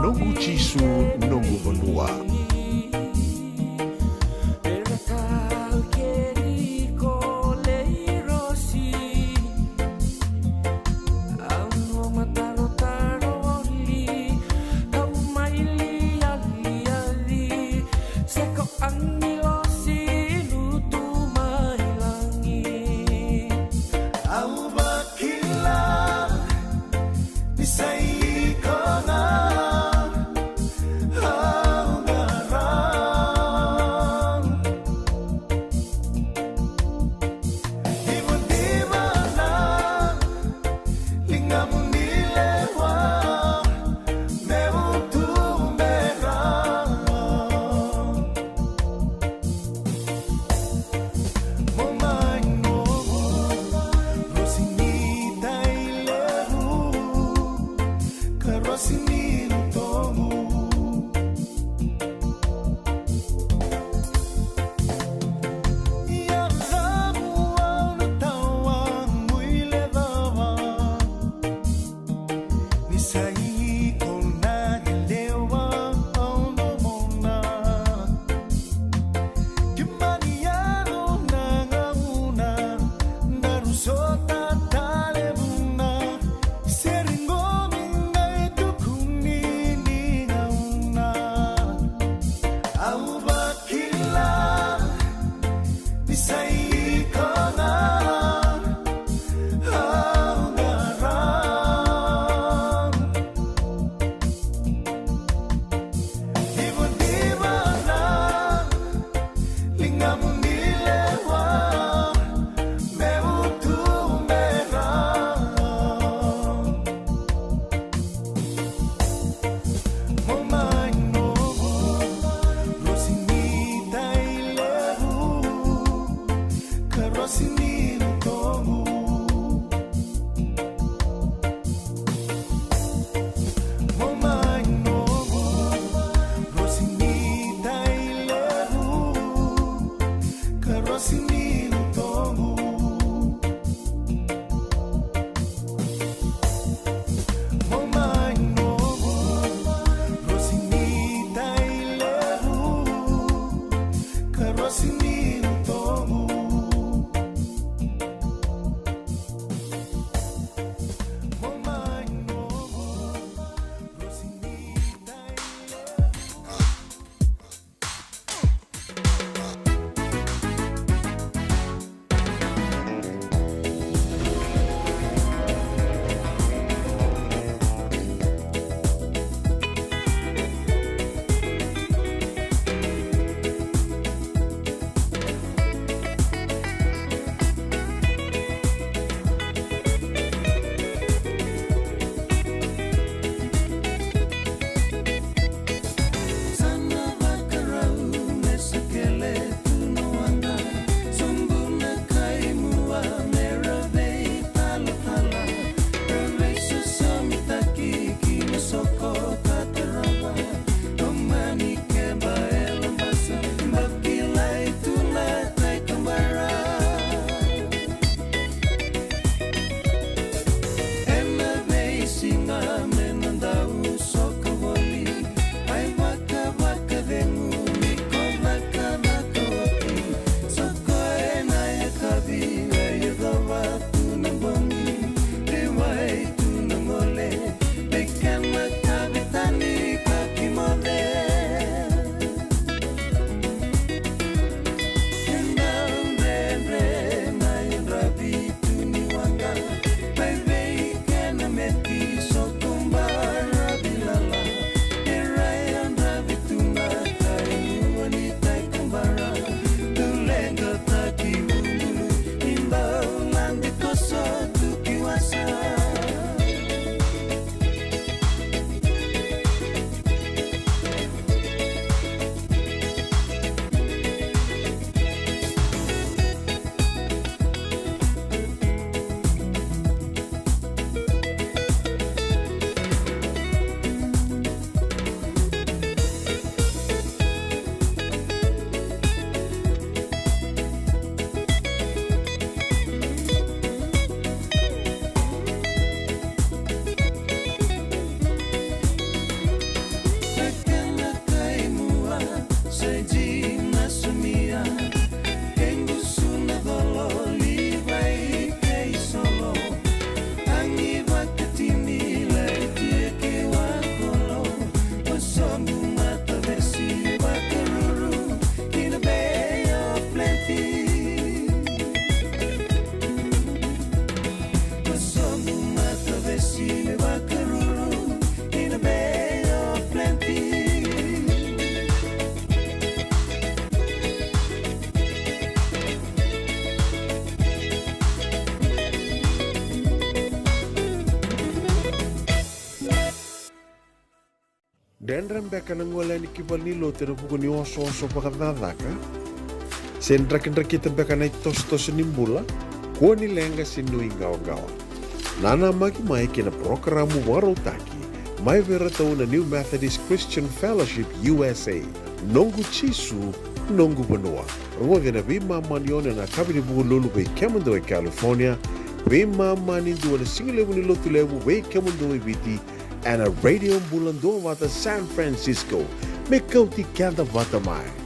Noqu Jisu, noqu vanua. Dredre beka na gole yani ki valenilotu ena vuku ni osooso vakacakacaka? Se drakidrakita beka na itosotoso ni bula? Kua ni leqa se nuiqawa qo. Nanamaki mai ki na parokaramu vakarautaki mai vei iratou na New Methodist Christian Fellowship U S A, Noqu Jisu, Noqu Vanua. Rogoci ena veimama ni ono ena yakavi ni Vukelulu vei kemudou e California, veimama ni dua ena sigalevu ni Lotulevu vei kemudou e Viti, ena Radio Bula Duavata San Francisco. Me kauti keda vata mai.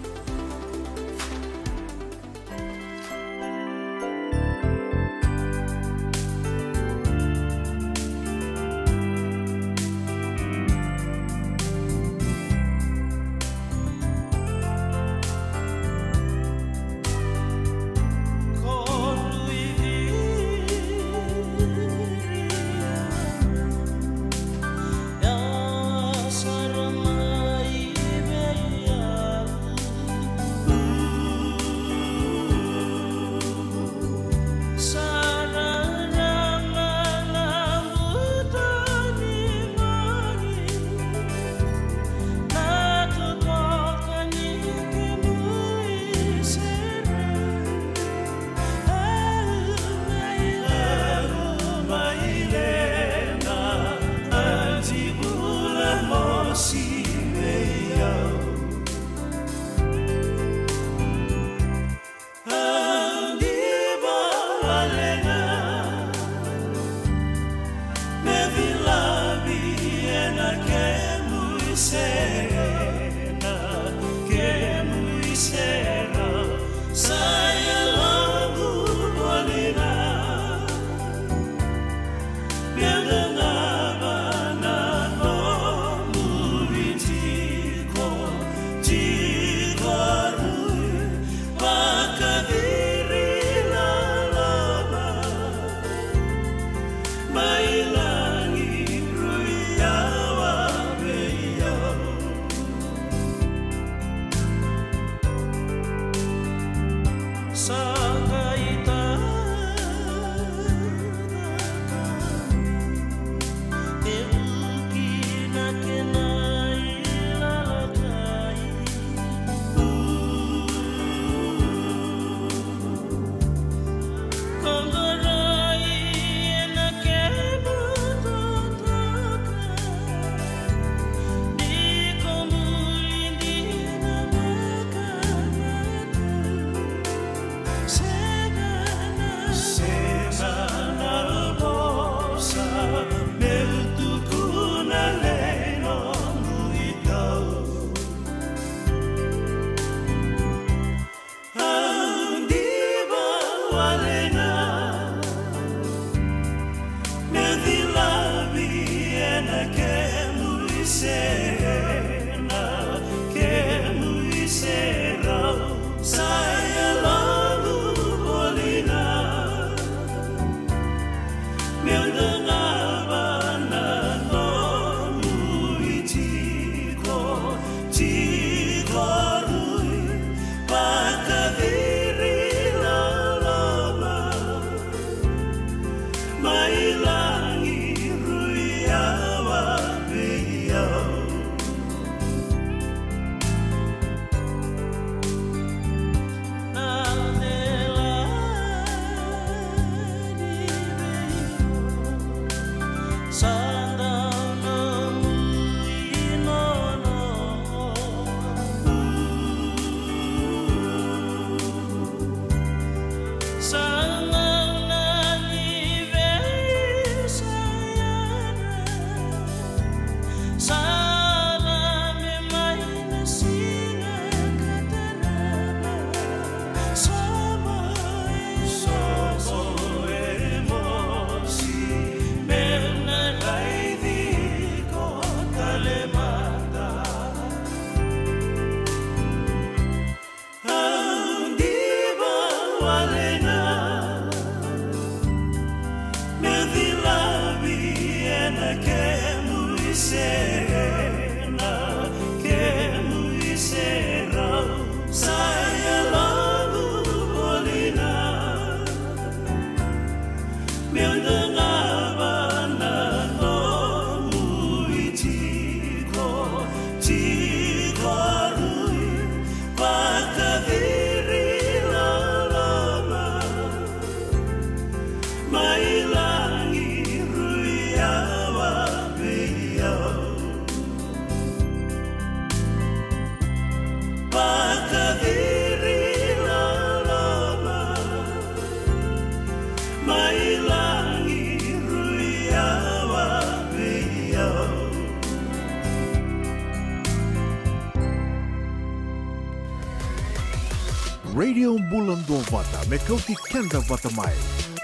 Radio Bula Duavata, me kauti keda vata mai.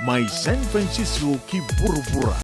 Mai San Francisco ki vuravura.